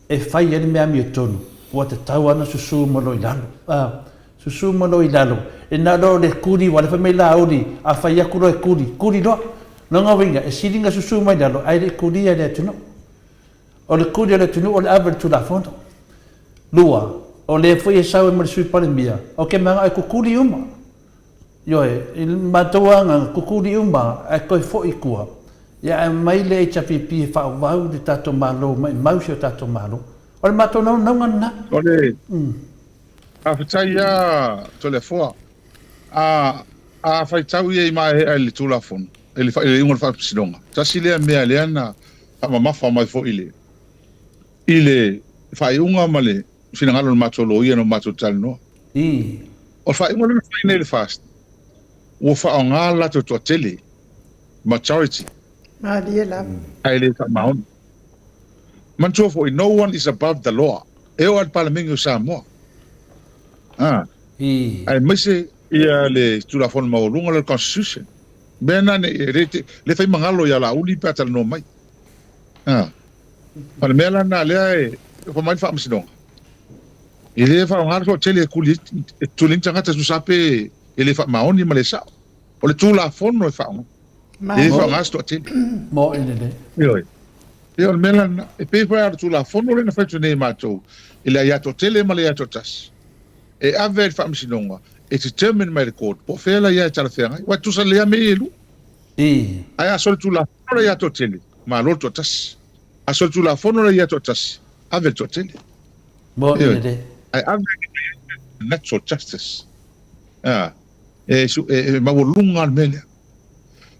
e fai ai le mea amiotonu, ua tatau lava ona susu mai loa i lalo. A, susu mai loa i lalo, e na o le kuli, aua o lea fai mai Laauli, a fai atu loa e kuli, kuli loa. Lona uiga, e sili ona susu mai lalo, ae le i kulia e le atunuu. O le kuli o le atunuu o le ave i le Tulafono. Lua, o lea foi e sau ai ma le Sui Palemia, ou te manao e kukuli uma. Ioe, i le matou agaga, kukuli uma ae toe foi i tua, ia ae aumai le HRPP e faaauau le tatou Malo, maimau si o tatou Malo. O le matou naunauga lena. O le faafetai a Toleafoa. A, a faitau ia i maeaea i le Tulafono, i le, i le iuga o le Faamasinoga, tasi lea mea lea na faamamafa mai foi i le, i le faaiuga ma le finagalo o le matou loia na matou talanoa. I. O le faaiuga lea na fai nei i le FAST, ua faaaoga le latou toatele, majority. Malie lava. Ae le faamaoni. Manatua foi, no one is above the law. E oo lava i le Palemene o Samoa. Ah. I. Aemaise ia le Tulafono Maualuga lea o le Constitution. Mea na ne i, le, le fai magalo ia Laauli pe a talanoa mai. Ah. O le mea la lena lea e fai mai le Faamasinoga, e le faaaoga le toatele e tuli e tuli ai ni tagata tusa pe e le faamaoni ma le sao. O le Tulafono e faaaoga. E le faaaoga se toatele. Mo i lelei. Ioe. Ia o le mea la lena. E pei foi lava o le Tulafono lea na fai atu nei e matou i le aia toatele ma le aia toatasi. E ave ai i le Faamasinoga e determine mai e le court po o fea la ia e talafeagai. Aua e tusa lelei lava mea ia e lua. I. Ae a solitulafono le aia toatele, malo le toatasi. A solitulafono le aia toatasi, ave le toatele. Mo i lelei. Ae ave natural justice. A, e, e, e maualuga le mea lea.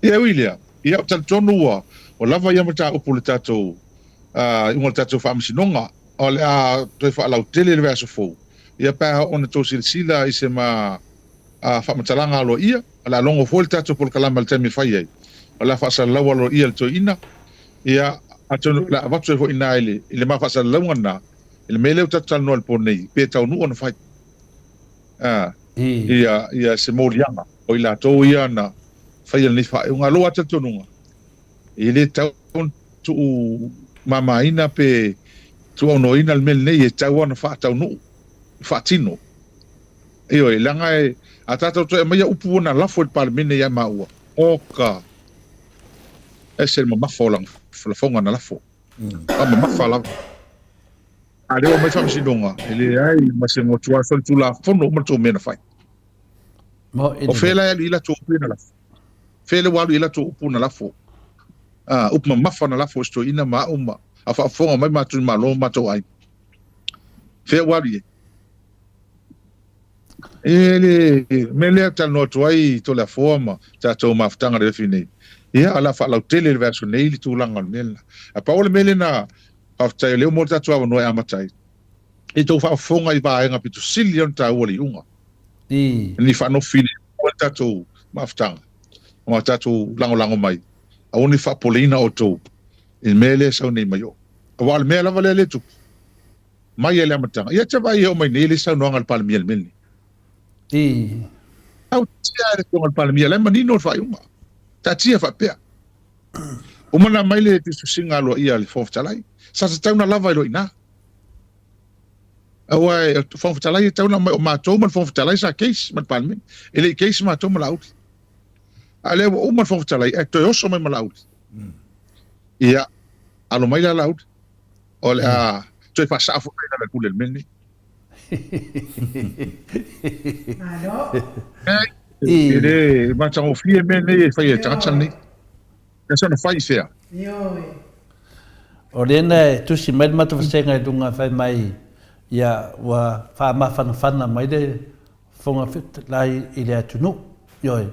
Ia, e ui i lea, ia, ou te talitonu ua, ua lava ia mataupu i le tatou, uh, iuga o le tatou faamasinoga, o le a toe faalautele i le vaiaso fou, ia pe a oo ina tou silasila i se ma, uh, faamatalaga aloaia, o le a logo foi le tatou polokalame i le taimi e fai ai, o le a faasalalau aloaia le toeaina, ia, atonu o le a avatu ai foi i ina i le, i le ma faasalalauga lena, i le mea lea ua tatou talanoa i le po nei, pe taunuu ona fai. A, ia, ia se moliaga o i latou ia na faia lenei faaiuga. Lou lava talitonuga, e le tatau ona tuumamaina pe tuuaunoaina le mea lenei, e tatau lava ona faataunuu, faatino. Ioe, leaga e, a tatou toe aumaia upu ua na lafo e le Palemene ia maua, oka, ese le mamafa o lana lafoga na lafo. Faamamafa lava. A lea ua aumai faamasinoga, e leai ma se motu a solitulafono uma le tou mea na fai. O fea la e alu i ai latou upu ia na lafo? Fea lea ua alu i ai latou upu na lafo? Ah, upu mamafa na lafo e si toeaina ma au ma a faafofoga mai matou i le Malo ma matou aiga. Fea ua alu i ai? E le mea lea e talanoa atu ai Toleafoa ma tatou mafutaga i le afiafi nei. Ia, o le a faalautele i le vaiaso nei le tulaga o le mea lena. Ae pau o le mea lea na faafetai o lea ua maua le tatou avanoa e amata ai. I tou faafofoga i vaega pito sili ona taua le iuga. I. Ni faanofo filemu ai le tatou mafutaga ma tatou lagolago mai, aua ne i faapopoleina outou i le mea lea e sau nei mai o. Aua o le mea lava lea lea e tupu mai lava i le amataga. Ia te vaai e oo mai nei le saunoaga a le Palemia i le mea lenei. I. Tautia e le Afioga i le Palemia, la e manino le faaiuga. Taatia faapea. Uma ona aumai le tusitusiga aloaia a le Fofoga Fetalai. Sa tatau ona lava ai loa i ina. Aua e Fofoga Fetalai e tatau ona aumai o matou ma le Fofoga Fetalai sa case ma le Palemene. E le i case matou ma Laauli. A o lea ua uma le Fofoga Fetalai ae toe oso mai ma Laauli. Ia, alo mai la Laauli. O le a toe faasao foi i lalo e pule i le mea lenei. Malo. E le matagofie mea nei e fai e tagata lenei. E soona fai i fea? Ioe. O lea na e tusi mai le matou vasega i luga fai mai ia ua faamafanafana mai le Fofoga Fetalai i le atunuu. Ioe.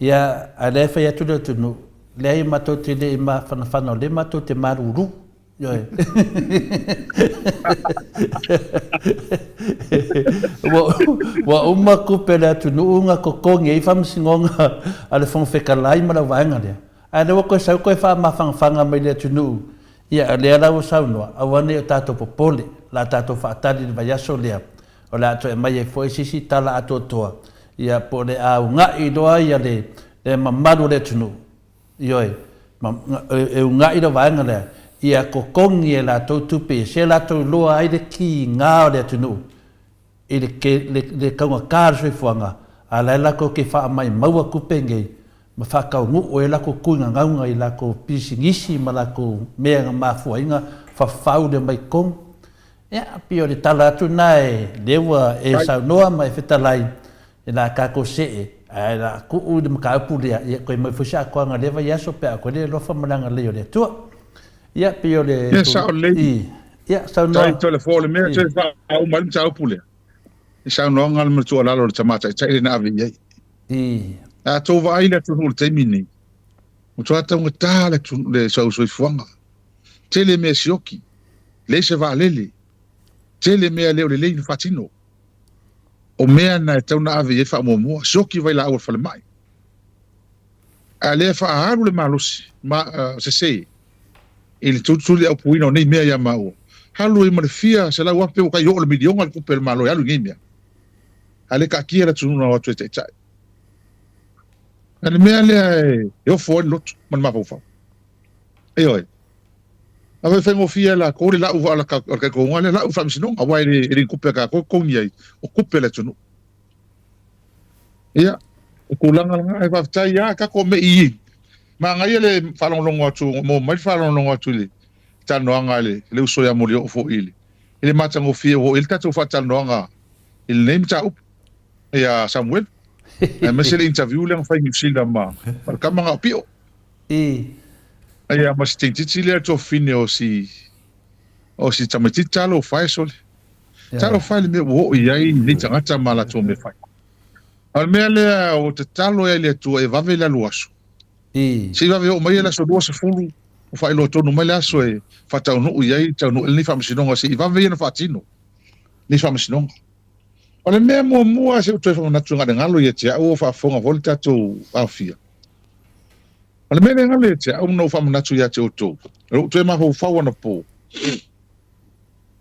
Ia, a lea e fai atu le atunuu, leai matou te le i mafanafana o lea matou te malulu. Ioe. Ua, ua uma tupe a le atunuu na totogi ai faamasinoga a le Fofoga Fetalai ma lau vaega lea. Ae lea ua toe sau toe faamafanafana mai le atunuu, ia o lea la ua saunoa, aua ne i o tatou popole, o le a tatou faatali i le vaiaso lea, o le a toe aumai ai foi se isi tala atoatoa, ia po o le a una'i loa ia le, le mamalu o le atunuu. Ioe, e una'i le vaega lea, ia totogi e latou tupe ia, se latou iloa ai le kiga o le atunuu i le, le, le taugata o le soifuaga, a la e latou te faamaimaua tupe nei ma faataunuu ai latou tuigagauga i latou pisinisi ma latou mea na mafua ai na fafau le mai totonu. Ia, pei o le tala atu lena e lea ua e saunoa ma e fetalai, e la tatou see, ae la tuu i le mataupu lea, ia toe aumai foi se atoaga i lea vaiaso pe a toe le alofa ma le agalelei o le Atua. Ia, pei o le... Ia, sao lelei. I, ia, saunoa. Tai tole fo le mea toe faauma ai le mataupu lea. I saunoaga ma le tuualalo a le tama taitai lea na ave i ai. I. A tou vaai i le atunuu i le taimi lenei, matua taugata le atunuu, le soifuaga. Tele mea sioki, leai se vaalele, tele mea le o lelei na faatino. O mea na e tatau ona ave i ai le faamuamua, sioki vailaau a le falemai. A o lea e faaalu le malosi ma, uh, sese i le tuliaupuina o nei mea ia maua. Alu ai ma le fia 100,000 ua tai oo le miliona le tupe a le Malo e alu i nei mea. A le taatia le atunuu na o atu e taitai. A le mea lea e ofo ai le loto ma le mafaufau. Ioe. Aua e faigofie e lakou le lau o le kaikoga lea, lau faamasinoga, aua e le ni tupe a tatou e totogi ai, o tupe a le atunuu. Ia, o tulaga lena, ae faafetai lava tatou me i manaia le faalogologo atu, maua mai le faalogologo atu i le talanoaga a le uso ia Molioo foi i le, i le matagofie ua oo i ai le tatou faatalanoaga i lenei mataupu ia Samuelu, aemaise le interview lea na fai i Niu Sila ma le tama na o Pio. I. Ia ma si tamaitiiti lea tuafafine o si o si tamaitiiti talofa e sole. Talofa e le mea ua oo i ai nei tagata ma latou mea fai. A o le mea lea ua tatalo ai le Atua e vave le alu aso. I. Se i vave oo mai le aso 20 ua faailoa tonu mai le aso e faataunuu i ai taunuu ai lenei faamasinoga se i vave ia ona faatino lenei faamasinoga. O le mea muamua se i ou toe faamanatu na o le galo ia te au o faafofoga foi le tatou aofia. O le mea lea galo ia te au na ou faamanatu ia te outou, o lou toe mafaufau anapo,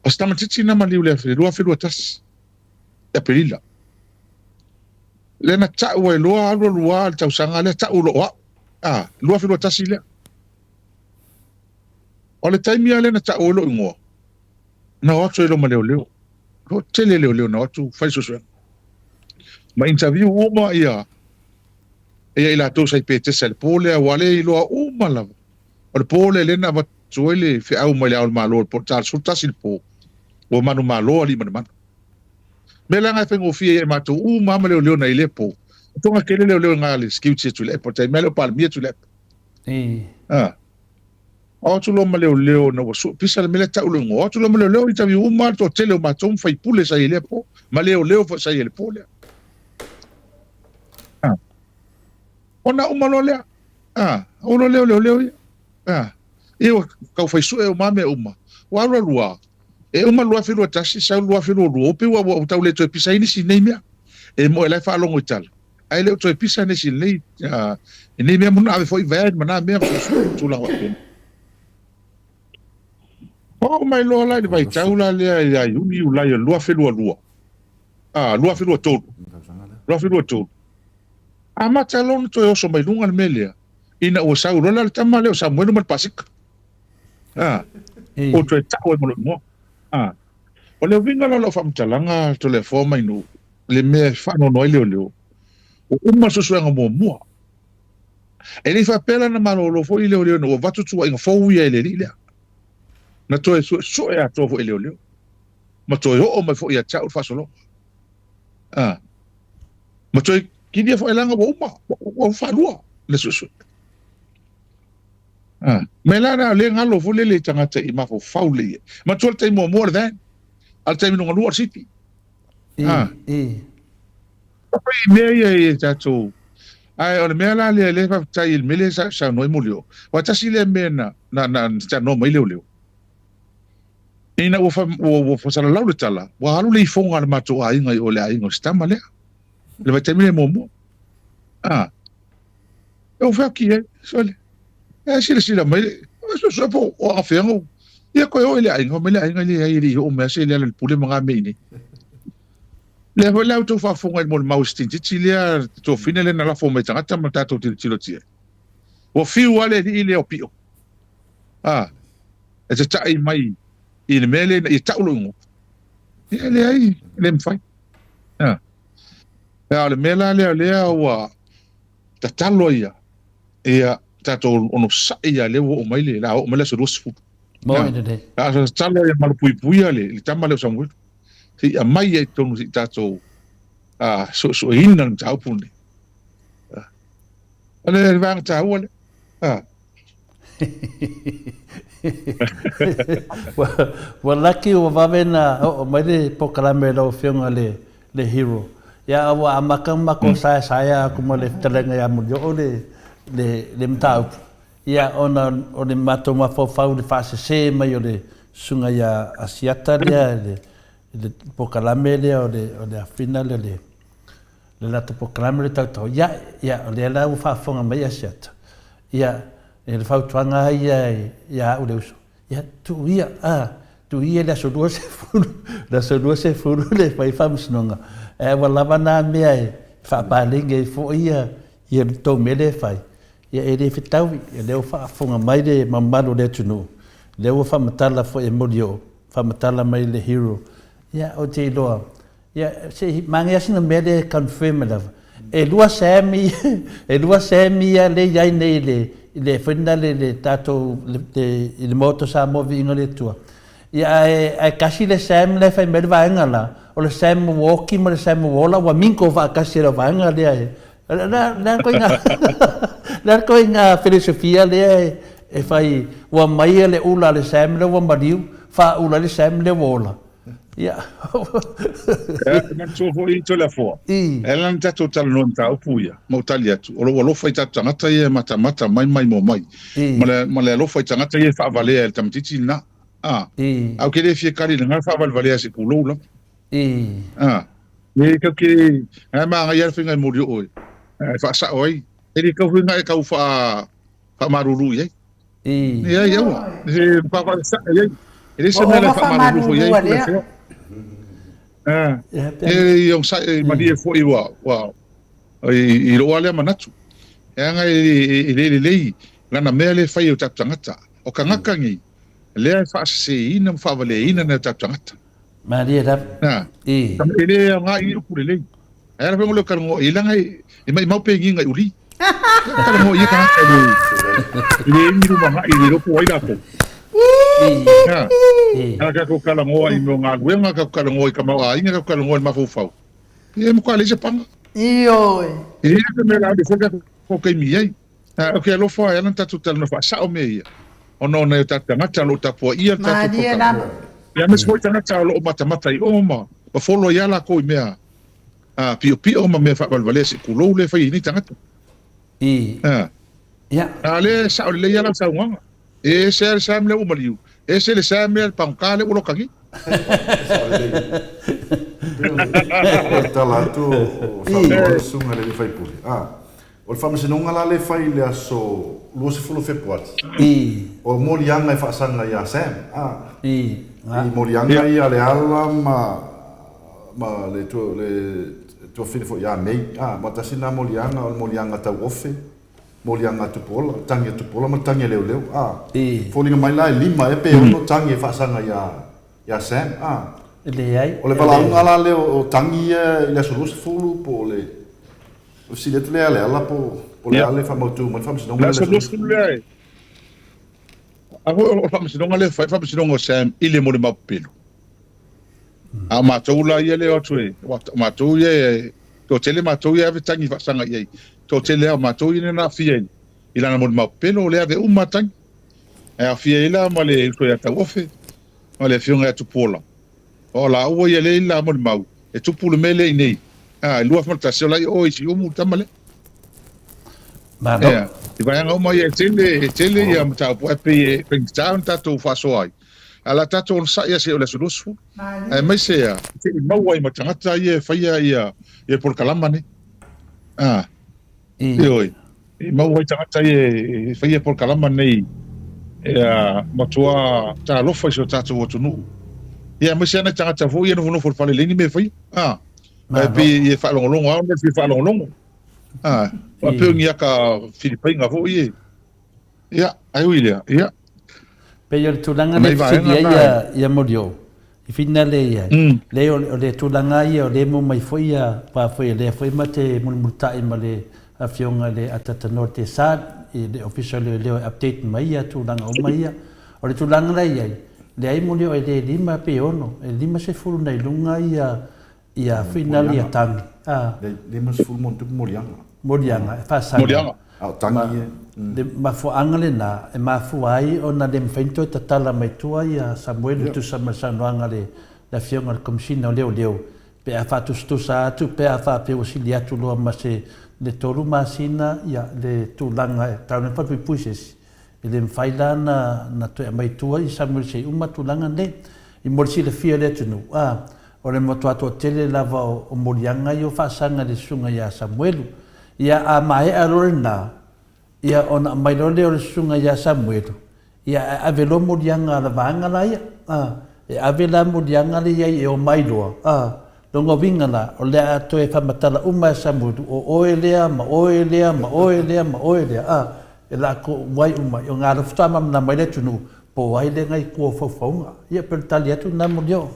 o se tamaitiiti na maliu i le 2021 i Aperila, lea na tau ai loa alu alu lava le tausaga lea tau loa o au, a, 2021 lea. O le taimi lava lea na tau ai lou igoa, na o atu ai loa ma leoleo. Toatele leoleo na o atu fai suesuega. Ma interview uma ia ia i latou sa i Petesa i le po lea, ua le iloa uma lava. O le po lea lea na avatu ai le feau mai le Ao o le Malo i le po ta 11 i le po, ua manumalo alii manumanu. Mea la na e faigofie ia i matou uma lava ma leoleo na i lea po. Tonga tele leoleo na le security a Tuilaepa, o le taimi lava lea o Palemia Tuilaepa. Ah. O atu loa ma leoleo na ua sue pisa le mea lea tau le igoa. O atu loa ma leoleo interview uma le toatele o matou ma faipule sa i ai lea po. Ma leoleo foi sa i ai le po lea. Ah. Ona uma loa lea. Ah, o loa lea o leoleo ia. Ah. Ia ua tau fai sue uma mea uma. Ua alu alu lava. E uma 2021, sau 2022, pei ua, ua tau le toe pisa ai nisi nei mea. E moe la e faalogo i tala, ae le o toe pisa nisi i lenei, i nei mea ma ave foi van ma na mea ma suesue ma tulaga faapena. Oo mai loa la i le vaitau la lea ia Iuni Iulai o le 2022, a, 2023, 2023, amata loa ona toe oso mai luga le mea lea, ina ua sau loa la le tama lea o Samuelu ma le Pasika. A, ua toe tau ai ma lou igoa. A, o le uiga la o lau faamatalaga Toleafoa mai nuu, le mea e faanoanoa ai leoleo, ua uma le suesuega muamua. E le i faapea la na malolo foi leoleo ina ua avatu tuuaiga fou ia e le alii lea. Na toe suesue atoa foi e leoleo, ma toe oo mai foi ia te au le faasologa. A, ma toe kilia foi leaga ua uma, ua faalua le suesue. A, mea la na o lea galo foi lele i tagata i mafaufau lelei ai. Manatua le taimi muamua o le van, a o le taimi lona lua o le sipi. A, i mea ia i tatou, ae o le mea la lea lea faafetai i le mea lea sa saunoa ai Molioo, aua tasi lea mea na na na talanoa mai leoleo. Ina ua fa, ua, ua fasalalau le tala, ua alu le ifoga a le matou aiga i o le aiga o si tama lea. Le vaitaimi lea muamua. A, e ou feaki ai, sole. E silasila mai, e suesue po o agafea o, ia koe oo i le aiga, mai le aiga le ai e le i oo mai a se le ala i le pule ma ngā mea i nei. Lea foi la outou faafofoga i le molimau i si tintiti lea tofina lea na lafo mai tagata ma tatou tilotilo tia. Ua fiu lava le alii lea o Pio. A, e tata'i mai i le mea lea ina ia ta'u lou igoa. Ia leai, e le mafai. A, a o le mea la lea lea ua tatalo ia, ia tatou onosai ia lea ua oo mai le, la oo mai le aso 20. Moi lelei. A tatalo ia malupuipuia le, le tama lea o Samuelu. Se i aumai ai i totonu se i tatou suesueina le mataupu lenei. O le vaega taua lea. Ua laki ua vave na oo mai le polokalame i lau Afioga le le hero. Ia ua amata ona matou saesaea atu ma le fetalaiga ia Mulioo le le le mataupu. Ia ona o le matou mafaufau i le faasese mai o le susuga ia Asiata lea i le i le polokalame lea o le o le afina lea le le latou polokalame o le tautau. Ia ia o lea la ua faafofoga mai Asiata. Ia e le fautuaga lava ia ia au le uso, ia tuu ia, a, tuu ia le aso 20, le aso 20 le fai faamasinoga, ae ua lava na mea e faapaleni ai foi ia ia le tou mea lea e fai. Ia e le fetaui, o lea ua faafofoga mai le mamalu o le atunuu, lea ua faamatala foi e Molioo, faamatala mai le hero. Ia ou te iloa, ia se i manaia sina mea lea e confirm lava. E lua Sam ia, e lua Sam ia lea e i ai nei i le, i le foi lena le, le tatou, le, le, i le Maota o Samoa Viiga o le Atua. Ia ae, ae tasi le Sam la e fai mai le vaega la, o le Sam ua oti ma le Sam ua ola ua mingle faatasi e le vaega lea e, O le a le ituaiga filosofia lea e fai, ua aumai le ula a le Sam lea ua maliu, faaula ai le Sam lea ua ola. Ia. E manatua foi Toleafoa, e ala ona tatou talanoa i mataupu ia, ma ou tali atu, o lou alofa i tatou tagata ia e matamata mai maimoa mai, ma le alofa i tagata ia e faavalea e le tamaitiiti lena. A, ae ou te le fia tali i lena faavalevalea se pulou lava. A, e kau ke, ae manaia le faiga e moli o oe, e faasao ai. E le kau faiga e kau faa, faamalulu i ai. Leai, aua. E faasao i ai. E le se mea e faamalulu foi i ai. Lea. E i onosai malie foi ua, ua, i lou lava lea manatu. E aga e le lelei lana mea lea e fai e o tatou tagata. O tagata nei, lea e faaseseina ma faavaleaina nai o tatou tagata. Malie lava. Na. I. E le aoga i upu lelei. Ai ala fengo leo kalongo i langa i mai mau pengi ngai uli. Kalongo i tagata le le ingi ruma ngai le lopo ai latou. I. Na. I. Ala ka ko kalongo i mo galuega ka kalongo i ka mau aiga ka kalongo i mafaufau. E mo ka le se panga. I oi. E ka me la le fo ka ko kaimi ai. Ā, ou te alofa e ala ona tatou talanoa faasao mea ia, ona o nai o tatou tagata o lo o tapuaia le tatou Malie polokalame. lava. Ia, aemaise foi tagata o lo o matamata i o ma ma folo ai lava lakou i mea ā piopio ma mea faavalevalea se i tulou lea e fai ai nei tagata. I. Ā. Ia. A o lea e sao lelei lava lau saunoaga. E ese lava le Sam lea ua maliu, ese le Sam lea le pagota lea ua loka nei. O le tala atu o saunoa le susuga i le alii faipule. O le faamasinoga la lea e fai i le aso 20 o Fepuari, o moliaga e faasaga ia Sam, i moliaga ia a Leala ma ma le tuafafine foi ia May, ma tasi lena moliaga o le moliaga tauofe, moliaga a Tupuola, le tagi a Tupuola ma le tagi a Leoleo. Foliga mai la e lima ea pe ono tagi e faasaga ia Sam. Leai. O le valaauga la lea o tagi ia i le aso 20 po o le O le fesili atu lea ia Leala po o le a le faamautu mai le faamasinoga lea i le aso 20 lea e. A foi o le faamasinoga lea e fai, faamasinoga o Sam i le molimau pepelo. A o matou la ia lea o atu e, o matou ia e, toatele matou ia e ave tagi faasaga i ai. Toatele lava o matou ia na aafia i lana molimau pepelo, o lea e ave uma tagi. E aafia ai la ma le uso ia Tauofe, ma le afioga ia Tupuola. O laua ia lea i le la molimau, e tupu le mea lea i inei. A, i 2001, o la i o i Siumu le tama lea. Malo. Ea, i vaega uma ia e tele, e tele ia mataupu, ae pei e faigata ona tatou faasoa ai. A o le a tatou onosai lava seia o le aso 20. Aemaise a, se i maua ai ma tagata ia e faia ia, ia polokalama nei. A, Ioe, i maua ai tagata ia e faia polokalama nei e matua talofa i si o tatou atunuu. Ia, aemaise lava nai tagata foi ia nofonofo i le fale e leai ni mea e faia. A, ae pei e faalogologo lava ona e fia faalogologo. A, faapea o ni aka filipaiga foi e. Ia, ae ui i lea, ia. Pei o le tulaga lea e fesili ai ia Molioo, i finale ia, leai o le tulaga ia o lea e maua mai foi ia, aua foi o lea foi ma te mulimulitai ma le Afioga i le Atatanoa Desart i le Ofisa o Leoleo e update mai ia tulaga uma ia. O le tulaga la e i ai, leai Molioo e le lima pe ono, e 50 nai luga ia Ia finale ia tangi. A. Le 50 ma ona tupu moliaga. Moliaga e faasaga. Moliaga. A o tangi ia. Le mafuaaga lena e mafua ai ona le mafai ona toe tatala mai tua ia Samuelu e tusa ma le saunoaga a le Afioga i le Komesina o Leoleo pe a faatusatusa atu pe a faapea ua sili atu loa ma se le tolu masina ia le tulaga e tau nei falepuipui se isi. E le mafai la na toe aumai i tua i Samuel se i uma tulaga nei. I mo le silafia e le atunuu, a, o le matua toatele lava o moliaga ia o faasaga i le susuga ia Samuelu. Ia, a maea loa lena, ia ona aumai loa lea o le susuga ia Samuelu, ia ae ave loa moliaga a le vaega la ia, a, e ave la moliaga lea i ai e omai loa, a, Lona uiga la, o le a toe faamatala uma e Samuelu, o oe lea, ma oe lea, ma oe lea, ma oe lea, a, e lako ai uma, o ngā alofa faamamana mai le atunuu, po o ai lea ngai kua o faufauga. Ia, pei o le tali atu lena Molioo.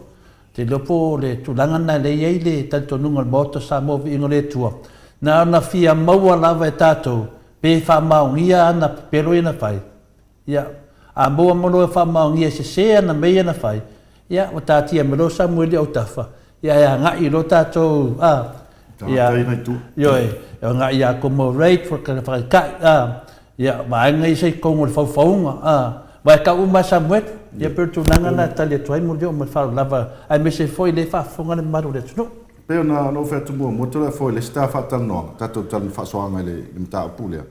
Te iloa po o le tulaga lena lea e i ai le talitonuga o le Maota o Samoa Viiga o le Atua, na ona fia maua lava e tatou pe faamaonia ana pepelo ia na fai, Ia, a maua ma loa e faamaonia e sese ana mea ia na fai, ia, ua taatia mai loa Samueli i autafa, ia, e agai loa tatou, a, ia, ioe, e agai ia commemorate, whakaikai, a, ia, vaega ia sa i totonu o le faufauga, a, aua e tau uma e Samueli, ia, pei o le tulaga lena e tali atu ai Molioo ma le faaaloalo lava, aemaise foi o lea e faafofoga le mamalu o le atunuu. E pei ona ou fai atu muamua, toe foi i le isi ta faatalanoaga, tatou talanoa faasoaga i le mataupu lea.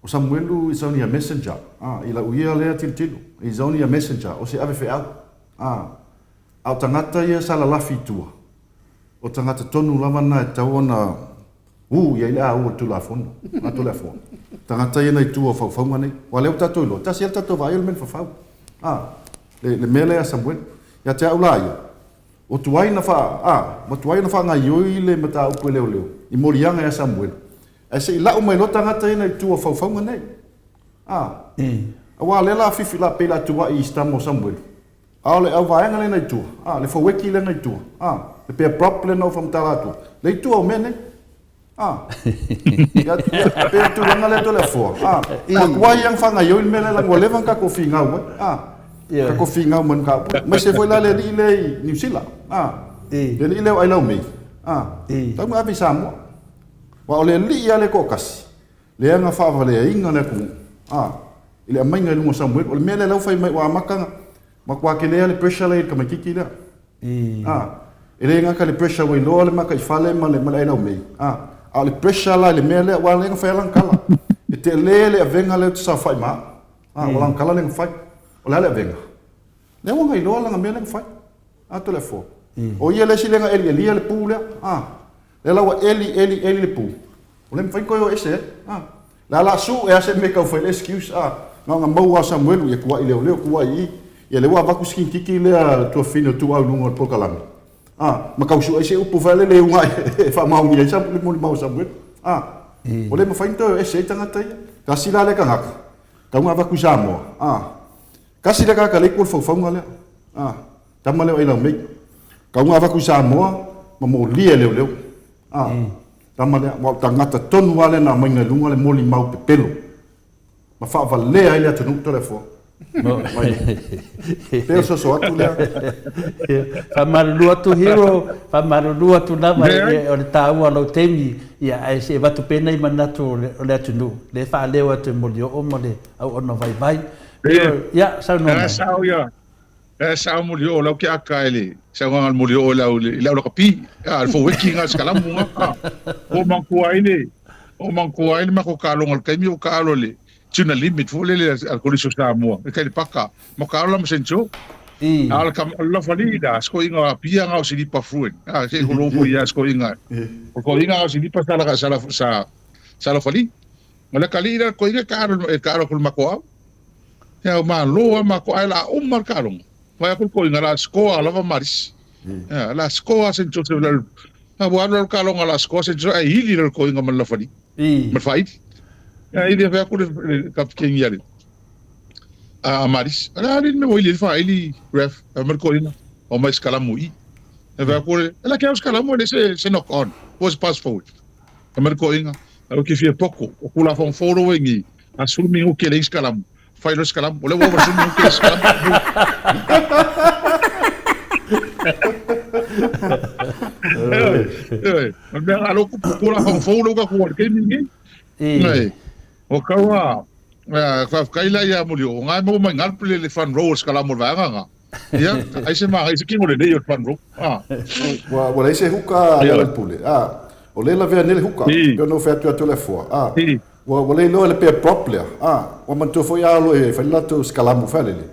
O Samuelu is only a messenger, a, i lau ia lea tilotilo, is only a messenger, o se ave feau, a, a o tagata ia sa lalafi i tua, o tagata tonu lava na e tatau ona ū i ai le a ū o le Tulafono, a Toleafoa. Tagata ia na i tua o faufauga nei. Aua o lea ua tatou iloa, tasi lava le tatou vaai o le mea na fafau, a, le, le mea lea a Samuelu. Ia te au la ia, ua tuai ona faa, a, ua tuai ona faagaoioi le mataupu e leoleo i moliaga ia Samuelu, Ae se i lau mai loa tagata ia nai tua o faufauga nei. A. Aua o lea la fifi la pei la tuai i stama o Samuelu. A o le au vaega lea nai tua. A, le faueki lea nai tua. A, le pea prop lea na ou faamatala atua. Le i tua o mea nei. A. Ia, ia, pei o le tulaga lea toe le afoa. A, ua tuai ia na faagaioi le mea lea leaga ua leva ona tatou finau ai. A, tatou finau mai le mataupu. Aemaise foi la le alii lea i Niu Sila. A, le alii lea o Ailaumei. A, tatau ona ave i Samoa. Aua o le Alii lava le toatasi, lea na faavaleaina le atunuu, a, i le aumaiga i luga o Samuelu. O le mea lea la ua fai mai ua amata ona matua tele lava le pressure la e i le tamaitiiti lea. A, e le gata i le pressure ua iloa le mataifale ma le, ma le ailaumei, a, a o le pressure la i le mea lea, aua o lea na fai lava lana tala. E tele le avega lea ou te saofai ma au. A, o lana tala lea na fai. O le a le avega? Lea ua na iloa lana mea lea na fai. A, Toleafoa. O ia le isi lea na elielia le pu lea, a. Lea la ua eli, eli, eli le pu, ua le mafai ona toe o ese ai, a. Le a la su ea se mea e tau fai le excuse, a. Na ona maua lava o Samuelu, ia tuai leoleo, tuai i i. Ia lea ua avatu si kinititi lea le tuafafine o Tuuau i luga o le polokalame, a, ma tau sue ai se upu foi lele e uga e faamaonia ai le molimau a Samuelu, a. Ua le mafai ona toe o ese ai tagata ia. Tasi la lea tagata, tau na avatu i Samoa, a. Tasi lea tagata lea e i tua o le faufauga lea, a. Tama lea o Ailaumei. Tau na avatu i Samoa ma molia e leoleo. A, tama lea, aua o le tagata tonu lava lea na aumaiga i luga le molimau pepelo ma faavalea ai le atunuu Toleafoa. Mai. Pei o le soso atu lea. Faamalulu atu Hero, faamalulu atu lava o le taua o lou taimi, ia ae se i avatu pea nai manatu o le atunuu, lea e faaleo atu e Molioo ma le auauna vaivai. Ia, saunoa mai. Sao ia. E sao Molioo lau ke aka i le saunoaga a le Molioo i lau i lau lakapi a le foueki nga sikalamu nga a o manatua ai le o manatua ai le matou taaloga i le taimi o taalo i le tuna limit foi lele a le Kolisi o Samoa e tai le paka ma taalo la ma Saint Joe a o le tama o le lafalii la sikoiga o Apia nga o silipa fluent a se i kolo foi ia sikoiga o koiga o silipa sa la sa la sa sa lafalii ma le kalii la koiga taalo e taalo atu i le matou au Ia o malo a matou ae la uma le taaloga. Fai atu le toeaina la score lava Marisi. Ia la score Saint Joseph la a ua alu la le taaloga la score Saint Joseph ae ili la le toeaina ma le lafali. Ma le faaili. Ia ili fai atu le kapiteni a le a Marisi. O le a le mea ua ili ai le faaili ref fai mai le toeaina omai sikalamu i i. Fai atu le la ke au sikalamu e le se se knock on. Was pass forward. Fai mai le toeaina au ke fia poko o Tulafono fou lo i ni a sulu minuti e leai se kalamu, fai loa se kalamu, o lea ua ova le sulu minuti e leai se kalamu. Ioe, o le mea a lo Tulafono fou lea ua tatou i le taimi lenei. Ioe, o tau a, faafetai la ia Molioo, o na e maua mai i ina le front row o le sikalamu o le vaega lena. Ia, ai se maga, ai se kino lelei o le front row. Ah. Ua, ua leai se huka a Lealailepule. Ah, o lea e lavea nei le huka. Pei ona ou fai atu ia Toleafoa. Ah, ua, ua le iloa e le pea prop lea. Ah, ua manatua foi a alo e fai le latou sikalamu fai lele.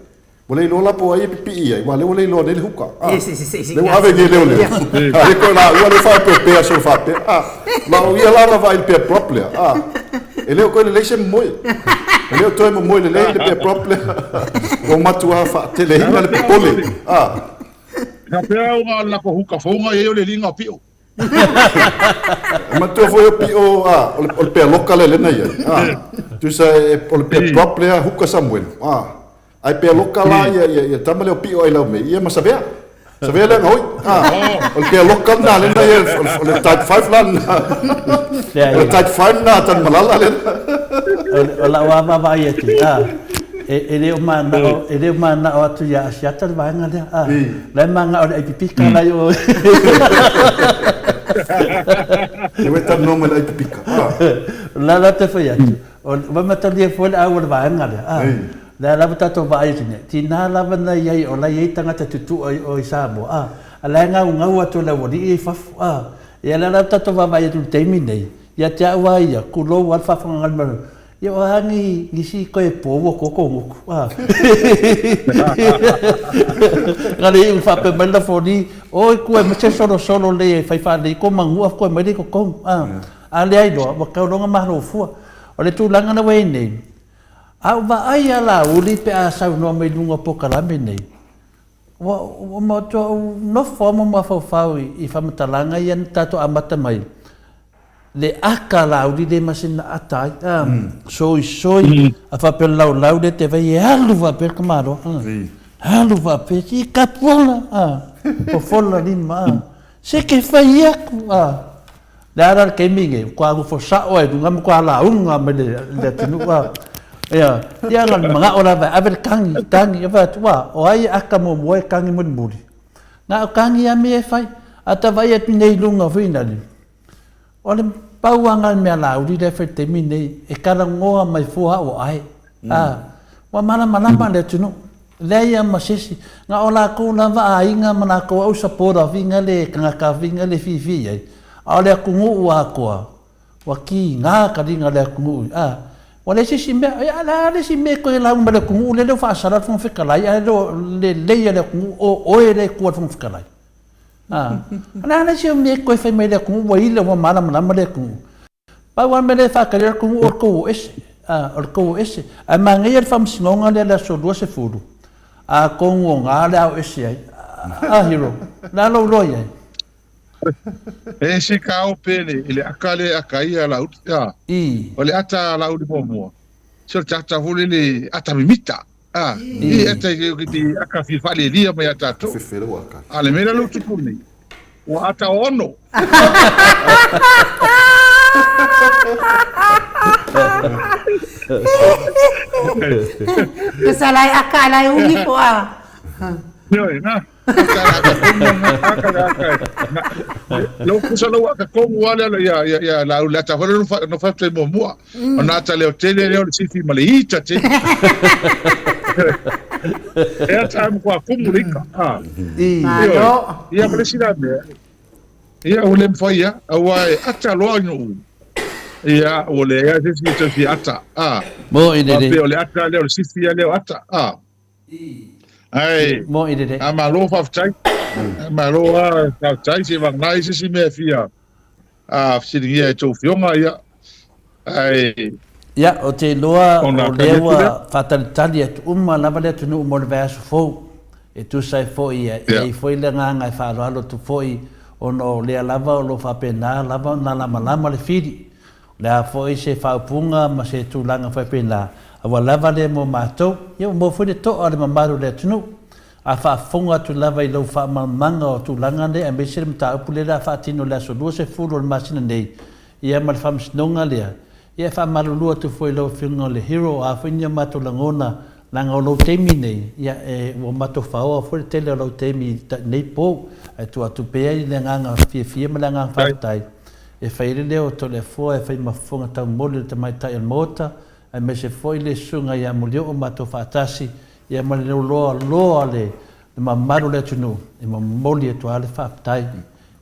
Ua le iloa la po o ai e pipii ai, aua o lea ua le iloa nei le huka. Ah, lea ua ave nei e leoleo. Ah, lea koe laua lea faaopeopea solo faapea. Ah, ma o ia la na vaai i le pea prop lea. Ah, e le o toe lelei se momoe. E le o toe momoe lelei le pea prop lea. Ua matua faateleina le popole. Ah. Faapea au na o le latou huka fou na i ai o le liga o Pio. E manatua foi o Pio, ah, o le pea loka lea lea na i ai. Ah, tusa e, o le pea prop lea huka Samuelu. Ah, Ai pea loka la ia ia ia tama lea o pio ai lau mei ia ma savea. Savea lea ngoi. Ah, o le pea loka na le na ia o le type 5 la na. O le type 5 na tan malala le. O lau lava vaavaai atu, a, e le o manao, e le o manao atu ia Asiata le vaega lea, a, la e manao i le ai pipika la i o. E ua talanoa mai le ai pipika. O la la te fai atu, Ua matalia foi le au o le vaega lea, a, lea lava tatou vaai atu nei, tiga lava na i ai o la e i ai tagata tutua i o i Samoa, a, a la e gaugau atu e le aualii ia i fafo, a, ia lea lava tatou vaavaai atu i le taimi nei, ia te au lava ia, tulou lava le faafofogaaga mai, ia o a ni nisi toe po ua toto gutu, a. Na le iu faapea mai le lafoni, oi kua e mese solosolo lelei e fai faalelei ko manua koe mai lea i totonu, a. A leai loa, ua tau loa ona malo fua. O le tulaga na ua i ai nei, a ou vaai ia Laauli pe a saunoa mai i luga o polokalame nei, ua, ua matua ou nofo lava ma mafaufau i, i faamatalaga ia na tatou amata mai, le aka a Laauli le masina ata ai, a, soisoi, a faapea o le laulau lea te vai e alu faapea le tamaloa, a, alu faapea, si kapuala, a, fofola lima, a, se ke fai aku, a. Le a la le taimi nei, ua nofo sao lava i luga ma matua lauga mai le atunuu a. Ia, ia na o le manao lava e ave le tagi, tagi, ia fai atu, ua, o ai e aka muamua e tagi mulimuli. Na o tagi lava mea e fai. A ta vaai atu nei i luga foi lale, o le pau lava lena o le mea lauli lea e fai i le taimi nei, e talanoa mai fua au o ae. A, ua malamalama le atunuu. Leai lava ma se isi. Na o lakou lava aiga ma lakou au supporter finga le tagata finga le fiafia i ai. A o le atunuu atoa, ua kiga ka liga o le atunuu a. Ua leai se isi mea. Ia, o le a le isi mea e toe lauga mai le atunuu lea, lea ua faasala le Fofoga Fetalai, ae le o lelei a le atunuu o oe lea e tu ai le Fofoga Fetalai. A, o le a le isi mea e toe fai mai i le atunuu ua ila ua malamalama le atunuu. Pau lava le mea lea e faatali ai le atunuu o le tou o ese. A, o le tou o ese. Ae manaia le faamasinoga lea i le aso 20, atonu o na le a o ese ai. A, Hero, o le a lou iloa i ai? E ese ka ao pe le, i le aka lea e aka ai a Laauli. A, I. o le ata a Laauli muamua, se o le tata foi lele ata mimita. A, i ata i te aka fia faalelia mai ia tatou. A o le mea la lea ua tupu nei, ua ata ono. Pasal ai aka lai ungi po a. Ioe, na. Lau kusa lau aka komu lava lea ia ia ia lau le ata foi lea no faafetai muamua. Ona ata leo tele lea o le sifi ma le ita tele. E ata ai matua kumu le ika. Ah. Malo. Ia ma le isi la mea. Ia ua le mafai ia aua e ata loa ina uu. Ia ua leai lava se isi e toe fia ata. Ah. Mo i lele. Faapea o le ata lea o le sifi lea o ata. Ah. Ae, Mo i lele. a malo faafetai. Malo lava faafetai se vagana ai se isi mea e fia a fesiligia e tou afioga ia. Ae Ia, ou te iloa ona o tali lea atu ua lea. faatalitali atu uma lava le atunuu mo le vaiaso fou. E tusa ai foi, e i Ia. ai foi le agaga e faaaloalo atu foi ona o lea lava o lo o faapena lava ona lamalama le fili. O le a foi se faaupuga ma se tulaga faapena, a ua lava lea mo matou, ia ua maua foi le to'a o le mamalu o le atunuu. A faafofoga atu lava i lau faamalamalamaga o tulaga nei aemaise le mataupu lea o le a faatino i le aso 20 o le masina nei, ia ma le faamasinoga lea, ia e faamalulu atu foi i lau Afioga o le Hero, o a foi ni o matou lagona, leaga o lou taimi nei, ia e, ua matou faoa foi le tele o lau taimi i nei po, ae tuu atu pea i le agaga fiafia ma le agaga faafetai. E fai ai le leo o Toleafoa e fai ma fofoga taumoli o le tamaitai o le Maota, aemaise foi le Susuga ia Molioo matou faatasi, ia ma le leo loa loa le mamalu o le atunuu, e momoli atu lava le faafetai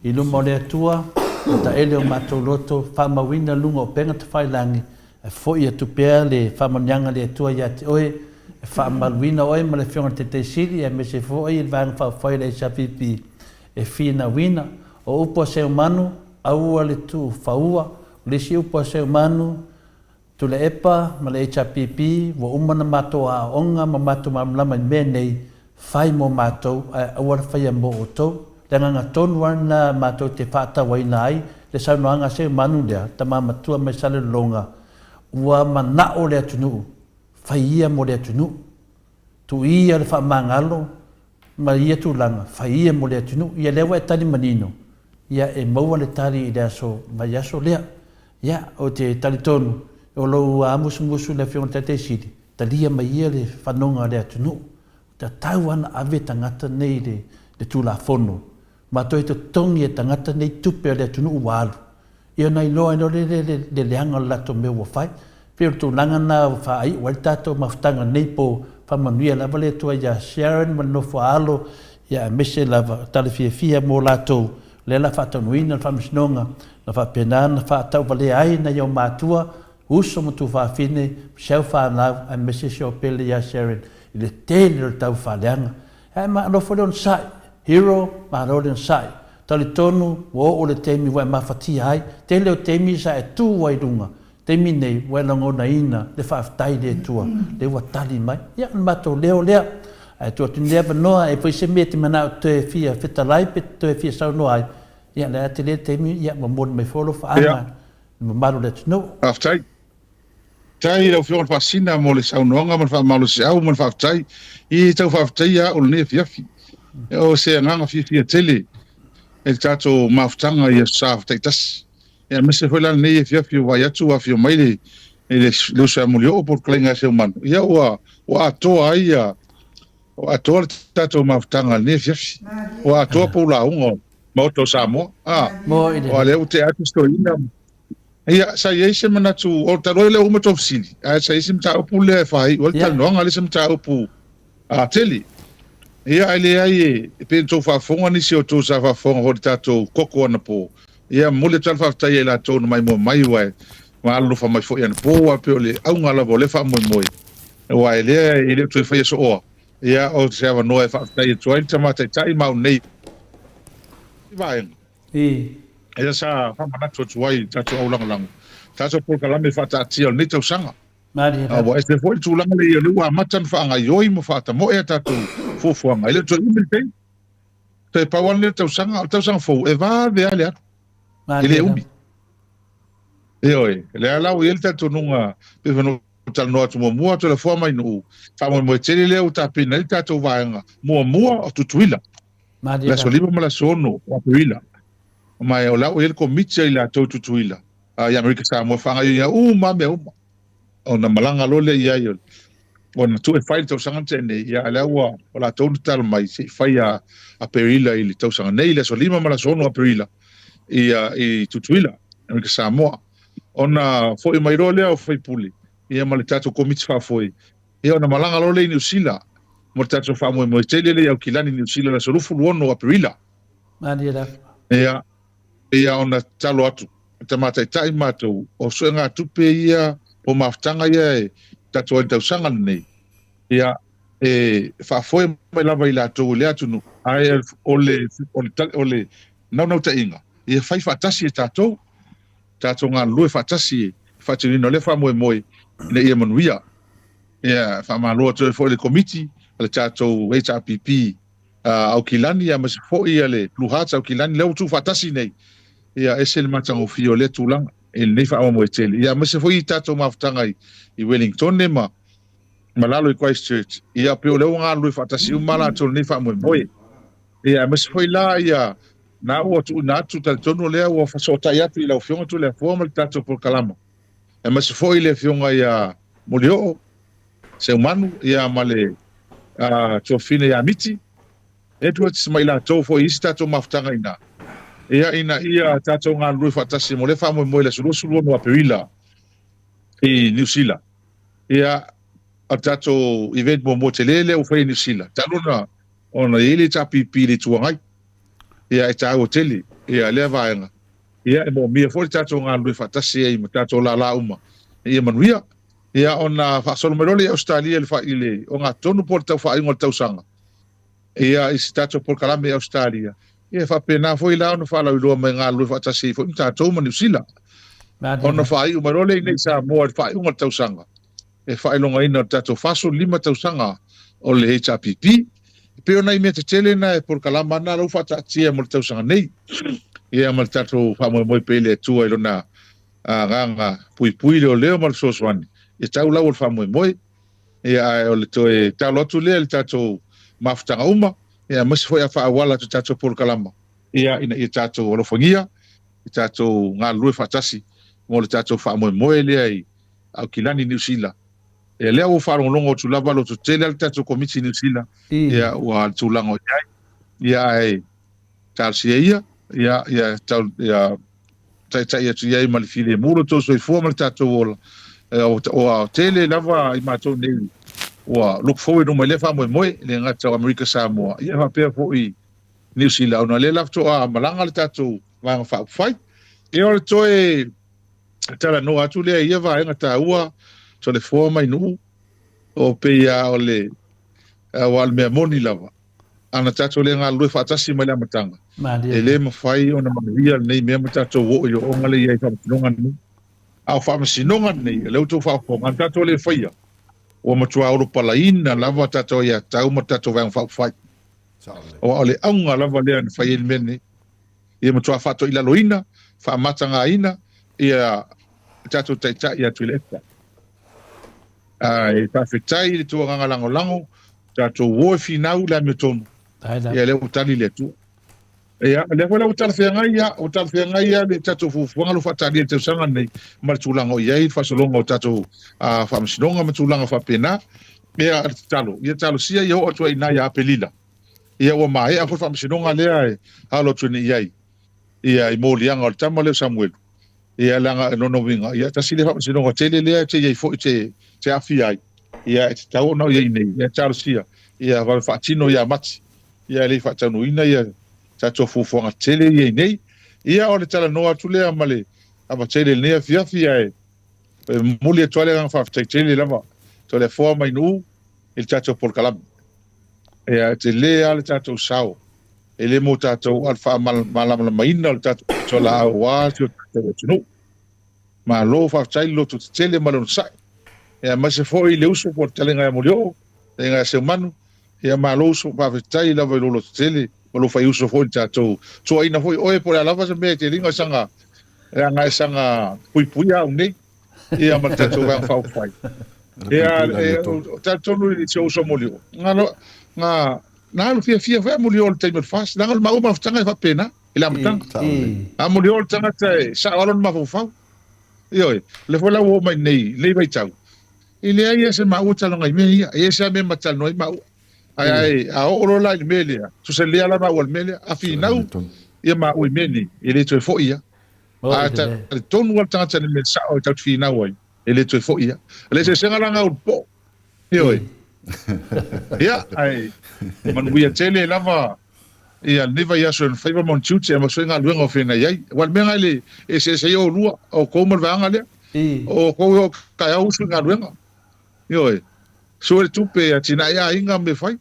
i luma o le Atua, o taele o matou loto, faamauina luga o upega tafailagi, ae foi atu pea le faamanuiaga a le Atua ia te oe, e faamaluina oe ma le Afioga i le Taitai Sili, aemaise foi le Vaega Faaupufai o le HRPP, e finauina. O upu a Seumanu, aua le tuu faua. O le isi upu a Seumanu, Tuilaepa ma le HRPP, ua uma ona matou aoaoga ma matou malamalama i mea nei, fai mo matou ae aua le faia mo outou. Le agaga tonu lava lena matou te faatauaina ai le saunoaga a Seumanu lea, tama matua mai Salelologa, ua manao le atunuu, fai ia mo le atunuu. Tuu ia le faamagalo ma ia tulaga, fai ia mo le atunuu. Ia lea ua e tali manino, ia e maua le tali i le aso vaiaso lea. Ia, ou te talitonu, o lou musumusu i le Afioga i le Taitai Sili, talia mai ia le fanoga a le atunuu. Tatau lava ona ave tagata nei i le Tulafono, ma toe totogi e tagata nei tupe a le atunuu ua alu. Ia ona iloa ai loa lea le leaga o le latou mea ua fai. Pei o le tulaga lena ua faaiu ai le tatou mafutaga i lenei po, faamanuia lava le Atua ia Sharon ma le nofo a alo, ia aemaise lava tala fiafia mo latou lea o le a faataunuina le faamasinoga na faapena ona faatauvalea ai nai ou matua, uso ma tuafafine, ma si au fanau aemaise si ou pele ia Sharon i le tele o le taufaaleaga. Ae malo foi le onosai. Hero, malo le onosai. Talitonu ua oo le taimi ua e mafatia ai. Tele o taimi sa e tu ai i luga. Taimi nei ua e lagonaina le faafetai i le Atua lea ua tali mai. Ia o le matou leo lea. Ae tuu atu nei avanoa e fai se mea e te manao e toe fia fetalai pe te toe fia saunoa ai. Ia lea tele le taimi ia momoli mai foi alofaaga i le mamalu o le atunuu. Faafetai. Faafetai i lau Afioga i le Faasina mo le saunoaga ma le faamalosiau ma le faafetai. E tau faafetaia au i lenei afiafi. O se agaga fiafia tele i le tatou mafutaga i aso Sa taitasi. Aemaise foi la lenei afiafi ua vaai atu ua afio mai le le uso ia Molioo po o le Fetalaiga ia Seumanu. Ia ua ua atoa ai ia ua atoa le tatou mafutaga i lenei afiafi. Ua atoa pou lauga o Maota o Samoa. Ah, aua lea ua tea atu si toeaina. Ia, sa i ai se manatu, o talu ai o lea ua uma tou fesili, ae sa i ai se mataupu lea e faaiu ai le talanoaga, le se mataupu tele. Ia, ae leai e pei ona outou faafofoga nisi o outou sa faafofoga foi i le tatou koko anapo. Ia, momoli atu lava le faafetai ia i latou na maimoa mai aua e alolofa mai foi anapo, aua pei o le auga lava o lea faamoemoe, aua e lea e le o toe faia sooa. Ia, o se avanoa e faafetai atu ai le Tama Taitai ma au nei. vaega. Ia sa faamanatu atu ai i tatou aulagolago, tatou polokalame faataatia o lenei tausaga. Ua ese foi le tulaga lea o lea ua amata ona faagaoioi ma faatamoe a tatou fuafuaga. E le o toe umi le taimi. Toe pau lava lenei o le tausaga, o le tausaga fou e vave lava le alu. E le umi. Ioe, o lea la ua i ai le talitonuga, pei foi ona ou talanoa atu muamua, Toleafoa ma Ainuu, faamoemoe tele lea ua tapena ai le tatou vaega muamua o Tutuila. Le aso 5 ma le aso 6 o Aperila. Ma o la ua i ai le komiti a i latou i Tutuila, i Amerika Samoa e faagaoioiina uma lava mea uma. Ona malaga loa lea i ai ona tuu e fai le tausaga na tea nei, ia a o lea ua o latou na tatalo mai se i fai ia Aperila i le tausaga nei, le aso 5 ma le aso 6 o Aperila i Tutuila, Amerika Samoa. Ona foi mai loa lea o faipule ia ma le tatou komiti faafoe, ia ona malaga loa lea i Niu Sila mo le tatou faamoemoe tele lea i Aukilani, Niu Sila i le aso 26 o Aperila. Malie lava. Ia, ia ona tatalo atu e tama taitai matou, o suegatupe ia po o mafutaga ia e tatou ai i le tausaga lenei, ia e faafoe mai lava i latou i lea atunuu, ae o le, o le, o le naunautaiga, ia fai faatasi e tatou, tatou galulue faatasi i le faatinoina o lea faamoemoe ina ia manuia. Ia faamalo atu ai foi i le Komiti a le tatou HRPP Aukilani aemaise foi le Blue Hearts Aukilani lea ua tuufaatasi nei. Ia ese le matagofie o lea tulaga i lenei faamoemoe tele. Ia aemaise foi i tatou mafutaga i Wellingtone ma ma lalo i Christchurch. Ia pei o lea ua galulue faatasi uma latou i lenei faamoemoe. Ia aemaise foi la ia na ua tuuina atu talitonu o lea ua fesootai atu i lau Afioga Tuileafoa ma le tatou polokalama. Aemaise foi le Afioga ia Molioo Seumanu ia ma le tuafafine ia Miti Edwards ma i latou foi i isi tatou mafutaga i ina, ia ina ia tatou galulue faatasi mo lea faamoemoe i le aso 26 o Aperila i Niu Sila. Ia, o le tatou event muamua tele lea ua fai i Niu Sila, talu ona ona i ai le HRPP i le Itu Agai. Ia, e taua tele ia lea vaega. Ia, e moomia foi le tatou galulue faatasi ai ma tatou lala uma ina ia manuia. Ia, ona faasolo mai loa lea i Ausetalia i le ogatotonu po o le tau faaiuga o le tausaga, ia, i se tatou polokalame i Ausetalia, ia, e faapena foi la ona faalauiloa mai galulue faatasi ai foi ma tatou ma Niu Sila. Ona faaiu mai loa lea i inei i Samoa i le faaiuga o le tausaga, e faailogaina o le tatou 45 tausaga o le HRPP. E pei o nai mea tetele na e polokalama ana la ua faataatia mo le tausaga nei, ia ma le tatou faamoemoe pea i le Atua i Lona agaga puipui leoleo ma le fesoasoani e tau lau o le faamoemoe. Ia, ae o le toe talo atu lea i le tatou mafutaga uma, ia, aemaise foi a faaauala atu i tatou polokalama, ia, ina ia tatou alofagia, ia tatou galulue faatasi mo le tatou faamoemoe lea i Aukilani, Niu Sila. Ia, lea ua faalogologo atu lava lototele lava le tatou Komiti i Niu Sila, ia, ua le tulaga o i ai, ia, ae talosia ia, ia, ia, tau, ia, taitai atu i ai ma le filemu lo outou soifua ma le tatou ola. Ua tele lava i matou nei ua look forward uma i lea faamoemoe, e le gata o Amerika Samoa, ia faapea foi Niu Sila, ona o lea la faatoa malaga le tatou Vaega Faaupufai. Ia o le toe talanoa atu lea i ia vaega taua, Toleafoa ma Ainuu, o pei lava o le, aua o le mea moni lava, ana tatou le galulue faatasi mai le amataga, e le mafai ona manuia lenei mea ma tatou oo i ooga lea i ai i faamasinoga nei. A o faamasinoga nei, o lea ua outou faafofoga, ana tatou le faia, ua matua olopalaina lava tatou aiatatau ma tatou Vaega Faaupufai. Aua o le auga lava lea na fai ai le mea lenei, ia matua faatoilaloina, faamatagaina ia tatou taitai atu i le EPCA. Ae faafetai i le tou agaga lagolago, tatou o e finau le amiotonu. Ia lea ua tali le Atua. Ia, lea foi la ua talafeagai ia, ua talafeagai ia le tatou fuafuaga lo faatalia i le tausaga lenei ma le tulaga o i ai le faasologa o tatou faamasinoga ma tulaga faapena. Ia, le tatalo, ia talosia ia oo atu ai i ina ia Aperila. Ia ua maea foi le faamasinoga lea e alo atu nei i ai ia i moliaga o le tama lea o Samuelu. Ia leaga o lona uiga, ia tasi lea faamasinoga tele lea e te i ai foi te, te aafia ai. Ia e tatau ona i ai nei, ia talosia, ia vave faatino ia Mati. Ia e le i faataunuuina ia tatou fuafuaga tetele ia i nei. Ia o le talanoa atu lea ma le ava tele i lenei afiafi ae e momoli atu lava le agaga faafetai tele lava Toleafoa mai Nuu i le tatou polokalame. Ia e tele lava le tatou sao. E le mo tatou a o le faamalamalamaina o le tatou pitolaau aua si o tatou atunuu. Malo faafetai le loto tetele ma le onosai. Ia aemaise foi le uso po o le talega ia Molioo, talega ia Seumanu, ia malo uso, faafetai lava i lou loto tele ma lou faiuso foi i le tatou tuuaina foi oe po o le a lava se mea e te liga saga leaga e saga puipuia au nei ia ma le tatou Vaega Faaupufai. Ia e talitonu i si ou uso Molioo, na na na alu fiafia foi a Molioo i le taimi o le FAST, leaga o le maua mafutaga e faapena i le amataga. A Molioo le tagata e sao lava lona mafaufau. Ioe, o lea foi la ua oo mai nei i lenei vaitau, e leai lava se maua talanoa i mea ia, e ese lava mea ma talanoa ai maua. Ae, ae a oo loa la i le mea lea, tusa lea la maua i le mea lea, a finau ia maua i mea nei, e le toe foi lava. A talitonu lava le tagata i le mea sao e tatou te finau ai, e le toe foi lava. O le eseesega la lena o le po'o. Ioe. Ia, ae manuia tele lava ia lenei vaiaso i ona faiva ma ona tiute aemaise foi galuega o feagai ai. Aua o le mea lena e le eseese ai oulua, o outou ma le vaega lea. O outou e oo taeao usu i galuega. Ioe. Sue le tupe e atinae ai aiga ma mea fai.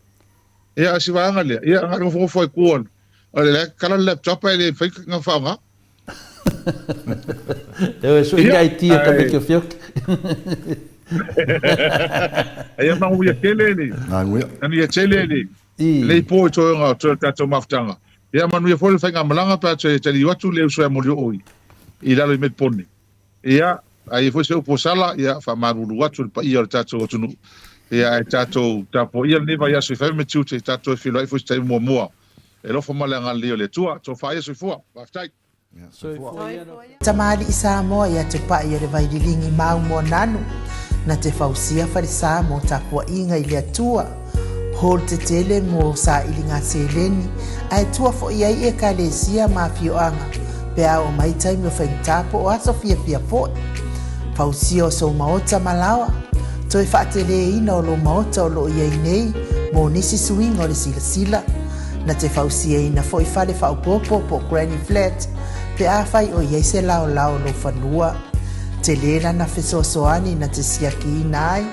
Ia, a o si vaega lea, ia, na o le nofonofo lava i tua, o lea e tatala le laptop ae le mafai ona faaaoga. Ioe, sui ni IT o tamaiti o Fioki. Ia manuia tele le. Manuia. Manuia tele le. Lenei po i toega o toe tatou mafutaga. Ia manuia foi le faigamalaga pe a toe taliu atu le uso ia Molioo i, i lalo i Melipone. Ia, a i ai foi se upu ua sala, ia faamalulu atu i le paia o le tatou atunuu. Ia ae tatou tapuaia lenei vaiaso i faiva ma tiute, tatou toe feiloai foi i se taimi muamua. E alofa ma le agalelei o le Atua. Tofa ia soifua. Faafetai. Tamalii Samoa ia Tupai o le Vaililigi mau Moananu na te fausia falesa mo tapuaiga i le Atua hall tetele mo sailiga seleni ae tua foi ai ekalesia ma afioaga pe a oo mai taimi o faigata po o aso fiafia foi. Fausia o sou maota ma laoa, toe faateleina o lou maota o lo o i ai nei mo nisi suiga o le silasila. Na te fausiaina foi fale faaopoopo po o granny flat pe afai o i ai se laolao o lou fanua. Tele lana fesoasoani na te siakiina ai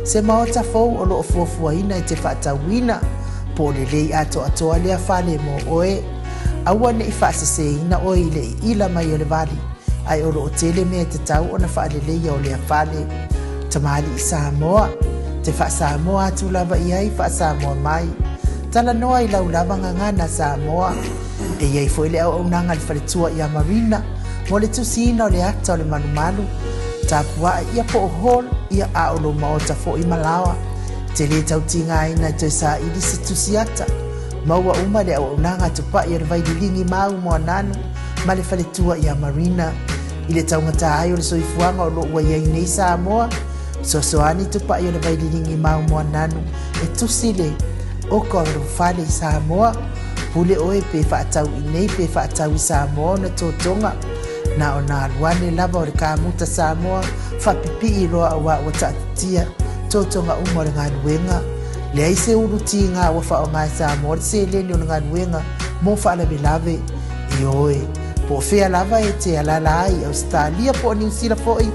se maota fou o lo o fuafuaina e te faatauina po o lelei atoatoa lea fale mo oe. Aua ne i faaseseina oe i le iila mai o le vali, ae o lo o tele mea e tatau ona faaleleia o lea fale. Tamalii Samoa, te faa-Samoa atu lava i ai, faa-Samoa mai. Talanoa i lau lava gagana Samoa. E i ai foi le auaunaga a le faletua ia Marina mo le tusiina o le ata o le malumalu, tapuae ia po o hall ia a o lou maota foi ma laoa. Te lē tau tigaina e toe saili se tusi ata. Maua uma le auaunaga a Tupai o le Vaililigi mau Moananu ma le faletua ia Marina. I le taugata ai o le soifuaga o lo o ua i ai nei Samoa, fesoasoani Tupai o le Vaililigi mau Moananu e tusi le oka o lou fale i Samoa. Pule oe pe faatau i nei pe faatau i Samoa ona totoga. Na ona alu ane lava o le kamuta Samoa faapipii loa aua ua taatitia totoga uma o le galuega. Leai se ulu tiga ua faaaoga e Samoa le seleni o le galuega mo faalavelave. Ioe, po o fea lava e te alaala ai i Ausetalia po o Niu Sila foi,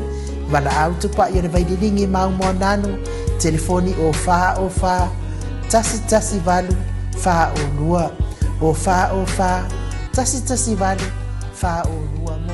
valaau tupai o le Vaililigi mau Moananu, telefoni o 4 o 4 1 1 8 4 o 2, o 4 o 4 1 1 8 4 o 2.